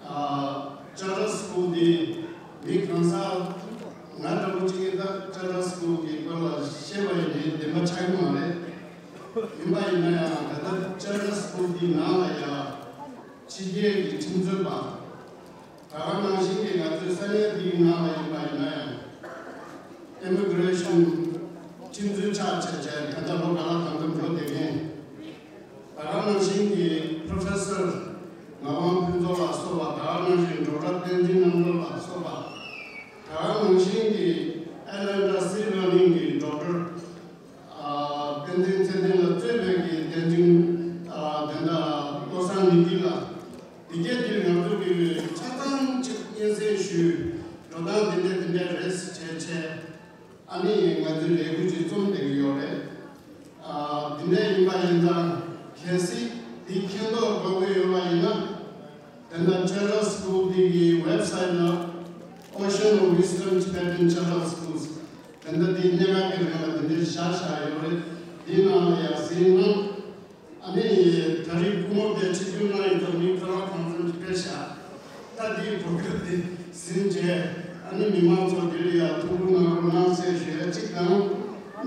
ཨ་ཅ་ལག་སྐོར་འདི་མི་གང་ཟག་ང་འདྲ་པོ་གཅིག་གིས་ད་ཅ་ལག་སྐོར་གྱི་སྐོར་ལ་བཤད་པ་ཡིན་ནའི་བདེན་པ་ཆགས་ཀྱི་མ་རེད། ཡིན་པ་ཡིན་ན་ཡང་ད་ལྟ་ཅ་ལག་སྐོར་འདི་ནང་ལ་ཡང་ཕྱི་རྒྱལ་གྱི་ཁྲིམས་རྩོད་པ། ད་ག་ནང་བཞིན་གྱི་ང་ཚོའི་ས་གནས་འདིའི་ནང་ལ་ཡིན་པ་ཡིན་ན་ཡང་ཨི་མི་གྷི་རེ་ཤན་ཁྲིམས་རྩོད་ཆགས་བྱས་བྱས་ད་ལྟ་ལོ་ག་ལ་གང་འཚམ་འགྲོ་བསྡད་མཁན། ད་ག་ནང་བཞིན་གྱི་Professor ངག་དབང་ཕུན་ཚོགས་ལ་སོགས་པ། ད་ག་ནང་བཞིན་Doctor བསྟན་འཛིན་རྣམ་རོལ་ལ་སོགས་པ། ད་ག་ནང་བཞིན་གྱི་Atlanta Seed Learning གྱི་Doctor ཨ་བསྟན་འཛིན་ཚེ་བརྟན་ལ་གཙོས་པའི་གི་བསྟན་འཛིན་ཨ་དེ་འདྲ་བློ་བཟང་ཉི་ཟླ་ལགས། འདི་གས་འདིར་ང་ཚོ་གི་ཆ་ཚང་གཅིག་སྙན་སེང་ཞུས། འགྲོ་སྟངས་འདི་འདྲ་འདི་འདྲ་རེད་ཟེར་བྱས་བྱས། ཨ་ནི་ང་ཚོའི་ལས་འགུལ་ཅིག་རྩོམ་བསྡད་ཀྱི་ཡོད་རེད། ཨ་འདི་འདྲ་ཡིན་པ་ཡིན་ཙང་གལ་སྲིད་འདི་མཁྱེན་རྟོགས་དགོས་ཀྱི་ཡོད་པ་ཡིན་ན། དེ་འདྲ་Children's School འདི་གི་website ལ་Ocean of Wisdom Tibetan Children's Schools དེ་འདྲ་འདི་སྙན་ངག་གི་རིང་ལ་འདི་འདྲ་བཞག་བཞག་ཡོད་རེད། འདི་ནང་ལ་ཡང་ཟིན་ན། ཨ་ནི་ད་རེས་སྐུ་ངོ་དེ་ཆིབས་བསྒྱུར་གནང་ཡོད་ཙང་མི་ག་བ་གང་འཚམ་ཅིག་ཕེབས་ཤག་ད་འདིའི་གོ་སྐབས་འདི་ཟིན་རྗེས་ཨ་ནི་མི་མང་ཚོ་འདི་ལ་ཡང་ཐུགས་ཁུར་གནང་རོགས་གནང་ཟེར་ཞུ་ཡ་གཅིག་དང་།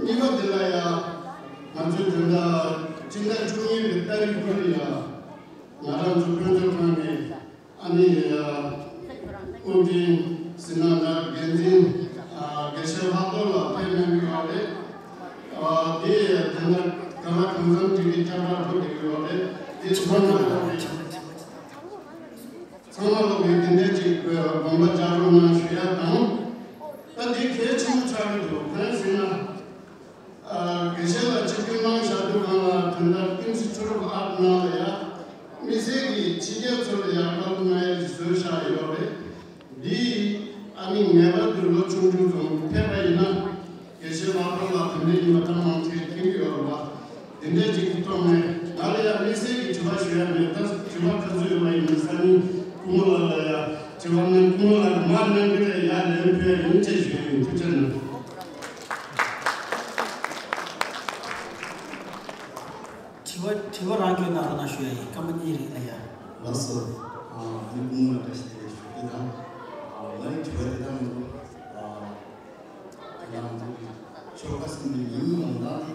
གཉིས་པ་འདི་ལ་ཡང་ང་ཚོའི་དོན་དག་སྤྱི་ཟླ་བཅུ་གཉིས་པའི་ཏ་རིག་དགུ་ལ་ཡང་ང་རང་ཚོ་དཔལ་འབྱོར་ཁང་གི་ཨ་ནི་དབུ་འཛིན་ཟིན་ན་ད་འགན་འཛིན་དགེ་བཤེས་ལྷག་རྡོར་ལགས་ཕེབས་གནང་གི་ཡོད་རེད། དེ་ཡང་དེ་ན་ག་ལ་གང་འཚམ་ཅིག་གི་ཁྱབ་བསྒྲགས་ཐུབ་བསྡད་ཀྱི་ཡོད་རེད། དེ་ཚང་མ་ལ་ཚང་མ་ལོག་གི་དེ་འདྲ་ཅིག་དགོངས་པ་འཇགས་རོགས་གནང་ཞུ་ཡ་དང་། ད་འདི་གལ་ཆེན་པོ་ཆགས་ཀྱི་འདུག་གང་ཡིན་ཟེར་ན། དགེ་བཤེས་ལ་ཆིབས་བསྒྱུར་གནང་བཞག་དུས་སྒང་ལ་དོན་དག་Institute of Art ནང་ལ་ཡ་དམིགས་བསལ་གྱིས་ཕྱི་རྒྱལ་ཚོ་ལ་ཡ་བཀའ་སློབ་གནང་ཡ་ཞིག་བཟོས་བཞག་ཡོད་རེད། འདི་ཨ་ནི་ངེས་པར་དུ་ལོ་ཆུང་ཆུང་ཚོ་ཕེབས་པ་ཡིན་ན་དགེ་བཤེས་ལྷག་རྡོར་ལགས་དེ་འདྲའི་ཡིན་པ་ད་མང་ཆེ་མཁྱེན་གྱི་ཡོད་རེད་བ། དེ་འདྲའི་ཅིག་གི་ཐོག་ནས་ང་ལ་ཡང་དམིགས་བསལ་གྱི་དྲི་བ་ཞུ་ཡ་མེད། ད་དྲི་བ་ག་ཚོད་ཡོད་པ་ཡིན་ན་སང་ཉིན་སྐུ་ངོ་ལགས་ལ་ཡང་དྲི་བ་གནང་། སྐུ་ངོ་ལགས་མར་གནང་གི་རེད། ཡར་ལན་ཕུལ་ཡ་ཡིན་ཅེས་ཞུ་ཡ་ཡིན། ཐུགས་རྗེ་གནང་། དྲི་བ་དྲི་བ་རང་སྐྱོན་གནང་རོགས་གནང་ཞུ་ཡ་ཡིན། སྐར་མ་གཉིས་རིང་ལ་ཡ། ལགས་སོ། ཨ་ནི་སྐུ་ངོ་ལ་བཀྲ་ཤིས་བདེ་ལེགས་ཞུ་རྒྱུ་དང་། ཨ་ང་ཡི་དྲི་བ་དེ་ལྟར་མི་འདུག་ཨ། ང་ཚོ་གི་ཆོལ་ཁ་གསུམ་གྱི་མི་ཡིན་ཡོང་སྟངས་དེ་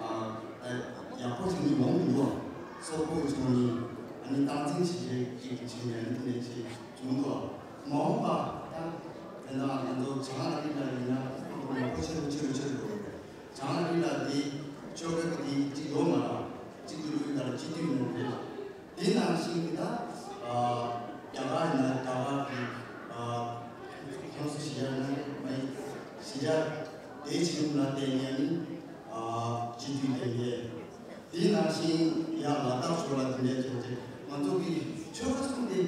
ཨ་ཡག་པོ་བྱུང་ནི་ཡོང་མི་འདུག་སོག་པོ་བྱུང་ནི་ཨ་ནི་སྟངས་འཛིན་བྱེད་ཀྱི་བྱེད་ནས་ཨ་ནི་དེ་ནས་བྱེད་བྱུང་འདུག་མ་འོངས་པ་ད་དེ་ན་ང་ཚོ་བྱང་ཨ་རི་ལ་ཡིན་ན་མང་པོ་ཆེ་རུ་ཆེ་རུ་ཆེ་རུ་འགྲོ་གི་རེད། བྱང་ཨ་རི་ལ་དེ་ཆོལ་ཁ་གི་དེ་གཅིག་ཡོད་མ་རེད། གཅིག་ཏུ་ལུས་ཡོད་ད་ལ་གཅིག་ཏུ་ཡོད་རེད། དེ་ནང་བཞིན་གྱི་ད་རྒྱ་གར་ཡིན་ན་རྒྱ་གར་གྱི་ཁོང་ཚོ་གཞིས་ཆགས་ནང་མ་ཡིན་གཞིས་ཆགས་དེའི་ཆིངས་ལ་བརྟེན་ནས་ནི་སྤྱི་འཐུས་ལས་འགན་དེ་ནང་བཞིན་ཡང་ལ་དྭགས་ཕྱོགས་ལ་དེ་འདྲའི་བྱས་ཏེ་ང་ཚོ་གི་ཆོལ་ཁ་གསུམ་དེ་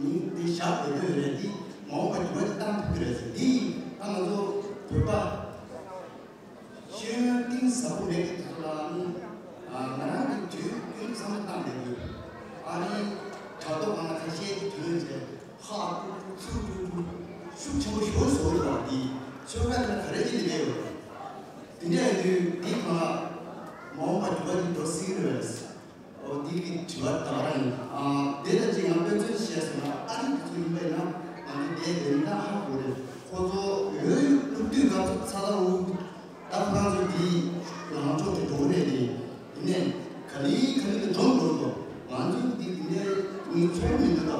མིང་དེ་བཞག་དགོས་ཀྱི་རེད། དེ་མ་འོངས་པ་འགྱུར་བ་དེ་བཏང་ཐུབ་ཀྱི་རེད་ཟེར། དེ་ད་ང་ཚོ་བོད་པ། ཤེས་ཡོན་གཏིང་ཟབ་པོ་མེད་ཀྱི་དེ་ཚོ་ལ་ནི། ང་རང་གི་དུས་རྒྱུན་བསམ་བློ་བཏང་བསྡད་དགོས། ཨ་ནི་དྲ་ཐོག་ནང་ལ་ཁ་ཤས་ཀྱིས་དོན་བྱས་ཧ་ཀྲུག་ཀྲུག་ཚུར་ཀྲུག་ཀྲུག་ཤུགས་ཆེན་པོ་ཞེ་པོ་བཟོ་འདུག་བ། འདི་ཆོལ་ཁ་དེ་ལ་ག་རེ་བྱེད་ཀྱི་རེད། ཚོར་མི་འདུག་ད།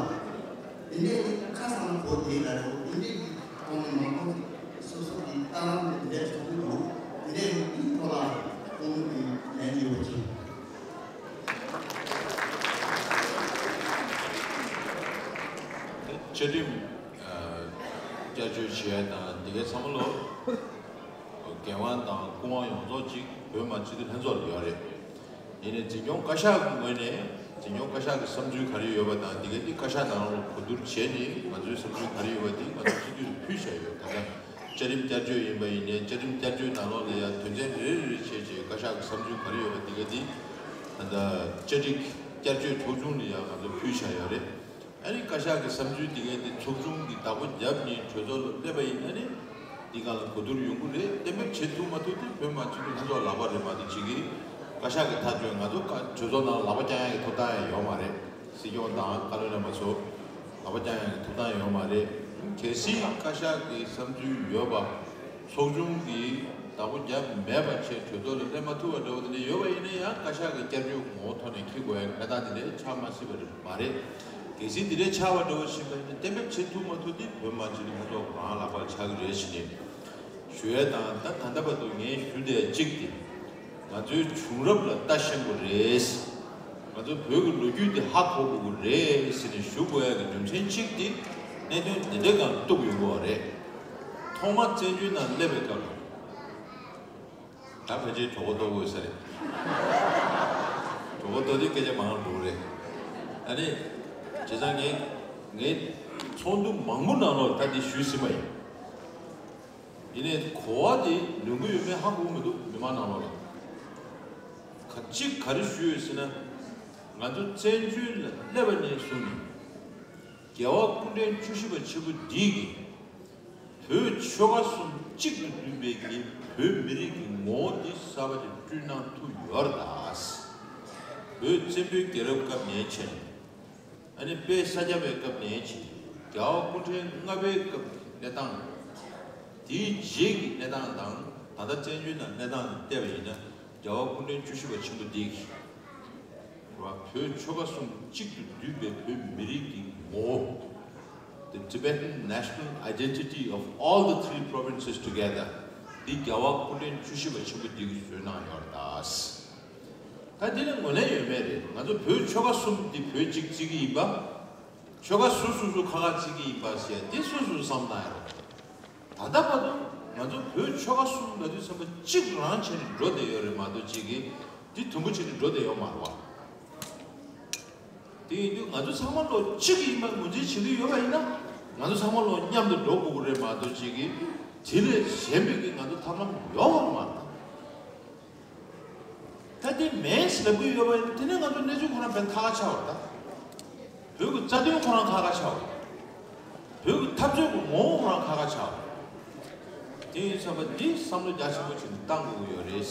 དེ་འདྲའི་ཁ་སང་གོ་དེ་ལ་རེད། དེ་འདྲའི་གི་ཐོག་ནས་མང་པོ་སོ་སོ་གི་ལྟ་རང་དེ་འདྲའི་ཐོག་ཏུ་འདུག་དེ་འདྲའི་མི་ཐོག་ལ་ཐོག་མུ་གི་ལན་ཡོད་པ་ཅིག་བཅའ་ཁྲིམས་བསྐྱར་བཅོས་བྱེད་ཡ་དང་འདི་གའི་ཚང་མ་ལོ། འགན་དབང་དང་སྐུ་དབང་ཡོངས་རྫོགས་གཅིག་བོད་མི་མང་སྤྱི་འཐུས་ལྷན་ཚོགས་ལ་ཡོད་རེད། ཡིན་ནའི་འཛིན་སྐྱོང་བཀའ་ཤག་གི་ངོས་ནས་འཛིན་སྐྱོང་བཀའ་ཤག་གི་བསམ་ཚུལ་ག་རེ་ཡོད་པ་དང་འདི་གའི་འདི་བཀའ་ཤག་ནང་ལ་གོ་བསྡུར་བྱས་ནས་ང་ཚོའི་བསམ་ཚུལ་ག་རེ་ཡོད་པ་འདི་ང་ཚོ་སྤྱི་འཐུས་ལ་ཕུལ་བཞག་ཡོད། ད་ལྟ་བཅའ་ཁྲིམས་བསྐྱར་བཅོས་ཡིན་པ་ཡིན་ནའི་བཅའ་ཁྲིམས་བསྐྱར་བཅོས་ནང་ལོགས་ལ་ཡང་དོན་ཚན་རེ་རེ་རེ་བྱས་བྱས་བཀའ་ཤག་གི་བསམ་ཚུལ་ག་རེ་ཡོད་པ་འདི་གའི་འདི་ད་ལྟ་བཅའ་སྒྲིག་བསྐྱར་བཅོས་ཚོགས་ཆུང་ལ་ཡང་ང་ཚོ་ཕུལ་བཞག་ཡོད་རེད། ཨ་ནི་བཀའ་ཤག་གི་བསམ་ཚུལ་དེ་གའི་དེ་ཚོགས་ཆུང་གི་བདག་པོ་རྒྱབ་ནས་གྲོས་ཚོགས་ལ་སླེབས་པ་ཡིན་ན་ནི་འདི་ག་ལ་གོ་བསྡུར་ཡོང་གི་རེད། གཏན་འབེབས་བྱེད་ཐུབ་མ་ཐུབ་དེ་བོད་མི་མང་སྤྱི་འཐུས་ལྷན་ཚོགས་ལག་པ་རེད་མ་གཏོགས་ཅིག་གིས་བཀའ་ཤག་གི་ཐག་གཅོད་ང་ཚོ་བཀའ་གྲོས་ཚོགས་ནང་ལག་པ་བརྐྱང་ཡག་གི་ཐོབ་ཐང་ཡང་ཡོད་མ་རེད། སྲིད་སྐྱོང་དང་བཀའ་བློན་རྣམ་པ་ཚོ་ལག་པ་བརྐྱང་ཡག་གི་ཐོབ་ཐང་ཡོད་མ་རེད། གལ་སྲིད་བཀའ་ཤག་གི་བསམ་ཚུལ་ཡོད་པ། ཚོགས་ཆུང་གིས་བདག་པོ་བརྒྱབ་མེད་པ་བྱས་གྲོས་ཚོགས་ལ་སླེབས་མ་ཐུབ་པ་འདྲ་བོ་དེ་འདྲ་ཡོད་པ་ཡིན་ན་ཡང་བཀའ་ཤག་གི་བསྐྱར་བཅོས་ངོ་བོ་ཐོག་ནས་འཁྱེར་དགོས་ཡ་གནས་སྟངས་དེ་འདྲ་ཆགས་མ་སྲིད་པ་རེད་མ་རེད། གལ་སྲིད་དེ་འདྲ་ཆགས་པ་འདྲ་བོ་ཕྱིན་པ་ཡིན་ན་གཏན་འབེབས་བྱེད་ཐུབ་མ་ཐུབ་དེ་བོད་མི་མང་སྤྱི་འཐུས་ལྷན་ཚོགས་རང་ལག་པར་ཆགས་ཀྱི་རེད་ཟེར་ནས་ཞུ་ཡ་དང་། ད་ད་ལྟ་བར་དུ་ངས་ཞུ་བསྡད་ཡ་གཅིག་དེ། ང་ཚོའི་བྱུང་རབས་ལ་ལྟ་ཤེས་དགོས་རེད། ང་ཚོ་བོད་ཀྱི་ལོ་རྒྱུས་དེ་ཧ་གོ་དགོས་ཀྱི་རེད་ཟེར་ནས་ཞུ་དགོས་ཡ་གི་རྒྱུ་མཚན་གཅིག་དེ་གནད་དོན་འདི་འདྲའི་སྒང་གཏུག་ཡོང་གི་རེད། ཐོག་མ་བཙན་བྱོལ་ནང་སླེབས་པའི་སྐབས་ལ། ད་ཕལ་ཆེར་གྲོད་ཁོག་ལྟོགས་དགོས་ས་རེད། གྲོད་ཁོག་ལྟོགས་དུས་སྐད་ཆ་མང་པོ་འགྲོ་གི་རེད། ཨ་ནི། བྱས་ཙང་ངས་ངའི་ཚོགས་འདུ་མང་པོ་ནང་ལོགས་ད་འདི་ཞུས་ཟིན་པ་ཡིན། ཡིན་ནའི་གོ་བ་དེ་ལོན་གྱི་ཡོད་མེད་ཧ་གོ་གི་མི་འདུག་མི་མང་ནང་ལོགས་ལ། ག་གཅིག་ག་རེ་ཞུས་ཡོད་ཟེར་ན། ང་ཚོ་བཙན་བྱོལ་ལ་སླེབས་པ་ནས་བཟུང་ནས། རྒྱལ་བ་སྐུ་ཕྲེང་བཅུ་བཞི་པ་ཆེན་པོ་འདིས་ཀྱིས་བོད་ཆོལ་ཁ་གསུམ་གཅིག་ཏུ་བསྡུས་པའི་གི་བོད་མི་རིགས་ཀྱི་ངོ་བོ་འདི་གསར་པ་ཅིག་བསྐྲུན་གནང་ཐུབ་ཡོད་རེད་ད། བོད་བཙན་པོའི་རྒྱལ་རབས་སྐབས་ནས་བྱས་ནས། ཨ་ནི་དཔལ་ས་སྐྱ་པའི་སྐབས་ནས་ཕྱིན། རྒྱལ་བ་སྐུ་ཕྲེང་ལྔ་པའི་སྐབས་ཀྱི་གནས་སྟངས། དེའི་རྗེས་ཀྱི་གནས་སྟངས་དང་ད་ལྟ་བཙན་བྱོལ་ནང་གནས་སྟངས་ལ་བལྟས་པ་ཡིན་ན། རྒྱལ་བ་སྐུ་ཕྲེང་བཅུ་བཞི་པ་ཆེན་པོ་འདིས་བོད་ཆོལ་ཁ་གསུམ་གཅིག་ཏུ་བསྡུས་པའི་བོད་མི་རིགས་ཀྱི་ངོ་བོ། The Tibetan national identity of all the three provinces together. འདི་རྒྱལ་བ་སྐུ་ཕྲེང་བཅུ་བཞི་པ་ཆེན་པོ་འདི་གིས་བཟོས་གནང་ཡོད་རེད་ད། ད་འདི་ལ་ངོས་ལེན་ཡོད་མེད་རེད། ང་ཚོ་བོད་ཆོལ་ཁ་གསུམ་འདི་བོད་གཅིག་བརྩི་གི་ཡིན་པ། ཆོལ་ཁ་སོ་སོ་སོ་ཁ་ཁ་བརྩི་གི་ཡིན་པ་ཟེར་འདི་སོ་སོ་བསམ་བཏང་ཡ་རེད། ད་ལྟ་བར་དུ་ང་ཚོ་བོད་ཆོལ་ཁ་གསུམ་ལ་དུས་ཚོད་གཅིག་རང་བྱས་ནས་འགྲོ་བསྡད་ཡོད་རེད་མ་གཏོགས་གཅིག་གིས་འདི་དུམ་བུ་བྱས་ནས་འགྲོ་བསྡད་ཡོད་མ་རེད་བ། དེ་ཡིན་དུས་ང་ཚོ་ཚང་མ་ལོ་གཅིག་ཡིན་པ་ངོས་འཛིན་བྱེད་ཀྱི་ཡོད་པ་ཡིན་ན། ང་ཚོ་ཚང་མ་ལོ་མཉམ་དུ་འགྲོ་དགོས་ཀྱི་རེད་མ་གཏོགས་གཅིག་གིས་དེ་ལས་གཞན་པའི་གི་ང་ཚོ་ཐབས་ལམ་ཡོད་མ་རེད། ད་དེ་མེད་ཟེར་ལབ་ཀྱི་ཡོད་པ་ཡིན་ན་དེ་ནས་ང་ཚོ་གནས་ཚུལ་ཁོ་རང་ཕན་ཁ་ཁ་ཆགས་པ་རེད་ད། བོད་ཀྱི་རྩ་དོན་ཁོ་རང་ཁ་ཁ་ཆགས་པ་རེད། བོད་ཀྱི་འཐབ་རྩོད་ཀྱི་ངོ་བོ་ཁོ་རང་ཁ་ཁ་ཆགས་པ་རེད། དེ་ཡིན་ཙང་འདི་བསམ་བློ་རྒྱ་ཆེན་པོ་ཅིག་བཏང་དགོས་ཀྱི་ཡོད་རེད།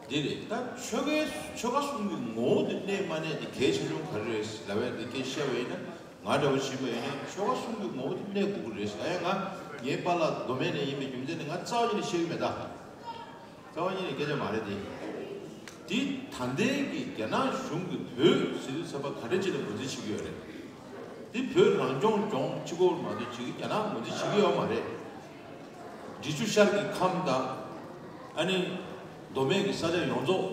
འདི་རེད་ད། ཆོལ་ཁའི་ཆོལ་ཁ་གསུམ་གྱི་ངོ་བོ་འདི་གནས་མ་གནས་དེ་གལ་ཆེ་ཆུང་ག་རེ་རེད་ལབ་ཡ་འདི་སྐད་བཤད་པ་ཡིན་ན། ང་འདྲ་བོ་ཞིག་ཡིན་པ་ཡིན་ན་ཆོལ་ཁ་གསུམ་གྱི་ངོ་བོ་དེ་གནས་དགོས་ཀྱི་རེད་ཟེར། ཡང་ང་ངའི་པཱ་ལགས་མདོ་སྨད་ནས་ཡིན་པའི་རྒྱུ་མཚན་ནི་ང་རྩ་བ་ཉིད་ནས་བཤད་ཀྱི་མེད་ད། རྩ་བ་ཉིད་ནས་སྐད་ཆ་མ་རེད་དེ། དེ་ད་ལྟའི་གི་རྒྱ་ནག་གཞུང་གིས་བོད་ཟེར་དུས་ཙམ་པ་ག་འདྲ་ཅིག་ལ་ངོས་འཛིན་བྱེད་ཀྱི་ཡོད་རེད། དེ་བོད་རང་སྐྱོང་ལྗོངས་གཅིག་པོ་མ་གཏོགས་ཅིག་རྒྱ་ནག་ངོས་འཛིན་བྱེད་ཀྱི་ཡོད་མ་རེད། འབྲི་ཆུ་ཤར་གྱི་ཁམས་དང་། ཨ་ནི་མདོ་སྨད་ཀྱི་ས་ཆ་ཡོངས་རྫོགས།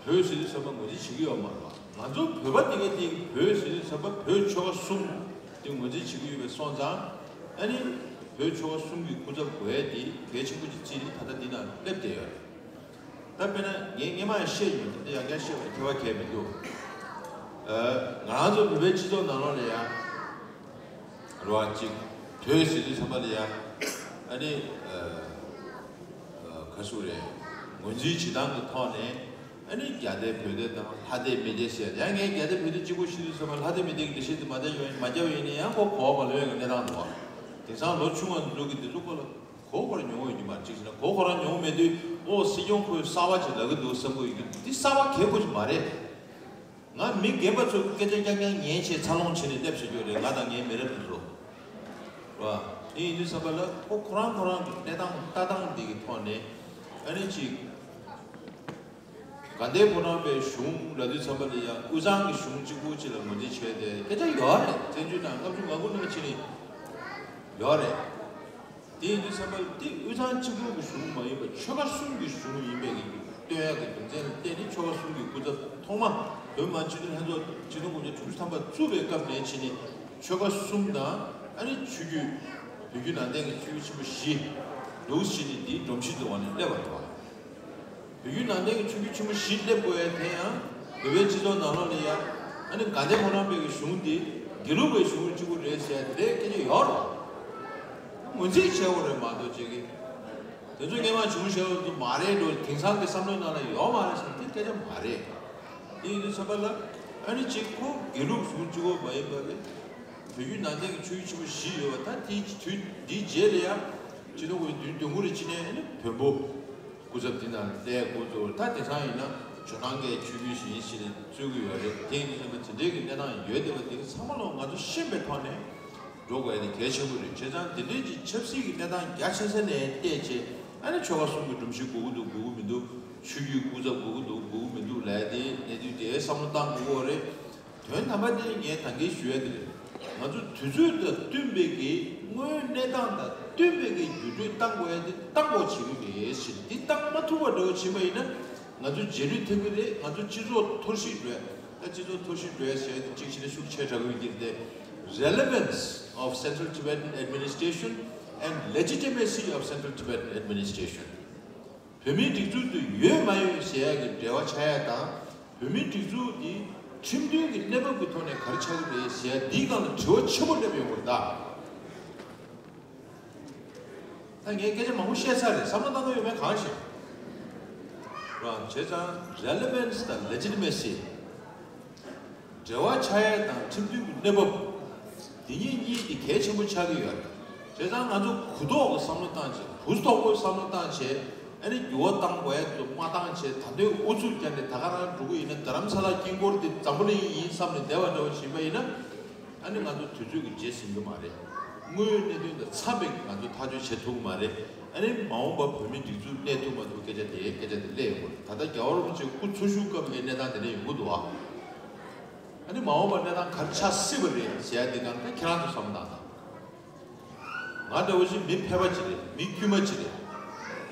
བོད་ཟེར་དུས་ཙམ་པ་ངོས་འཛིན་བྱེད་ཀྱི་ཡོད་མ་རེད་བ། ང་ཚོ་བོད་པ་དེ་ག་དེ་བོད་ཟེར་དུས་ཙམ་པ་བོད་ཆོལ་ཁ་གསུམ་དེ་ངོས་འཛིན་བྱེད་ཀྱི་ཡོད་པའི་སོང་ཙང་། ཨ་ནི་བོད་ཆོལ་ཁ་གསུམ་གྱི་སྐུ་ཚབ་དགོས་ཡས་དེ་གལ་ཆེན་པོ་ཅིག་བརྩིས་ནས་ད་ལྟ་འདི་ན་སླེབས་བསྡད་ཡོད་རེད། ད་དཔེར་ན་ངས་སྔས་མ་ཡང་བཤད་ཡོད། ད་ལྟ་ཡང་བསྐྱར་བཤད་པ་ཁྱད་པར་གང་ཡང་མི་འདུག་ཨ། ང་རང་ཚོ་བོད་པའི་སྤྱི་ཚོགས་ནང་ལོགས་ལ་ཡང་། རེད་བ། གཅིག་བོད་ཟེར་དུས་ཙམ་པ་ལ་ཡ། ཨ་ནི། ཨ། ཨ། ག་ཟེར་རེད། ངོས་འཛིན་བྱེད་སྟངས་ཀྱི་ཐོག་ནས། ཨ་ནི་རྒྱ་སྡེ་བོད་སྡེ་དང་ལྷ་སྡེ་མི་སྡེ་ཟེར་ཡ། ཡང་ངས་རྒྱ་སྡེ་བོད་སྡེ་གཅིག་པོ་ཞུ་དུས་ཙམ་པ་ལྷ་སྡེ་མི་སྡེ་གི་འགྲེལ་བཤད་དེ་མ་བལྟས་ཡོད་མ་བརྒྱབ་ཡིན་ན་ཡང་ཁོ་གོ་བ་མ་ལོན་ཡོད་ཀྱི་གནས་སྟངས་འདུག་བ། དེང་སང་ལོ་ཆུང་བ་འདི་ཚོ་གིས་འདི་ཚོ་སྐོར་ལ་གོ་གོ་ར་མྱོང་ཡོད་ཀྱི་མ་རེད། གཅིག་བྱས་ན་གོ་གོ་ར་མྱོང་མེད་དུས་ཨོ་སྲིད་སྐྱོང་ཁོས་གསར་བ་ཅིག་ལབ་ཀྱི་འདུག་བསམ་གྱི་ཡོད་ཀྱི། འདི་གསར་བ་གལ་དགོས་ཀྱི་མ་རེད། ང་མི་རྒན་པ་ཚོ་སྐད་ཆ་རྐྱང་རྐྱང་ཉན་བྱས་འཚར་ལོངས་བྱས་ནས་སླེབས་བྱེད་རྒྱུ་རེད། ང་དང་ངའི་མི་རབས་འདི་ཚོ། རེད་བ། དེ་ཡིན་དུས་ཙམ་པ་ལ་ཁོ་ཁོ་རང་ཁོ་རང་གི་གནས་སྟངས་ལྟ་སྟངས་འདི་གི་ཐོག་ནས་ཨ་ནི་ཅིག་དགའ་ལྡན་ཕོ་བྲང་པའི་གཞུང་ལབ་དུས་ཙམ་པ་ལ་ཡང་དབུས་གཙང་གི་གཞུང་གཅིག་པུ་གཅིག་ལ་ངོས་འཛིན་བྱས་ཏེ་སྐད་ཆ་ཡོད་རེད། བཙན་བྱོལ་དང་ལྔ་བཅུ་ང་དགུ་ནང་ཕྱིན་ནས་ཡོད་རེད། དེ་ཡིན་དུས་ཙམ་པ་ལ་དེ་དབུས་གཙང་གཅིག་པུ་གི་གཞུང་མ་ཡིན་པར་ཆོལ་ཁ་གསུམ་གྱི་གཞུང་ཡིན་པའི་གི་སྟོན་ཡག་གི་རྒྱུ་མཚན་ལ་བརྟེན་ནས་ཆོལ་ཁ་གསུམ་གྱི་སྐུ་ཚབ་ཐོག་མ་བོད་མི་མང་སྤྱི་འཐུས་ལྷན་ཚོགས་ཆིག་སྟོང་དགུ་བརྒྱ་དྲུག་ཅུ་ཐམ་པ་བཙུགས་པའི་སྐབས་ནས་ཕྱིན་ནས་ཆོལ་ཁ་གསུམ་དང་ཨ་ནི་ཆོས་བརྒྱུད་བོད་བརྒྱུད་ནང་བསྟན་གྱི་ཆོས་བརྒྱུད་ཆེན་པོ་བཞི་འདུག་ཕྱིན་ནས་དེའི་སྒྲོམ་གཞི་འདུག་བ་ནས་སླེབས་པ་རེད་བ། བོད་བརྒྱུད་ནང་བསྟན་གྱི་ཆོས་བརྒྱུད་ཆེན་པོ་བཞི་སླེབས་དགོས་ཡ་དེ་ཡང་བོད་པའི་སྤྱི་ཚོགས་ནང་ལོགས་ལ་ཡ་ཨ་ནི་དགའ་ལྡན་ཕོ་བྲང་པའི་གི་གཞུང་འདི་དགེ་ལུགས་པའི་གཞུང་གཅིག་པུ་རེད་ཟེར་ཡ་དེ་འདྲའི་སྐད་ཆ་ཡོད་རེད། ངོས་འཛིན་བྱས་དགོས་རེད་མ་གཏོགས་ཅིག་གི་དེ་ཚོ་སྔོན་མ་བྱུང་བཞག་པ་ཚོ་མ་རེད་འགྲོ། དེང་སང་གི་བསམ་བློའི་ནང་ལ་ཡོད་མ་རེད་ཟེར་དེ་སྐད་ཆ་མ་རེད། དེ་ཡིན་དུས་ཙམ་པ་ལ་ཨ་ནི་གཅིག་ཁོ་དགེ་ལུགས་གཞུང་གཅིག་པོ་མ་ཡིན་པ་གི་བོད་བརྒྱུད་ནང་བསྟན་གྱི་ཆོས་བརྒྱུད་ཆེན་པོ་བཞི་ཡོད་པ་ད་དེའི་དུས་འདིའི་རྗེས་ལ་ཡང་སྤྱི་ནོར་གོང་ས་བདུན་བདུན་གོང་རེ་ཅི་ནས་ཨ་ནི་བོན་པོ་སྐུ་ཚབ་དེ་ནང་སླེབས་འགོ་བཙུགས། ད་དེང་སང་ཡིན་ན་ཇོ་ནང་གི་ཆོས་བརྒྱུད་ཞིག་ཡིན་ཞེས་ནས་བཙུགས་ཀྱི་ཡོད་རེད། དེ་ཡིན་དུས་ཙམ་པ་དེ་འདྲའི་གི་གནས་སྟངས་ཡོད་བསྡད་པ་དེ་གི་ཚང་མ་ལོ་ང་ཚོ་ཤེས་པའི་ཐོག་ནས་འགྲོ་དགོས་ཡ་དེ་གལ་ཆེན་པོ་རེད། བྱས་ཙང་དེ་འདྲའི་གི་ཆབ་སྲིད་ཀྱི་གནས་སྟངས་རྒྱ་ཆེ་ས་ནས་བལྟས་བྱས་ཨ་ནི་ཆོལ་ཁ་གསུམ་གྱི་སྒྲོམ་གཞི་དགོས་ཀྱི་འདུག་དགོས་ཀྱི་མི་འདུག་ཆོས་བརྒྱུད་སྐུ་ཚབ་དགོས་ཀྱི་འདུག་དགོས་ཀྱི་མི་འདུག་ལབ་ཡ་དེ་གནས་ཚུལ་དེ་བསམ་བློ་བཏང་དགོས་ཀྱི་ཡོད་རེད། དོན་དམ་པ་དེ་ངས་ད་གིན་ཞུ་ཡ་དེ་རེད། ང་ཚོ་དུས་ཚོད་དང་བསྟུན་པའི་གི་དངོས་ཡོད་གནས་སྟངས་དང་བསྟུན་པའི་གི་བརྒྱུད་སྤྲོད་བཏང་དགོས་ཡ་དེ་བཏང་དགོས་བྱེད་ཀྱི་རེད་ཟེར། འདི་བཏང་མ་ཐུབ་པ་འདྲ་བོ་ཕྱིན་པ་ཡིན་ན་ང་ཚོ་རྗེས་ལུས་ཐེབས་ཀྱི་རེད། ང་ཚོ་སྤྱི་ཚོགས་འཐོར་བཤིག་འགྲོ་ཡ། ད་སྤྱི་ཚོགས་འཐོར་བཤིག་འགྲོ་ཡ་ཟེར་ཡ་དེ་གཅིག་བྱས་ན་ཤུགས་ཆེ་དྲགས་ཀྱི་ཡོད་ཀྱི་རེད་དེ། Relevance of Central Tibetan Administration and Legitimacy of Central Tibetan Administration. བོད་མིའི་སྒྲིག་འཛུགས་དེ་ཡོད་མ་ཡོད་ཟེར་ཡག་གི་འབྲེལ་བ་ཆགས་ཡ་དང་། བོད་མིའི་སྒྲིག་འཛུགས་འདི་ཁྲིམས་མཐུན་གྱི་གནས་བབ་ཀྱི་ཐོག་ནས་ག་རེ་ཆགས་ཀྱི་རེད་ཟེར་ཡ་འདིའི་སྒང་ལ་དྲི་བ་ཆེན་པོ་སླེབས་ཡོང་གི་རེད་ད། ད་ངས་སྐད་ཆ་མང་པོ་བཤད་ཚར་རེད། བསམ་བློ་བཏང་གི་ཡོད་མེད་གང་ཤེས། རང་བྱས་ཙང་relevance དང་legitimacy། འབྲེལ་བ་ཆགས་ཡས་དང་ཁྲིམས་མཐུན་གྱི་གནས་བབ། འདི་གཉིས་གཉིས་ཀྱི་གལ་ཆེན་པོ་ཆགས་ཀྱི་ཡོད་རེད། བྱས་ཙང་ང་ཚོ་གུ་དོག་གི་བསམ་བློ་བཏང་བྱས། གུ་དོག་པོའི་བསམ་བློ་བཏང་བྱས། ཨ་ནི་འགྱུར་བ་བཏང་དགོས་ཡས་ཚོ་མ་བཏང་བྱས། ད་དུང་ཨུ་ཚུགས་བརྒྱབ་ནས་ད་ག་རང་འགྲོ་གི་ཡིན་ན། རྡ་རམ་ས་ལ་དཀྱིལ་འཁོར་འདི་འཛམ་བུ་གླིང་ཡིན་བསམ་ནས་བསྡད་པ་འདྲ་བོ་བྱེད་པ་ཡིན་ན། ཨ་ནི་ང་ཚོ་དུས་ཚོད་ཀྱི་རྗེས་ཟིན་གྱི་མ་རེད། དངོས་ཡོད་གནད་དོན་དང་འཚམས་པའི་ང་ཚོ་ཐག་གཅོད་བྱེད་ཐུབ་ཀྱི་མ་རེད། ཨ་ནི་མ་འོངས་པ་བོད་མིའི་སྒྲིག་འཛུགས་གནས་ཐུབ་མ་ཐུབ་སྐད་ཆ་དེ་སྐད་ཆ་དེ་སླེབས་ཡོང་གི་རེད། ད་ལྟ་རྒྱལ་བ་རིན་པོ་ཆེ་སྐུ་འཚོ་བཞུགས་སྐབས་ཀྱི་གནས་སྟངས་དེ་འདྲ་ཡོང་གི་འདུག་ཨ། ཨ་ནི་མ་འོངས་པ་གནས་སྟངས་ག་རེ་ཆགས་སྲིད་པ་རེད་ཟེར་ཡ་དེ་གང་ལྟར་ཁྱེད་རང་ཚོ་བསམ་བློ་བཏང་དང་། ང་འདྲ་བོ་ཞིག་མི་ཕལ་པ་ཅིག་རེད། མི་དཀྱུས་མ་ཅིག་རེད།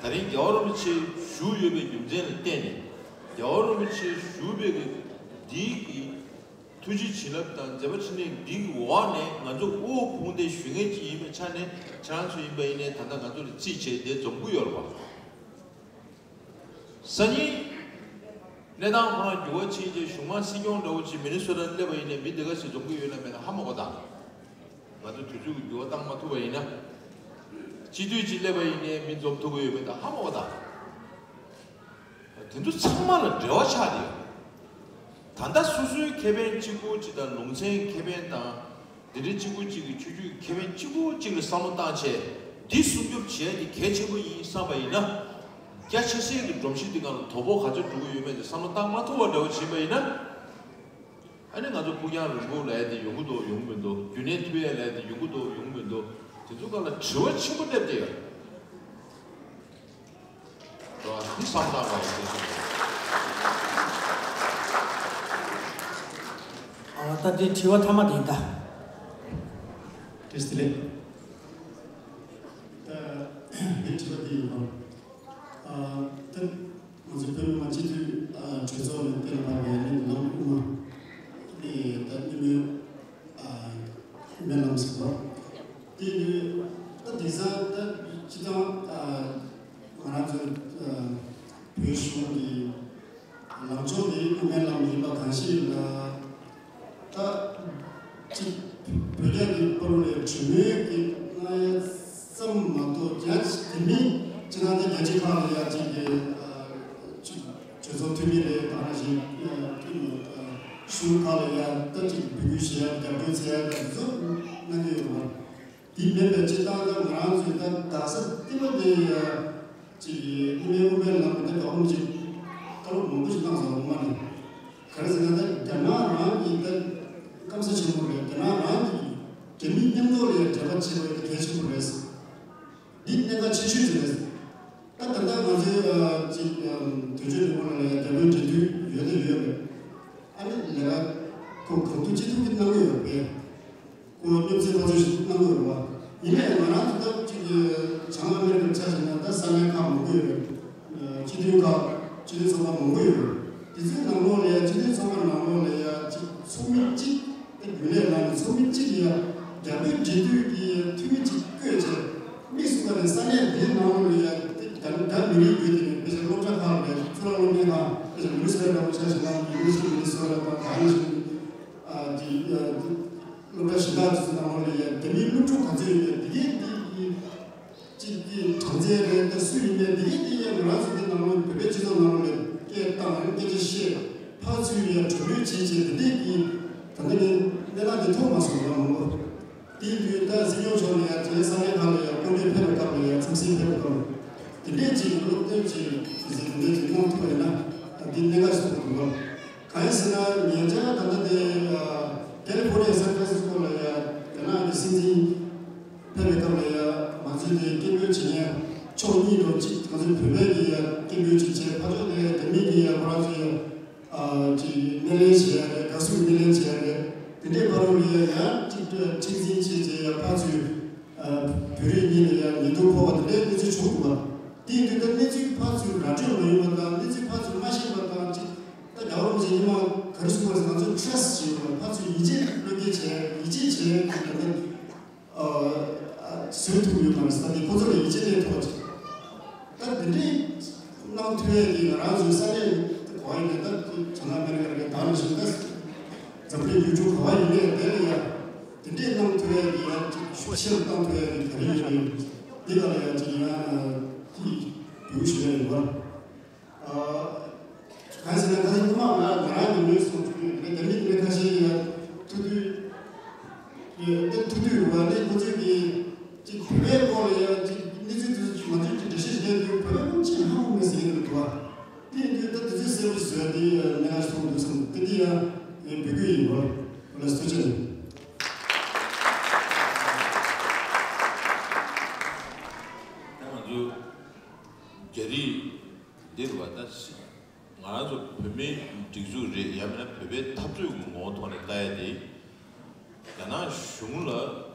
ད་རིང་རྒྱལ་བ་རིན་པོ་ཆེ་བཞུགས་ཡོད་པའི་རྒྱུ་མཚན་ལ་བརྟེན་ནས། རྒྱལ་བ་རིན་པོ་ཆེ་བཞུགས་པའི་གི་འདིའི་གི་ཐུགས་རྗེ་བྱིན་རླབས་དང་མཛད་པ་འཕྲིན་ལས་འདི་གི་འོག་ནས་ང་ཚོ་དབུ་འོག་ཕུང་བསྟེན་ཞུ་མཁན་ཅིག་ཡིན་པའི་ཆ་ནས། ཁྱེད་རང་ཚོ་ཡིན་པ་ཡིན་ནའི་ད་ལྟ་ང་ཚོ་ལ་རྩིས་བྱས་ཏེ་འཛོམས་ཀྱི་ཡོད་རེད་པ། སང་ཉིན་གནས་སྟངས་ཁོ་རང་འགྱུར་བ་ཕྱིན་རྗེས་གཞུང་མང་སྲིད་སྐྱོང་འདྲ་བོ་ཅིག་མི་ནི་སོ་ཊར་སླེབས་པ་ཡིན་ནའི་མི་དེ་ག་ཞིག་འཛོམས་ཀྱི་ཡོད་ན་མེད་ན་ཧ་མ་གོ་ད། ང་ཚོ་དུས་ཚོད་ཀྱི་འགྱུར་བ་བཏང་མ་ཐུབ་པ་ཡིན་ན། སྤྱི་འཐུས་ཅིག་སླེབས་པ་ཡིན་ནའི་མི་འཛོམས་ཐུབ་ཀྱི་ཡོད་མེད་ད་ཧ་མ་གོ་ད། དེ་ཚོ་ཚང་མ་ལ་འབྲེལ་བ་ཆགས་ཏེ་ཡོད། ད་ལྟ་སོ་སོའི་ཁེ་ཕན་གཅིག་པུ་གཅིག་དང་། ལུང་ཚན་ཁེ་ཕན་དང་། འདི་འདྲའི་གཅིག་པུ་གཅིག་གི་ཆོས་བརྒྱུད་ཁེ་ཕན་གཅིག་པུ་གཅིག་ལ་བསམ་བློ་བཏང་བྱས། འདི་སྲུང་སྐྱོབ་བྱེད་ཡ་འདི་གལ་ཆེན་པོ་ཡིན་བསམ་པ་ཡིན་ན། རྒྱ་ཆེ་སའི་གི་སྒྲོམ་གཞི་འདི་སྒང་ལ་དོ་ཕོག་ག་ཚོད་འགྲོ་གི་ཡོད་མེད་དེ་བསམ་བློ་བཏང་མ་ཐུབ་པ་འདྲ་བོ་བྱེད་པ་ཡིན་ན། ཨ་ནི་ང་ཚོ་ཕུགས་རྒྱང་རིང་པོ་ལབ་ཡ་དེ་ཡོང་གི་འདུག་ཡོང་གི་མི་འདུག་རྒྱུན་གནས་ཐུབ་ཡ་ལབ་ཡ་དེ་ཡོང་གི་འདུག་ཡོང་གི་མི་འདུག་དེ་ཚོ་སྒང་ལ་དྲི་བ་ཆེན་པོ་སླེབས་བསྡད་ཡོད། འདི་བསམ་བཏང་བ་ཡིན། ཨ། ད་འདི་དྲི་བ་མཐའ་མ་དེ་ཡིན་ད། བཀྲ་ཤིས་བདེ་ལེགས། ད་ངའི་དྲི་བ་འདི་ཡིན་པ། ཨ། ད་ང་ཚོ་བོད་མི་མང་སྤྱི་འཐུས་ཨ་གྲོས་ཚོགས་ནས་གཏན་ལ་ཕབ་པའི་ལས་ནི་ལམ་དབུ་མ་ནི་ད་གཉིས་མོལ། ཨ། སྨོན་ལམ་ཟེར་བ། དེ་ནི་ད་དེང་སང་ད་སྤྱི་བཏང་ཨ་ང་རང་ཚོའི་ཨ་བོད་གཞུང་གི་ལངས་ཕྱོགས་དེ་དབུ་མའི་ལམ་ཡིན་པ་གང་ཞིག་ལ། ད་ཅིག་བོད་རྒྱ་གི་བར་ལ་གྲོས་མོལ་གྱི་གནང་ཡ་ཙམ་མ་གཏོགས། རྒྱ་དེ་མིན་སྤྱིར་བཏང་ད་རྒྱལ་སྤྱིའི་ཁག་ལ་ཡ་ཅིག་གི་ཨ་ཅིག་གྲོས་ཚོགས་འཐུས་མི་རེད། ད་ག་ནང་བཞིན་ཨ་ཨ་གཞུང་ཁག་ལ་ཡ་ད་ཅིག་འབོད་སྐུལ་བྱེད་ཡ། རྒྱབ་སྐྱོར་བྱེད་ཡ་དེ་ཚོ་གནང་གི་ཡོད་མ་རེད། དེ་མིན་པའི་སྤྱིར་བཏང་ད་ང་རང་ཚོའི་ད་རྡ་ས་གཏེར་མ་དེ་ཡ་ཅིག་གི་དབུ་མའི་དབུ་མའི་ལམ་གྱི་ད་དགའ་པོ་ཅིག་བཀའ་སློབ་མང་པོ་ཞིག་གནང་སོང་། ངོ་མ་ནི་ག་རེ་ཟེར་ན། ད་རྒྱ་ནག་རང་གི་ད་སྐམ་ས་ཆེན་པོ་རེད། རྒྱ་ནག་རང་གི་རྒྱ་མི་མཉམ་དུ་ལ་ཡ་འབྲེལ་བ་བྱེད་པ་དེ་གལ་ཆེན་པོ་རེད། འདི་གནད་འགག་ཆེ་ཤོས་ཅིག་རེད། ད་ད་ལྟ་ང་ཚོའི་ཨ་ཅིག་ཨམ་དོན་གཅོད་ལས་ཁུངས་ལ་ཡ་རྒྱ་བོད་འབྲེལ་མཐུད་ ལས་ཀ་ཁོ་གང་ཐུབ་ཅི་ཐུབ་ཀྱིས་གནང་གི་ཡོད་པས། ཁོ་སྙོབ་ཚད་ཕར་ཚུར་ཞིག་གནང་གི་ཡོད་པ། ཡིན་ནའི་ང་རང་ཚོ་སྟབས་གཅིག་གི་བྱང་ཨ་མེ་རི་ཀར་ཆ་བཞག་ན་ད་ས་གནས་ཁག་མང་པོ་ཡོད་རེད། སྤྱི་འཐུས་ཁག་སྤྱི་འཐུས་ཚོགས་པ་མང་པོ་ཡོད་རེད། དེ་ཚོའི་ནང་ལོགས་ལ་ཡ་སྤྱི་འཐུས་ཚོགས་པ་ནང་ལོགས་ལ་ཡ་གཅིག་ཚོགས་མི་གཅིག་དེ་རྒྱུན་ལས་ནང་ནས་ཚོགས་མི་གཅིག་ཡ་རྒྱ་བོད་འབྲེལ་མཐུད་ཀྱི་འཐུས་མི་གཅིག་བསྐོས་བྱས། དམིགས་སུ་བཀར་ནས་ས་གནས་འདིའི་ནང་ལོགས་ལ་ཡ་དེ་རྒྱ་རྒྱ་མི་རིགས་བརྒྱུད་དེ་ནས་དཔེ་ཆ་སློབ་གྲྭ་ཁག་ལ་ཡ་གཙུག་ལག་སློབ་གཉེར་ཁང་དཔེ་ཆ་ཡུ་ནི་སི་ཊི་འདྲ་པོ་ཆ་བཞག་ན་ཡུ་ནི་ཝར་སི་ཊི་མི་ནི་སོ་ཊ་དང་གང་ཞིག་ཨ་དེ་ཨ་སློབ་གྲྭ་གཞན་དག་དེ་ཚོའི་ནང་ལོགས་ལ་ཡ་རྒྱ་མིའི་སློབ་ཕྲུག་ག་ཚོད་ཡོད་མེད་དེ་གའི་དེ་གི་གཅིག་གི་གྲངས་ཚད་རེད། ད་སུ་ཡིན་མིན་དེ་གའི་དེ་ཡང་ང་རང་ཚོ་འདི་ནང་ལོགས་བོད་པའི་སྤྱི་ཚོགས་ནང་ལོགས་ལ་སྐད་བཏང་རེད། སྐད་ཆ་བཤད། ཕར་ཚུར་ཡ་གྲོས་མོལ་བྱེད་བྱེད་དེ་འདྲས་ཀྱི་ད་ལྟ་ནས་གནས་སྟངས་དེ་ཐོག་མ་སོང་ཡང་མང་པོ། དེའི་དུས་ད་སྲིད་སྐྱོང་མཆོག་ནས་ཡ་དེའི་ས་གནས་ཁག་ལ་ཡ་སྐུ་མགྲོན་ཕེབས་པའི་སྐབས་ལ་ཡ་འཚམས་གཟིགས་ཕེབས་པའི་སྐབས་དེ་འདྲས་ཀྱི་སློབ་སྟོན་གྱི་དེ་ཚོ་དེ་འདྲས་ཀྱི་གནང་ཐུབ་པ་ཡིན་ན་ད་འདི་གནད་འགག་ཞིག་ཐུག་འདུག་ག་གང་ཡིན་ཟེར་ན་ཉེ་ཆར་ད་ལྟ་དེ་ཀ་ལི་ཧྥོར་ནི་ཡ་སན་ཕ་རན་སི་སྐོ་ལ་ཡ་རྒྱ་ནག་གི་སྲིད་འཛིན་ཕེབས་པའི་སྐབས་ལ་ཡ་ང་ཚོའི་དེ་སྐད་འབོད་བྱེད་མཁན་ཕྱོགས་གཉིས་ལ་གཅིག་ང་ཚོའི་བོད་པའི་གི་ཡ་སྐད་འབོད་ཅིག་བྱས། ཕར་ཕྱོགས་དེ་རྒྱ་མི་གི་ཡ་ཁོ་རང་ཚོའི་ཡ་ཅིག་སྣེ་ལེན་བྱེད་ཡ་རེད། དགའ་བསུ་སྣེ་ལེན་བྱེད་ཡ་རེད། དེ་འདྲའི་བར་དུ་ལ་ཡ་ཡང་གཅིག་ཏུ་མཁྲེགས་འཛིན་བྱས་བྱས་ཡ་ཕར་ཚུར་བོད་རིགས་གཉིས་ལ་ཡ་ཉེས་རྡུང་ཕོག་པ་དེ་འདྲའི་གནས་ཚུལ་བྱུང་འདུག་པ། དེ་ཡིན་དུས་ད་གནས་ཚུལ་ཕར་ཚུར་ར་སྤྲོད་མ་ཡོང་བ་དང་གནས་ཚུལ་ཕར་ཚུར་མ་ཤེས་པ་དང་གཅིག་ད་རྒྱལ་བ་རིན་པོ་ཆེ་སྔོན་མ་ག་རེ་གསུངས་པ་རེད། ང་ཚོས་ཊ་ར་སི་ཊི་བྱེད་དགོས། ཕར་ཚུར་ཡིད་ཆེས་བློས་འགེལ་བྱས་ཡིད་ཆེས་བྱས་ཡོད་པ་ནི་ཨ་བཟོད་ཐུབ་ཡོད་མ་རེད་ཟེར་ཏེ་ཁོ་ཚོ་ལ་ཡིད་ཆེས་སླེབས་ཐུབ་པ་ཅིག་ད་འདི་འདྲའི་གནང་ཐུབ་ཡས་ཀྱི་ང་རང་ཚོའི་ས་གནས་ག་བ་ཡིན་ནའི་ད་བྱང་ཨ་མེ་རི་ཀ་རེད། ད་ནང་བཞིན་ད་འཛམ་བུའི་ཡུལ་གྲུ་ག་བ་ཡིན་ནའི་དེ་ལ་ཡ་འདི་འདྲའི་གནང་ཐུབ་ཡས་ཀྱི་ཡ་ཅིག་ཤུགས་ཆེ་རུ་གཏང་ཐུབ་ཡས་ཀྱི་ག་རེ་ཡོད་མེད་འདི་ལ་ཡ་ཅིག་ཡང་དེ་འབོད་སྐུལ་ཞུ་ཡས་ཡིན་པ། གང་ཟེར་ན་ད་ལྟ་སྔོན་མ་ང་ང་རང་གི་ལུས་སུ་རེད། དེ་མིན་ནས་ཁ་ཤས་ཡ་ཐུག་དུས་ཡ་ཐུག་དུས་རེད་པ། ནས་ཁོ་ཚོས་ཀྱི་ཅིག་བོད་པའི་སྐོར་ལ་ཡ་ཅིག་གནས་ཚུལ་དེ་ཚོ་ང་ཚོས་ཀྱི་འགྲེལ་བཤད་བྱས་དུས་བོད་པའི་སྐོར་ཅིག་ཧ་གོ་མེད་ཟེར་གྱི་འདུག་པ། དེ་ཡིན་དུས་ད་དེ་ཚོའི་གསལ་པོ་ཞིག་བཟོས་ཏེ་ཡ་གནད་འགག་ཞིག་མཐོང་འདུག་བསམ། དེ་འདི་ཡ་ངས་འབོད་སྐུལ་ཡིན་པ་ལ་ཐུགས་རྗེ་ཆེ། ད་ང་ཚོ་རྒྱ་རིགས་འདིར་བ་ད་ང་རང་ཚོ་བོད་མིའི་སྒྲིག་འཛུགས་རེད། ཡང་མིན་ན་བོད་པའི་འཐབ་རྩོད་ཀྱི་ངོ་བོ་ཐོག་ནས་ལྟ་ཡ་དེ། རྒྱ་ནག་གཞུང་ལ་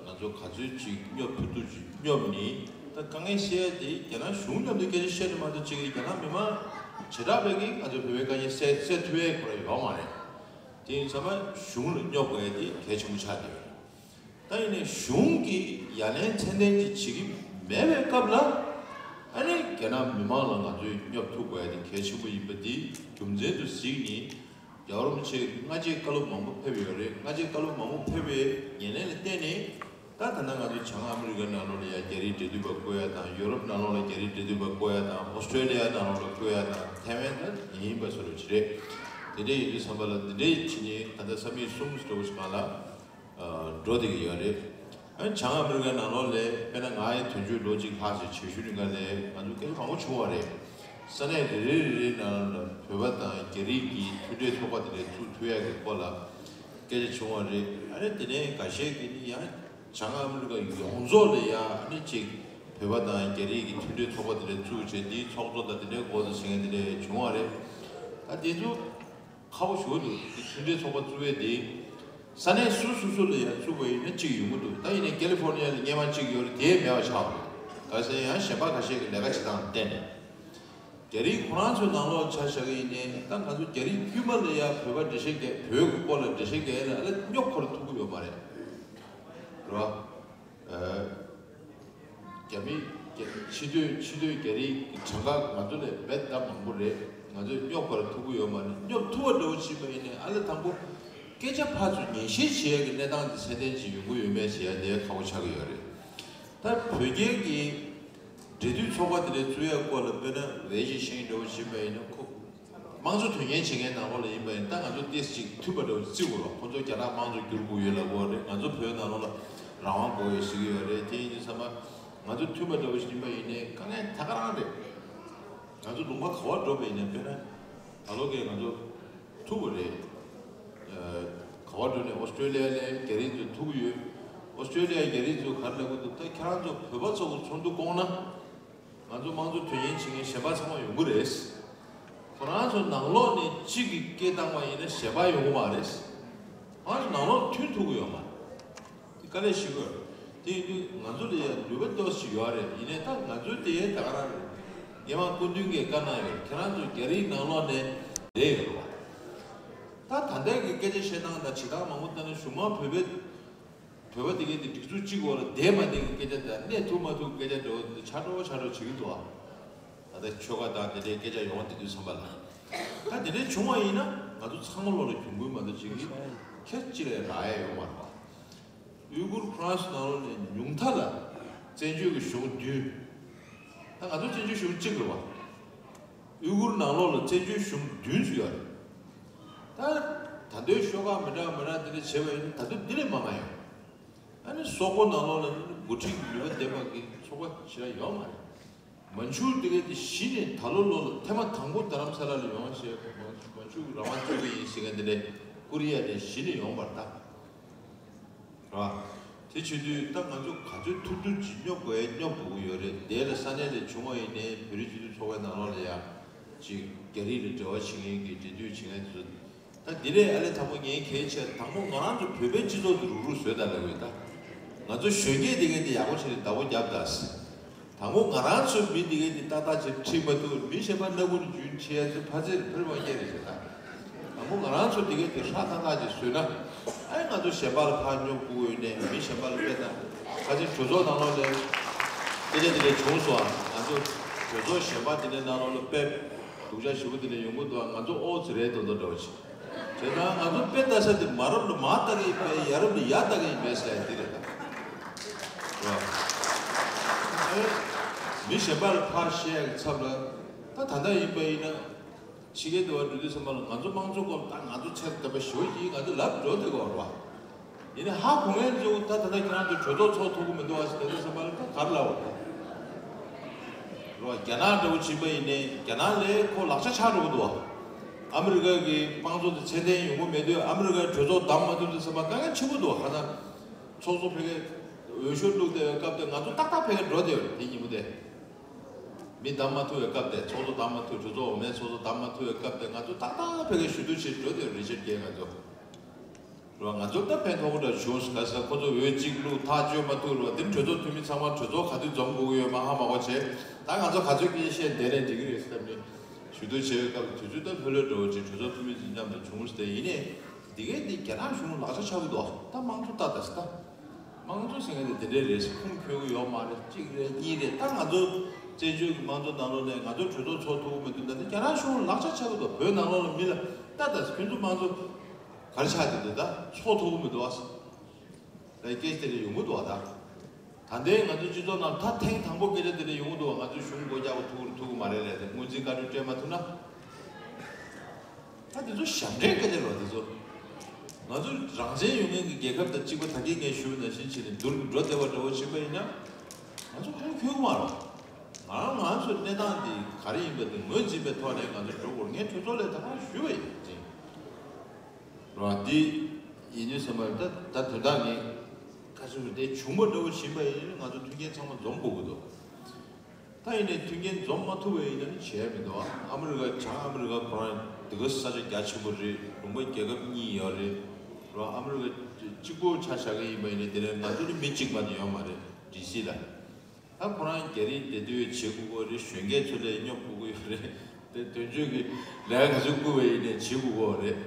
ང་ཚོ་ག་ཚོད་ཅིག་སྙོབ་ཐུབ་ཐུབ་ཅིག་སྙོབ་ནི། ད་དཀའ་ངལ་བཤད་ཡ་དེ་རྒྱ་ནག་གཞུང་མཉམ་དུ་སྐད་ཆ་བཤད་ནི་མ་གཏོགས་ཅིག་རྒྱ་ནག་མི་མང་བྱེ་བྲག་པས་ཀྱིས་ང་ཚོ་བོད་པའི་དཀའ་ངལ་སེལ་སེལ་ཐུབ་ཡ་ཁོ་རང་ཡོད་མ་རེད། དེ་ཡིན་ཙང་མ་གཞུང་ལ་སྙོབ་དགོས་ཡ་དེ་གལ་ཆེན་པོ་ཆགས་བསྡད་ཡོད་རེད། ད་ཡིན་ནའི་གཞུང་གིས་ཡ་ལན་ཚད་ལྡན་ཅིག་བྱེད་ཀྱི་མེད་པའི་སྐབས་ལ། ཨ་ནི་རྒྱ་ནག་མི་མང་ལ་ང་ཚོས་སྙོབ་ཐུབ་དགོས་ཡ་དེ་གལ་ཆེན་པོ་ཡིན་པ་འདི་རྒྱུ་མཚན་དུ་གཟིགས་ནས། རྒྱལ་བ་རིན་པོ་ཆེ་སྔ་རྗེས་བཀའ་སློབ་མང་པོ་ཕེབས་ཡོད་རེད། སྔ་རྗེས་བཀའ་སློབ་མང་པོ་ཕེབས་པའི་ཉེར་ལེན་ལ་བརྟེན་ནས། ད་ད་ལྟ་ང་ཚོ་བྱང་ཨ་མི་རི་ཀའི་ནང་ལོགས་ལ་ཡ་རྒྱ་རིགས་འབྲེལ་མཐུད་པ་བསྐོ་ཡ་དང་། ཡོ་རོབ་ནང་ལོགས་ལ་རྒྱ་རིགས་འབྲེལ་མཐུད་པ་བསྐོ་ཡ་དང་། ཨོ་སི་ཀྲེ་ལི་ཡ་ནང་ལོགས་ལ་བསྐོ་ཡ་དང་། ཐའེ་ཝན་ད་ཡིན་པ་བཟོ་འདྲ་ཅིག་རེད། དེ་འདྲ་ཡིན་དུས་ཙམ་པ་ལ་འདི་འདྲའི་ཕྱི་ནས་ད་ལྟ་ས་མིག་གསུམ་འདྲ་བོ་ཞིག་སྒང་ལ་འགྲོ་བསྡད་ཀྱི་ཡོད་རེད། ཨ་ནི་བྱང་ཨ་མི་རི་ཀའི་ནང་ལོགས་ལ་དཔེར་ན་ང་ཡི་དོན་གཅོད་ལོ་གཅིག་ལྷག་ཅིག་བྱེད་ཤུལ་རིང་ག་ལ་ང་ཚོ་སྐད་ཆ་མང་པོ་བྱུང་བ་རེད། ས་གནས་རེ་རེ་རེ་རེའི་ནང་ལ་བོད་པ་དང་རྒྱ་རིགས་ཀྱི་མཐུན་འབྲེལ་ཚོགས་པ་དེ་འདྲ་བཙུགས་ཐུབ་ཡག་གི་སྐོར་ལ་སྐད་ཆ་བྱུང་བ་རེད། ཨ་ནི་དེ་ནས་འགའ་ཤས་ཀྱིས་ནི་ཡང་བྱང་ཨ་མི་རི་ཀ་ཡོངས་རྫོགས་ལ་ཡང་ཨ་ནི་ཅིག་བོད་པ་དང་རྒྱ་རིགས་ཀྱི་མཐུན་འབྲེལ་ཚོགས་པ་དེ་འདྲ་བཙུགས་བྱས་འདིའི་ཚོགས་གཙོ་དང་དེ་འདྲའི་འགོ་དང་བྱེད་མཁན་དེ་འདྲ་བྱུང་བ་རེད། ད་དེ་ཚོ། ཁག་པོ་ཞེ་པོ་འདུག་དེ་མཐུན་འབྲེལ་ཚོགས་པ་བཙུགས་པའི་དེ། ས་གནས་སོ་སོ་སོ་ལ་ཡང་བཙུགས་པ་ཡིན་ན་གཅིག་ཡོང་གི་འདུག་ད་ཡིན་ནའི་ཀེ་ལི་ཧྥོར་ནི་ཡ་ལ་སྔོན་མ་གཅིག་ཡོད་རེད། དེ་མེད་པ་ཆགས་པ་རེད། ག་ཟེར་ཡང་གཞན་པ་ཁ་ཤས་ཀྱི་ལས་ཀ་བྱེད་སྟངས་ལ་བརྟེན་ནས། རྒྱ་རིགས་ཁོ་རང་ཚོའི་ནང་ལོགས་ཆ་བཞག་གི་ཡིན་ནའི་ད་ང་ཚོ་རྒྱ་རིགས་དཀྱུས་མ་ལ་ཡ་བོད་པ་འགྲེལ་བཤད་རྒྱག་བོད་ཀྱི་སྐོར་ལ་འགྲེལ་བཤད་རྒྱག་ཡ་ལ་ཨ་ལ་སྙོབ་ཁོ་རང་ཐུབ་ཀྱི་ཡོད་མ་རེད། རེད་བ། རྒྱ་མི་རྒྱ་ཕྱི་སྡོད་ཕྱི་སྡོད་རྒྱ་རིགས་ཀྱི་གྲངས་ཀ་ང་ཚོ་ལས་རྦད་དེ་མང་པོ་རེད། ང་ཚོས་སྙོབ་པར་ཐུབ་ཀྱི་ཡོད་མ་རེད། སྙོབ་ཐུབ་པ་འདྲ་བོ་བྱས་པ་ཡིན་ནའི་ཨ་ལས་དང་པོ་སྐད་ཆ་ཕར་ཚུར་ཉན་ཤེས་བྱེད་ཡ་གི་གནས་སྟངས་དེ་ཚད་ལྡན་ཅིག་ཡོང་གི་ཡོད་མེད་ཟེར་ཡ་དེ་ཁག་པོ་ཆགས་ཀྱི་ཡོད་རེད། ད་བོད་རྒྱའི་གི་འབྲེལ་མཐུད་ཚོགས་པ་དེ་འདྲ་བཙུགས་ཡ་སྐོར་ལ་དཔེར་ན་ཝེ་ཞི་ཤིང་འདྲ་བོ་བྱས་པ་ཡིན་ན་ཁོ། དམངས་གཙོ་དོན་གཉེར་བྱེད་མཁན་ནང་ལོགས་ལ་ཡིན་པ་ཡིན་ད་ང་ཚོ་ཏོག་ཙམ་ཅིག་མཐུན་པ་འདྲ་བོ་བརྩི་དགོས་རོགས། ཁོ་ཚོ་རྒྱ་ནག་དམངས་གཙོ་བསྒྱུར་དགོས་ཡོད་ལབ་ཀྱི་ཡོད་རེད། ང་ཚོ་བོད་ནང་ལོགས་ལ་རང་དབང་དགོས་ཡོད་ཟེར་གྱི་ཡོད་རེད། དེ་ཡིན་དུས་ཙམ་པ་ང་ཚོ་མཐུན་པ་འདྲ་བོ་ཞིག་ཡིན་པ་ཡིན་ནའི་དཀའ་ངལ་ད་ག་རང་རེད། ང་ཚོ་ལུང་པ་ག་བར་འགྲོ་བ་ཡིན་ནའི་དཔེར་ན་ད་ལོ་གས་ང་ཚོ་ཐུག་པ་རེད། ག་བར་འགྲོ་ནའི་ཨོ་སི་ཀྲོ་ལི་ཡ་ལ་རྒྱ་རིགས་ཚོ་ཐུག་གི་ཡོད། ཨོ་སི་ཀྲོ་ལི་ཡ་རྒྱ་རིགས་ཚོ་ག་རེ་ལབ་ཀྱི་འདུག་ད་ཁྱེད་རང་ཚོ་བོད་པ་ཚོ་གི་ཚོགས་འདུ་བསྐོངས་ན། ང་ཚོ་དམངས་གཙོ་དོན་གཉེར་བྱེད་མཁན་གཞན་པ་ཚང་མ་ཡོང་གི་རེད། ཁོ་རང་ཚོ་ནང་ལོགས་ནས་གཅིག་གིས་སྐད་བཏང་བ་ཡིན་ན་གཞན་པ་ཡོང་གི་མ་རེད། ཁོ་རང་ཚོ་ནང་ལོགས་མཐུན་ཐུབ་ཀྱི་ཡོད་མ་རེད། དེ་དཀའ་ལས་ཞིག་དགོས། དེ་ཡིན་དུས་ང་ཚོ་ལ་ཡང་ནུས་པ་ཏོག་ཙམ་ཡོད་རེད། ཡིན་ནའི་ད་ང་ཚོའི་དེ་ད་ག་རང་རེད། རྒྱལ་དབང་སྐུ་མདུན་གྱིས་བཀའ་གནང་ཡོད། ཁྱེད་རང་ཚོ་རྒྱ་རིགས་ནང་ལོགས་ནས་བསྡད་ཡོད་རེད་བ། ད་ད་ལྟའི་གི་སྐད་ཆ་བཤད་སྟངས་དང་བྱེད་སྟངས་མང་པོ་ལྟ་ན་གཞུང་མང་བོད་པའི་བོད་པ་དེ་གའི་དེ་སྒྲིག་འཛུགས་གཅིག་འོག་ལ་བསྡད་མ་བསྡད་ཀྱི་སྐད་ཆ་དང་གནས་ཐུབ་མ་ཐུབ་སྐད་ཆ་འདྲ་བོ་འདི་ཆགས་འགྲོ་ཆགས་འགྲོ་བྱེད་ཀྱི་འདུག་ཨ། ད་ལྟ་ཆོལ་ཁ་དང་དེ་འདྲའི་སྐད་ཆ་ཡོང་བ་དེ་དུས་ཙམ་པ་ལ། ད་དེ་འདྲའི་བྱུང་བ་ཡིན་ན་ང་ཚོ་ཚང་མ་ལོག་ལ་གྱོང་གུན་མ་གཏོགས་བྱེད་ཀྱི་ཁྱེད་ཅི་ལས་རག་ཡ་ཡོད་མ་རེད་པ། ཡུ་གུར་ཁོ་རང་ཚོ་ནང་ལོགས་ནས་ཉུང་མཐའ་ལ་བཙན་བྱོལ་གྱི་གཞུང་བདུན། ད་ང་ཚོ་བཙན་བྱོལ་གཞུང་གཅིག་རེད་པ། ཡུ་གུར་ནང་ལོགས་ལ་བཙན་བྱོལ་གཞུང་བདུན་ཞིག་ཡོད་རེད། ད་ད་ལྟའི་ཤོག་ཁག་མི་འདྲ་མི་འདྲ་དེ་འདྲ་བྱས་པ་ཡིན་ན་ད་དུང་འདི་ལས་མང་བ་ཡོད། ཨ་ནི་སོག་པོ་ནང་ལོགས་ལ་འགོ་ཁྲིད་ཀྱི་ནུས་པ་ལྡན་པ་གི་ཚོགས་པ་ཞེ་དྲག་ཡོད་མ་རེད། མན་ཇུར་དེ་གས་དེ་གཞི་ནས་ད་ལོ་ལོ་ལ་ཐེངས་མ་དང་པོ་རྡ་རམ་ས་ལ་ལ་ཡོང་བ་བྱས། མན་ཇུར་རང་དབང་བཙུགས་ཀྱི་ཡིན་ཟེར་མཁན་དེ་ནས་ཀོ་རི་ཡ་ནས་གཞི་ནས་ཡོང་བར་ད། རེད་བ། དེ་བྱེད་དུས་ད་ང་ཚོ་ག་ཚོད་ཐུབ་ཐུབ་ཅིག་སྙོབ་དགོས་ཡ་སྙོབ་དགོས་ཀྱི་ཡོད་རེད། དེ་ལ་ས་གནས་ལ་བྱུང་བ་ཡིན་ནའི་བོད་རིགས་སྤྱི་མཐུན་ཚོགས་པའི་ནང་ལོགས་ལ་ཡ་ཅིག་རྒྱ་རིགས་ལ་འབྲེལ་བ་བྱེད་མཁན་གྱི་འབྲེལ་མཐུད་བྱེད་མཁན་དེ་ཚོ། ད་འདི་ལས་ཨ་ལས་དང་པོ་ངས་གལ་ཆེ་དང་པོ་ང་རང་ཚོ་བོད་པའི་སྤྱི་ཚོགས་དེ་རུག་རུག་བཟོས་དང་ལབ་ཡོད་ད། ང་ཚོ་གཞོན་སྐྱེས་དེ་གས་དེ་ཡག་པོ་བྱས་ནས་བདག་པོ་རྒྱབ་དང་། དང་པོ་ང་རང་ཚོའི་མི་འདི་གས་འདི་ཏག་ཏག་ཅིག་ཁྲིད་མ་ཐུབ། མི་གཞན་པ་སྣ་ཁུག་ནས་རྒྱུན་ཁྲིད་ཡ་ཚོ་ཕ་ཚེ་ཕུར་བ་སྐྱེ་རེད་ཟེར་ད། དང་པོ་ང་རང་ཚོ་འདི་གས་འདི་ཧྲག་ཐག་ཐག་ཅིག་བཟོས་ན། ཨེ་ང་ཚོ་གཞན་པ་ལ་ཕར་སྙོབ་དགོས་ཡོད་ནས་མི་གཞན་པ་ལ་དཔེ་ད་ཕ་ཚེ་གྲོས་ཚོགས་ནང་ལོགས་ནས་སྐད་ཆ་འདི་འདྲ་བྱུང་སོང་ཨ། ང་ཚོ་གྲོས་ཚོགས་གཞན་པ་འདི་འདྲའི་ནང་ལོགས་ལ་དཔེ་སྡུག་ཅག་ཞེ་པོ་འདི་འདྲ་ཡོང་གི་འདུག་ཨ། ང་ཚོ་ཨོ་ཙི་རེད་མདོག་མདོག་འདྲ་བོ་ཅིག་བྱས་ཙང་ང་ཚོ་དཔེ་ལྟ་ས་དེ་མ་རབས་ལ་མར་ལྟ་གི་ཡིན་པས་ཡ་རབས་ལ་ཡར་ལྟ་གི་ཡིན་པས་ཟེར་ཡ་འདི་རེད་ད། རེད་བ། ཨེ། མི་གཞན་པ་ལ་ཕར་བཤད་ཡ་གི་ཚབ་ལ་ད་ད་ལྟ་ཡིན་པ་ཡིན་ན་ཕྱི་རྒྱལ་དུ་བ་འགྲོ་དུས་ཙམ་པ་ལ་ང་ཚོ་དམངས་གཙོ་སྐོར་ད་ང་ཚོ་ཚད་ལྡན་པ་ཞེ་པོ་ཅིག་ང་ཚོ་ལབ་འགྲོ་འདོད་གོ་རེད་བ། ཡིན་ནའི་ཧ་གོ་མཁན་ཚོ་ད་ད་ལྟ་ཁྱེད་རང་ཚོ་གྲོས་ཚོགས་ཚོགས་ཐུབ་ཀྱི་མི་འདུག་བ་ཟེར་དུས་ཙམ་པ་ལ་ད་ག་རེ་ལབ་དགོས་རེད། རོ། རྒྱ་ནག་འདྲ་བོ་ཕྱིན་པ་ཡིན་ནའི་རྒྱ་ནག་ལས་ཁོ་ལག་ཆ་ཆག་འགྲོ་གི་འདུག་བ། ཨ་མི་རི་ཀ་གི་དམངས་གཙོ་དེ་ཚད་ལྡན་ཡོང་གི་མེད་དུས་ཨ་མི་རི་ཀའི་གྲོས་ཚོགས་བདམས་མ་ཐུབ་དུས་ཙམ་པ་དཀའ་ངལ་ཆེན་པོ་འདུག་བ། ཁ་སང་ཚོགས་གཙོ་ཕ་གིར་འོས་ཤོག་བླུགས་བསྡད་པའི་སྐབས་དེ་ང་ཚོ་ཏག་ཏག་ཕ་གིར་འགྲོ་བསྡད་ཡོད་རེད། དེ་ཉིན་མོ་དེ་མི་བདམས་མ་ཐུབ་པའི་སྐབས་དེ་ཚོགས་གཙོ་བདམས་མ་ཐུབ། གྲོས་ཚོགས་འོག་མའི་ཚོགས་གཙོ་བདམས་མ་ཐུབ་པའི་སྐབས་དེ་ང་ཚོ་ཏག་ཏག་ཕ་གིར་ཞུ་གཏུག་བྱེད་འགྲོ་བསྡད་ཡོད་རེད། རི་ཅར་གྷེལ་ང་ཚོ། རེད་བ། ང་ཚོར་ད་ཕན་ཐོགས་པོ་འདྲ་བྱུང་སོང་། ག་ས་ཁོ་ཚོ་འོས་གཅིག་བླུགས་ཐག་གཅོད་མ་ཐུབ་རེད་བ། དེ་གྲོས་ཚོགས་འཐུས་མི་ཚང་མ་གྲོས་ཚོགས་ག་དུས་འཛོམས་དགོས་ཀྱི་ཡོད་མ་ཧ་མ་གོ་བྱས། ད་ང་ཚོ་ག་ཚོད་སྐད་ཆ་བཤད་བསྡད་ནའི་འགྲིག་གི་རེད་ཟེར་ནས་ཞུ་གཏུག་བྱས་པའི་སྐབས་དུས་ཚོད་ད་ལྷོད་ལྷོད་འདྲ་བོ་ཅིག་གྲོས་ཚོགས་འཐུས་མི་ཚོ་མཉམ་དུ་བྱུང་སྟེ། ཡིན་ནའི་འདི་གའི་འདི་རྒྱ་ནག་གཞུང་ལག་ཆ་ཆག་གི་འདུག་ད་དམངས་གཙོ་ལྟ་ད་ཟེར་ད། དམངས་གཙོ་ཟེར་མཁན་དེ་དེ་འདྲས་རེད། ཁུངས་འཁྱོལ་གི་ཡོད་མ་རེད། གཅིག་རེད། གཉིས་རེད། ད་ང་ཚོ་བཙན་བྱོལ་གྱི་དམངས་གཙོ་ནང་ལོགས་ནས་ང་ཚོ་གྲོས་ཚོགས་ཚོགས་ཐུབ་ཀྱི་མི་འདུག་ད་ནི་རྒྱ་ནག་གཞུང་ལག་ཆ་ཆག་གི་འདུག་བོད་ནང་ལོགས་ལ་མི་ལ་ལྟ་ད་ཟེར། ཁྱོད་ཚོ་དམངས་གཙོ་ག་རེ་ཆགས་བསྡད་འདུག་ད་ཚོགས་ཐུབ་ཀྱི་མི་འདུག་ཨ་ཟེར། ད་སྐད་ཆ་དེ་འདྲ་ཡོང་གི་འདུག་བ། ད་ད་ལྟའི་ང་ཚོའི་སྤྱི་ཚོགས་ནང་ད་ཐེངས་དང་པོ་སྐད་ཆ་དེ་འདྲ་ཡོང་གི་འདུག་བ། ང་ཚོས་གཞུང་སྒོ་རྒྱག་པ་ཐུབ་ཀྱི་རེད་ཐུབ་ཀྱི་མ་རེད་ལབ་སྟེ་སྔོན་རྩིས་བཀའ་འཁྲོལ་སྤྲད་མ་ཐུབ་ན། ད་དེ་ཚོ་ཞབས་འདྲེན་སྐད་ཆ་རེད་བ། དེ་ཚོ་ང་ཚོ་རང་བཙན་ཡོད་མཁན་གྱི་རྒྱལ་ཁབ་དང་གཅིག་པ། ད་གིན་ངས་ཞུས་པ་ནང་བཞིན་བྱས་ནས་བསྡུར་འགྲོ་བདེ་བ་འདྲ་བོ་བྱེད་པ་ཡིན་ན་ང་ཚོ་ཁུངས་འཁྱོལ་གྱི་མ་རེད། ང་རང་ང་ཚོའི་གནས་སྟངས་འདི་ག་རེ་ཡིན་པ་དེ་ངོས་འཛིན་པའི་ཐོག་ནས་ང་ཚོ་འགྲོ་དགོས་རེད། ངས་གྲོས་ཚོགས་ལ་ད་ག་རང་ཞུས་པ་ཡིན། རེད་བ། འདི་ཡིན་དུས་ཙམ་པ་ད་ད་དོན་དག་ངས་ག་ཚོད་རེད། དེ་བྱུང་བ་འདྲ་བོ་ཕྱིན་པ་ཡིན་ན་ང་ཚོ་མཐུན་རྐྱེན་ཚང་མ་འཛོམས་དགོས་ཀྱི་འདུག་ད་ཡིན་ནའི་མཐུན་རྐྱེན་འཛོམས་མ་ཐུབ་པ་ཡིན་ན་ནི་བྱས་མི་འདུག་ཨ་མི་རི་ཀ་བྱང་ཨ་མི་རི་ཀ་ཁོ་རང་འདི་ག་ས་ཆ་རྒྱ་ཆེན་པོ་རེད། ལུང་པ་རྒྱལ་ཁབ་གཉིས་ཡོད་རེད། རེད་བ། ཨ་མི་རི་ཀ་གཅིག་པོ་ཆ་བཞག་གི་ཡིན་པ་ཡིན་ནའི་དེ་ནས་ང་ཚོ་ནི་མི་གཅིག་མ་གཏོགས་ཡོད་མ་རེད། ཌི་སི་ལ། ད་ཁོ་རང་རྒྱ་རིགས་སྡེ་དུས་བྱེད་དགོས་ཀྱི་རེད། གཞོན་སྐྱེས་ཚོ་ལ་སྙོབ་དགོས་ཀྱི་ཡོད་རེད། དེ་དོན་གཅོད་ཀྱི་ལས་ཀ་ག་ཚོད་བསྐུར་བ་ཡིན་ནའི་བྱེད་དགོས་ཀྱི་རེད།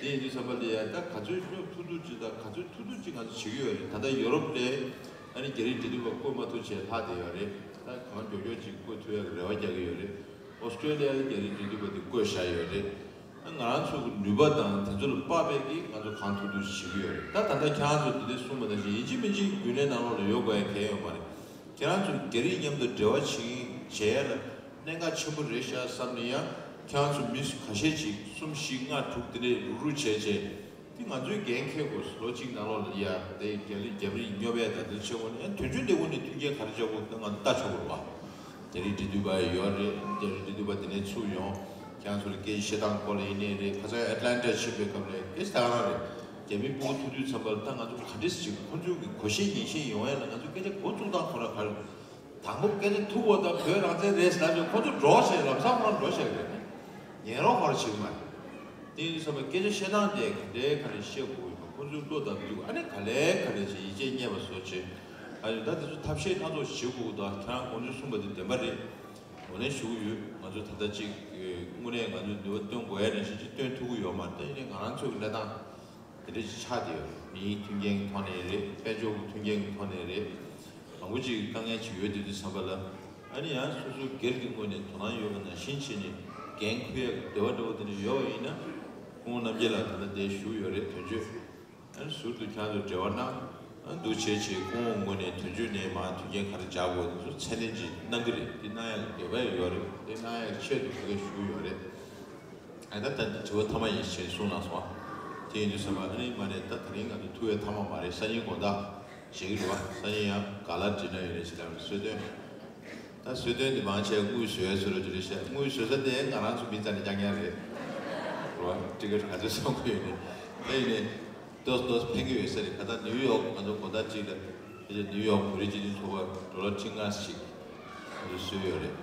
དེ་ཡིན་དུས་ཙམ་པ་ལ་ཡ་ད་ག་ཚོད་སྙོབ་ཐུབ་ཐུབ་ཅིག་དང་ག་ཚོད་ཐུབ་ཐུབ་ཅིག་ང་ཚོ་བྱེད་ཀྱི་ཡོད་རེད། ད་ལྟ་ཡོ་རོབ་ལ་ཨ་ནི་རྒྱ་རིགས་འབྲེལ་མཐུད་པ་བསྐོ་མ་ཐུབ་བྱས་ལྷག་བསྡད་ཡོད་རེད། ད་གང་མགྱོགས་མགྱོགས་ཅིག་བསྐོ་ཐུབ་ཡག་གི་རེ་བ་རྒྱག་གི་ཡོད་རེད། ཨོ་སི་ཀྲེ་ལི་ཡ་ལ་རྒྱ་རིགས་འབྲེལ་མཐུད་པ་དེ་བསྐོས་བཞག་ཡོད་རེད། ང་རང་ཚོ་གི་ནུས་པ་དང་དེ་ཚོ་ལ་དཔག་པའི་གི་ང་ཚོ་གང་ཐུབ་ཐུབ་བྱེད་ཀྱི་ཡོད་རེད། ད་ད་ལྟ་ཁྱེད་རང་ཚོ་འདི་འདྲ་གསུངས་པ་ནང་བཞིན་ཡིན་གཅིག་མིན་གཅིག་རྒྱུན་ལས་ནང་ལོགས་ལ་ཡོད་དགོས་ཡ་གང་ཡང་ཡོད་མ་རེད། ཁྱེད་རང་ཚོ་རྒྱ་རིགས་མཉམ་དུ་འབྲེལ་བ་བྱེད་བྱེད་ཡ་ལ་གནད་འགག་ཆེན་པོ་རེད་ཤག་བསམ་ནས་ཡང་ཁྱེད་རང་ཚོ་མི་ཁ་ཤས་ཅིག་གསུམ་བཞི་ལྔ་དྲུག་དེ་འདྲས་རུག་རུག་བྱས་བྱས། དེ་ང་ཚོའི་འགན་འཁྱེར་དགོས། ལོ་གཅིག་ནང་ལོགས་ལ་ཡ་དེ་རྒྱ་རིགས་རྒྱ་མི་རིགས་སྙོབ་ཡ་དང་དེ་བྱེད་དགོས་ནས་དོན་གཅོད་ལས་ཁུངས་ནས་མཐུན་རྐྱེན་ག་རེ་རྒྱག་དགོས་ད་ང་ཚོ་ལྟ་ཆོག་གི་རེད་བ། རྒྱ་རིགས་འབྲེལ་མཐུད་པ་ཡོད་རེད། རྒྱ་རིགས་འབྲེལ་མཐུད་པ་དེ་ནས་ཚུར་ཡོང་། ཁྱེད་རང་ཚོ་ལ་སྐད་ཆ་བཤད་སྟངས་སྐོར་ལ་ཡིན་ནའི་རེད། ཁ་སང་ཨེ་ཊ་ལན་ཊ་ཕྱིན་པའི་སྐབས་ལ་སྐད་ཆ་ད་ག་རང་རེད། རྒྱ་མི་སྤུ་གུ་ཐུག་དུས་ཙམ་པ་ལ་ད་ང་ཚོ་ག་འདྲས་ཅིག་ཁོ་ཚོའི་གི་གོ་ཤེས་ཉན་ཤེས་ཡོང་ཡ་ལ་ང་ཚོ་སྐད་ཆ་འགོ་བཙུགས་སྟངས་ཁོ་རང་ག་རེ། དང་པོ་སྐད་ཆ་ཐུག་པ་དང་བོད་རང་བཙན་རེད་ཟེར་ལབ་ཀྱང་ཁོ་ཚོ་འགྲོ་ཞེས་ལམ་སང་ཁོ་རང་འགྲོ་ཤེས་རེད། ཉན་རོགས་ཁོ་ར་བྱེད་ཀྱི་མ་རེད། དེ་ཡིན་དུས་ཙམ་པ་སྐད་ཆ་བཤད་སྟངས་དེ་ག་འདྲའི་ག་རེ་བཤད་དགོས་ཡོད་པ། ཁོ་ཚོའི་བློ་དང་འདུག་ཨ་ནི་ག་ལེ་ག་ལེ་བྱས་ཡིད་ཆེས་རྙེད་པ་བཟོ་བྱས། ཨ་ནི་ད་དེ་ཚོ་ཐབས་ཤེས་སྣ་ཚོགས་བྱེད་དགོས་འདུག་ཁྱེད་རང་གོང་ཚོས་གསུངས་པ་དེ་བདེན་པ་རེད། འོ་ནས་ཞུ་གི་ཡོད། ང་ཚོ་ད་ལྟ་ཅིག་དངོས་གནས་ང་ཚོས་ནུས་པ་བཏོན་དགོས་ཡ་ནང་བཞིན་ཅིག་བཏོན་ཐུབ་ཀྱི་ཡོད་མ་རེད། ད་ཡིན་ནའི་ང་རང་ཚོའི་གནས་སྟངས་དེ་འདྲ་ཞིག་ཆགས་བསྡད་ཡོད་རེད། མིའི་མཐུན་རྐྱེན་གྱི་ཐོག་ནས་རེད། དཔལ་འབྱོར་གྱི་མཐུན་རྐྱེན་གྱི་ཐོག་ནས་རེད། མང་པོ་ཅིག་དཀའ་ངལ་ཅིག་ཡོད་དུས་དུས་ཙམ་པ་ལ། ཨ་ནི་ཡང་སོ་སོ་སྒེར་གྱི་ངོས་ནས་དོ་སྣང་ཡོད་པ་ནང་བཞིན་བྱས་ནས་འགན་འཁུར་ཡག་གི་འདོད་པ་འདྲ་བོ་དེ་འདྲ་ཡོད་པ་ཡིན་ན། སྐུ་ངོ་རྣམ་རྒྱལ་ལགས་ད་ལྟ་འདིར་བཞུགས་ཡོད་རེད། དོན་གཅོད། ཨ་ནི་ཟུར་དུ་ཁྱེད་རང་ཚོ་འབྲེལ་བ་གནང་། ཨ་འདུག་བྱས་བྱས་སྐུ་ངོ་ངོས་ནས་དོན་གཅོད་ནས་མར་མཐུན་རྐྱེན་ག་རེ་སྦྱར་དགོས་དེ་ཚོ་ཚད་ལྡན་ཅིག་གནང་གི་རེད། དེ་གནང་ཡག་གི་འདོད་པ་ཡོད་རེད། དེ་གནང་ཡག་གི་ཆེད་དུ་ཕ་གིར་བཞུགས་ཡོད་རེད། ཨ་ད་ད་དྲི་བ་མཐའ་མ་ཡིན་ཞེས་གསུངས་གནང་སོང་། དེ་ཡིན་དུས་ཙམ་པ་ཨ་ནི་མ་ནས་ད་དེ་རིང་ང་ཚོ་ཐུག་པའི་མཐའ་མ་མ་རེད། སང་ཉིན་དགོང་དག་བྱེད་ཀྱི་རེད་བ། སང་ཉིན་ཡང་ག་ལ་འགྲིག་ན་ཡོད་རེད་ཞེས་ལབ་ནས་གསོལ་སྟོན། ད་གསོལ་སྟོན་འདི་མང་ཆེ་དངུལ་བཟོས་བཟོས་རོགས་ཅིག་རེད་ཤག་དངུལ་བཟོ་ས་དེ་ང་རང་ཚོ་མི་རྩ་ནས་རྐྱང་རྐྱང་རེད། རེད་བ། ཊི་ཀེ་ཊི་ག་ཚོད་བཟོ་དགོས་ཡོད་རེད། དེ་ཡིན་ནའི། ཏོག་ཙམ་ཏོག་ཙམ་ཕན་གྱི་ཡོད་ས་རེད། ཁ་སང་ནིའུ་ཡོག་ང་ཚོ་དགོང་དག་གཅིག་ལ་ཕལ་ཆེར་ནིའུ་ཡོག་བོད་རིགས་སྤྱི་མཐུན་ཚོགས་པ་ཌོ་ལར་ཁྲི་ལྔ་ཞིག་ང་ཚོས་བཟོས་ཡོད་རེད།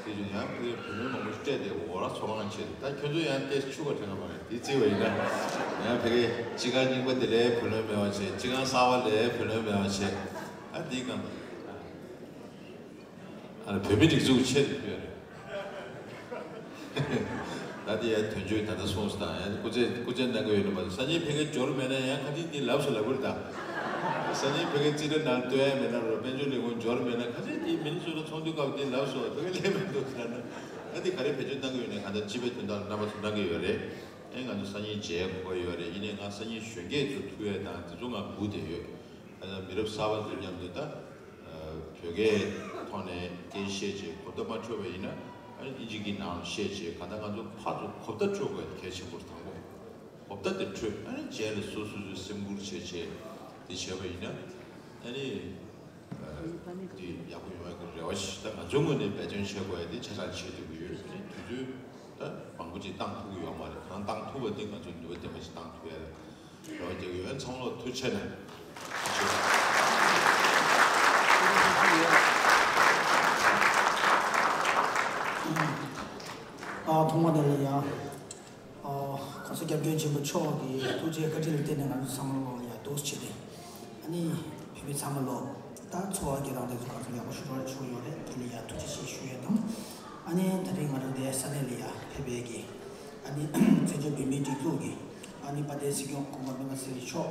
དེ་བཞིན་ཡང་ཕ་གིར་བུ་ལོན་མང་པོ་ཞིག་སྤྲད་དེ་འོ་ར་ཚོང་ཁང་ཆེད་དུ། ད་ཁྱོད་ཚོ་ཡང་ཏོག་ཙམ་ཆུ་ཁ་དྲན་ག་མ་རེད། དེ་བརྩིས་པ་ཡིན་ན་ཡང་ཕ་གིར་སྤྱི་ཁང་རྙིང་པ་དེ་ལས་བུ་ལོན་མེད་པ་བྱས། སྤྱི་ཁང་གསར་པ་ལས་བུ་ལོན་མེད་པ་བྱས། ཨ་འདི་གང་། ཨ་ནི་བོད་མི་སྒྲིག་འཛུགས་ཆེད་དུ་ཕུལ་བ་རེད། ད་དེ་ཡང་དོན་གཅོད་ད་ལྟ་གསུངས་སོང་། ད་ཡང་སྐུ་ཚེ་སྐུ་ཚེ་གནང་གི་ཡོད་ན་མ་གཏོགས། སང་ཉིན་ཕ་གིར་འབྱོར་མེད་ན་ཡང་ཁ་ཅིག་འདི་ལབ་སོང་ལབ་གི་རེད་ད། སང་ཉིན་ཕ་གིར་རྩིས་ཁྲ་ནང་སྟོན་ཡ་མེད་ན་རོ། དཔལ་འབྱོར་ལས་ཁུངས་འབྱོར་མེད་ན་ཁ་ཅིག་འདི་མི་ནི་སུ་ལ་ཚོགས་འདུའི་སྐབས་འདི་ལབ་སོང་། ཕ་གིར་ལས་མི་འདུག་ཟེར་ན། ད་འདི་ག་རེ་བེད་སྤྱོད་གནང་གི་ཡོད་ན་གང་ལྟར་སྤྱི་པའི་དོན་དག་ལ་རྣམ་པ་ཚོ་གནང་གི་ཡོད་རེད། ཨེ་ང་ཚོ་སང་ཉིན་མཇལ་དགོས་ཡོད་རེད། ཡིན་ནའི་ང་སང་ཉིན་གཞོན་སྐྱེས་ཚོ་ཐུག་ཡ་དང་དེ་ཚོ་ང་སྒུག་བསྡད་ཡོད། ཨ་ད་མི་རབས་གསར་པ་ཚོ་མཉམ་དུ་ད། བོད་སྐད་ཐོག་ནས་སྐད་བཤད་བྱས་གོ་བརྡ་མ་འཕྲོད་པ་ཡིན་ན། ཨ་ནི་ཨིན་ཇི་གི་ནང་བཤད་བྱས། གང་ལྟར་ང་ཚོ་ཕར་ཚུར་གོ་བརྡ་འཕྲོད་དགོས་གལ་ཆེན་པོ་རེད། དང་པོ་གོ་བརྡ་དེ་འཕྲོད། ཨ་ནི་རྗེས་ལ་སོ་སོ་སོའི་སེམས་ཁུར་བྱས་བྱས་དེ་བྱས་པ་ཡིན་ན། ཨ་ནི་དེ་ཡག་པོ་ཡོང་ཡག་གི་རེ་བ་ཞིག་ད་ང་ཚོའི་ངོས་ནས་འབད་བརྩོན་བྱེད་དགོས་ཡ་དེ་ཆ་ཚང་བྱེད་ཐུབ་ཀྱི་ཡོད། ཨ་ནི་དུས་ཚོད་ད་མང་པོ་ཅིག་བཏང་ཐུབ་ཀྱི་ཡོད་མ་རེད། གང་བཏང་ཐུབ་པ་དེ་ང་ཚོ་ནུས་པ་ལྡན་པ་ཞིག་བཏང་ཐུབ་ཡ་ལ། རོགས་རྒྱག་ཡོད། ཚང་མ་ལ་ཐུགས་རྗེ་ཆེ་གནང་། ཨ་ཐོག་མ་དེ་ལ་ཡང་ཨ་༸གོང་ས་༸སྐྱབས་མགོན་ཆེན་པོ་མཆོག་གི་ཐུགས་རྗེ་བཀའ་དྲིན་ལ་བརྟེན་ནས་ང་ཚོ་ཚང་མ་ལོག་ལ་ཡང་འདུག་སེ་བྱས་ཏེ། ཨ་ནི་བོད་མི་ཚང་མ་ལོག་ད་འཚོ་བ་སྐྱེལ་སྟངས་དེ་ཚོ་ག་ཚོད་ཡག་པོ་ཞིག་འགྲོ་བཅུག་ཡོད་རེད། དེ་ལ་ཡང་ཐུགས་རྗེ་ཆེ་ཞུ་ཡས་དང་། ཨ་ནི་ད་རེས་ང་རང་དེ་ས་གནས་ལ་ཡང་ཕེབས་པའི་གི་ཨ་ནི་བཙན་བྱོལ་བོད་མིའི་སྒྲིག་འཛུགས་ཀྱི་ཨ་ནི་དཔལ་ལྡན་སྲིད་སྐྱོང་སྐུ་ངོ་སྤེན་པ་ཚེ་རིང་མཆོག་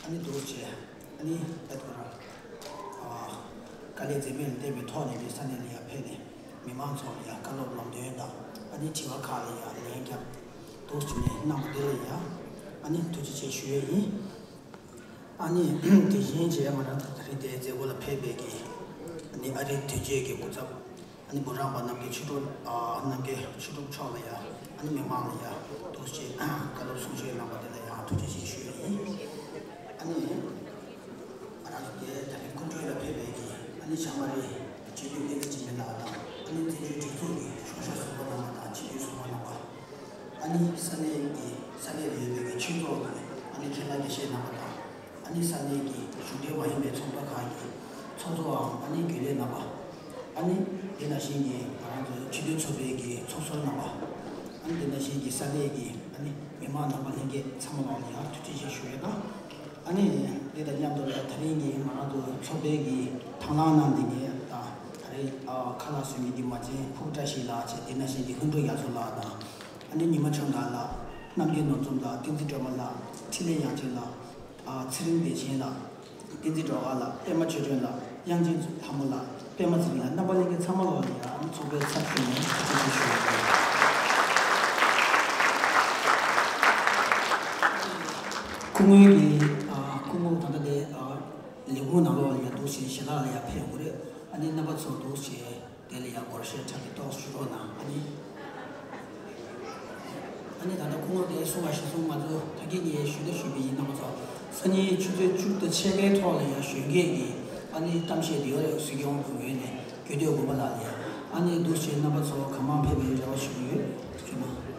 ཨ་ནི་འདུག་སེ་བྱས། ཨ་ནི་ད་ལྟ་རང་ཨ་དཀའ་ལས་འཛེམས་མེད་ལ་བརྟེན་པའི་ཐོག་ནས་དེ་ས་གནས་ལ་ཡར་ཕེབས་ནས་མི་མང་ཚོ་ལ་ཡར་བཀའ་སློབ་ལམ་སྟོན་དང་། ཨ་ནི་དྲི་བ་ཁག་ལ་ཡར་ལན་རྒྱབ་འདུག་སེ་ནས་གནང་བ་དེ་ལ་ཡང་ཨ་ནི་ཐུགས་རྗེ་ཆེ་ཞུ་ཡས་ཡིན། ཨ་ནི་དེ་བཞིན་བྱས་ང་རང་ད་རེས་དེའི་མཛད་སྒོ་ལ་ཕེབས་པའི་གི་ཨ་ནི་ཨ་རིའི་དོན་གཅོད་ཀྱི་སྐུ་ཚབ། ཨ་ནི་འབུམ་རམས་པ་རྣམ་རྒྱལ་ཆོས་གྲུབ། ཨ་རྣམ་རྒྱལ་ཆོས་གྲུབ་མཆོག་ལ་ཡང་ཨ་ནི་མི་མང་ལ་ཡང་འདུག་སེ་བཀའ་སློབ་གསུང་བཤད་གནང་བ་དེ་ལ་ཡང་ཐུགས་རྗེ་ཆེ་ཞུ་ཡས་ཡིན། ཨ་ནི་ང་རང་ཚོ་དེ་ད་རེས་སྐུ་མགྲོན་ལ་ཕེབས་པའི་གི་ཨ་ནི་བྱམས་པ་རེད། སྤྱི་འཐུས་བསྟན་འཛིན་འཇིགས་མེད་ལགས་དང་། ཨ་ནི་བཙན་བྱོལ་སྒྲིག་འཛུགས་ཀྱི་ཆོག་ཤ་ཟུར་པ་རྣམ་པ་དང་སྤྱི་འཐུས་ཟུར་པ་རྣམ་པ། ཨ་ནི་ས་གནས་ཀྱི་ས་གནས་ལ་ཡོད་པའི་གི་ཆོས་ཚོགས་ཀྱི་ཨ་ནི་མཁན་སློབ་དགེ་བཤེས་རྣམ་པ་དང་། ཨ་ནི་ས་གནས་ཀྱི་གཞུང་འབྲེལ་མ་ཡིན་པའི་ཚོགས་པ་ཁག་གི་ཚོགས་གཙོའམ་ཨ་ནི་རྒྱུན་ལས་རྣམ་པ། ཨ་ནི་དེ་ནང་བཞིན་གྱི་ང་རང་ཚོའི་སྤྱི་མཐུན་ཚོགས་པའི་གི་ཚོགས་ཟུར་རྣམ་པ། ཨ་ནི་དེ་ནང་བཞིན་གྱི་ས་གནས་ཀྱི་ཨ་ནི་མི་མང་རྣམ་པ་ལྷན་རྒྱས་ཚང་མ་ལོག་ལ་ཡང་ཐུགས་རྗེ་ཆེ་ཞུ་ཡས་དང་། ཨ་ནི་དེ་དང་མཉམ་དུ་ལ་ད་རིང་གི་ང་རང་ཚོ་ཚོགས་པའི་གི་དང་བླངས་གནང་འདི་ནས་ད་ད་རེས་ཨ་ཁ་ལག་བཟོ་མཁན་གྱི་མ་བྱན་ཕུག་བཀྲ་ཤིས་ལགས་བྱས། དེ་ནང་བཞིན་གྱི་ལྷུན་གྲུབ་ཡ་མཚོ་ལགས་དང་། ཨ་ནི་ཉི་མ་ཆོས་དར་ལགས། རྣམ་རྒྱལ་ནོར་འཛོམས་ལགས། བསྟན་འཛིན་སྒྲོལ་མ་ལགས། འཕྲིན་ལས་དབྱངས་ཅན་ལགས། ཨ་ཚེ་རིང་བདེ་ཆེན་ལགས། བསྟན་འཛིན་སྒྲོལ་དཀར་ལགས། པད་མ་ཆོས་སྒྲོན་ལགས། དབྱངས་ཅན་ལྷ་མོ་ལགས། པད་མ་ཚེ་རིང་ལགས། རྣམ་པ་ལྷན་རྒྱས་ཚང་མ་ལོག་ལ་ཡང་ཚོགས་པའི་ཚབ་ཞུས་ནས་ཐུགས་རྗེ་ཆེ་ཞུ་ཡ་ཡིན། སྐུ་ངོ་གིས་ཨ་སྐུ་ངོ་ད་ལྟ་དེ་ཨ་ལས་ཁུངས་ནང་ལོགས་ལ་ཡང་འདུག་སེ་ཞལ་ལག་ལ་ཡང་ཕེབས་དགོས་རེད། ཨ་ནི་རྣམ་པ་ཚོ་འདུག་སེ། དེ་ལ་ཡང་སྒོར་གཞས་འཁྲབ་ཀྱི་ཏོག་ཙམ་ཞུ་རོགས་གནང་། ཨ་ནི། ཨ་ནི་ད་ལྟ་སྐུ་ངོ་དེ་གསུང་བ་ཞིག་གསུང་། ང་ཚོ་ད་གིན་ངས་ཞུ་ད་ཞུས་པ་ཡིན། རྣམ་པ་ཚོ་སང་ཉིན་ཆུ་ཚོད་བཅུ་དང་ཕྱེད་ཀའི་ཐོག་ལ་ཡང་གཞོན་སྐྱེས་ཀྱི་ཨ་ནི་གཏམ་བཤད་དེ་ཡོད་རེད། སྲིད་སྐྱོང་གི་ངོས་ནས་རྒྱུད་སྟོད་དགོན་པ་ལ་ཡང་། ཨ་ནི་འདུག་སེ་རྣམ་པ་ཚོ་གང་མང་ཕེབས་པའི་རེ་བ་ཞུ་གི་ཡོད། ཞུ་ན།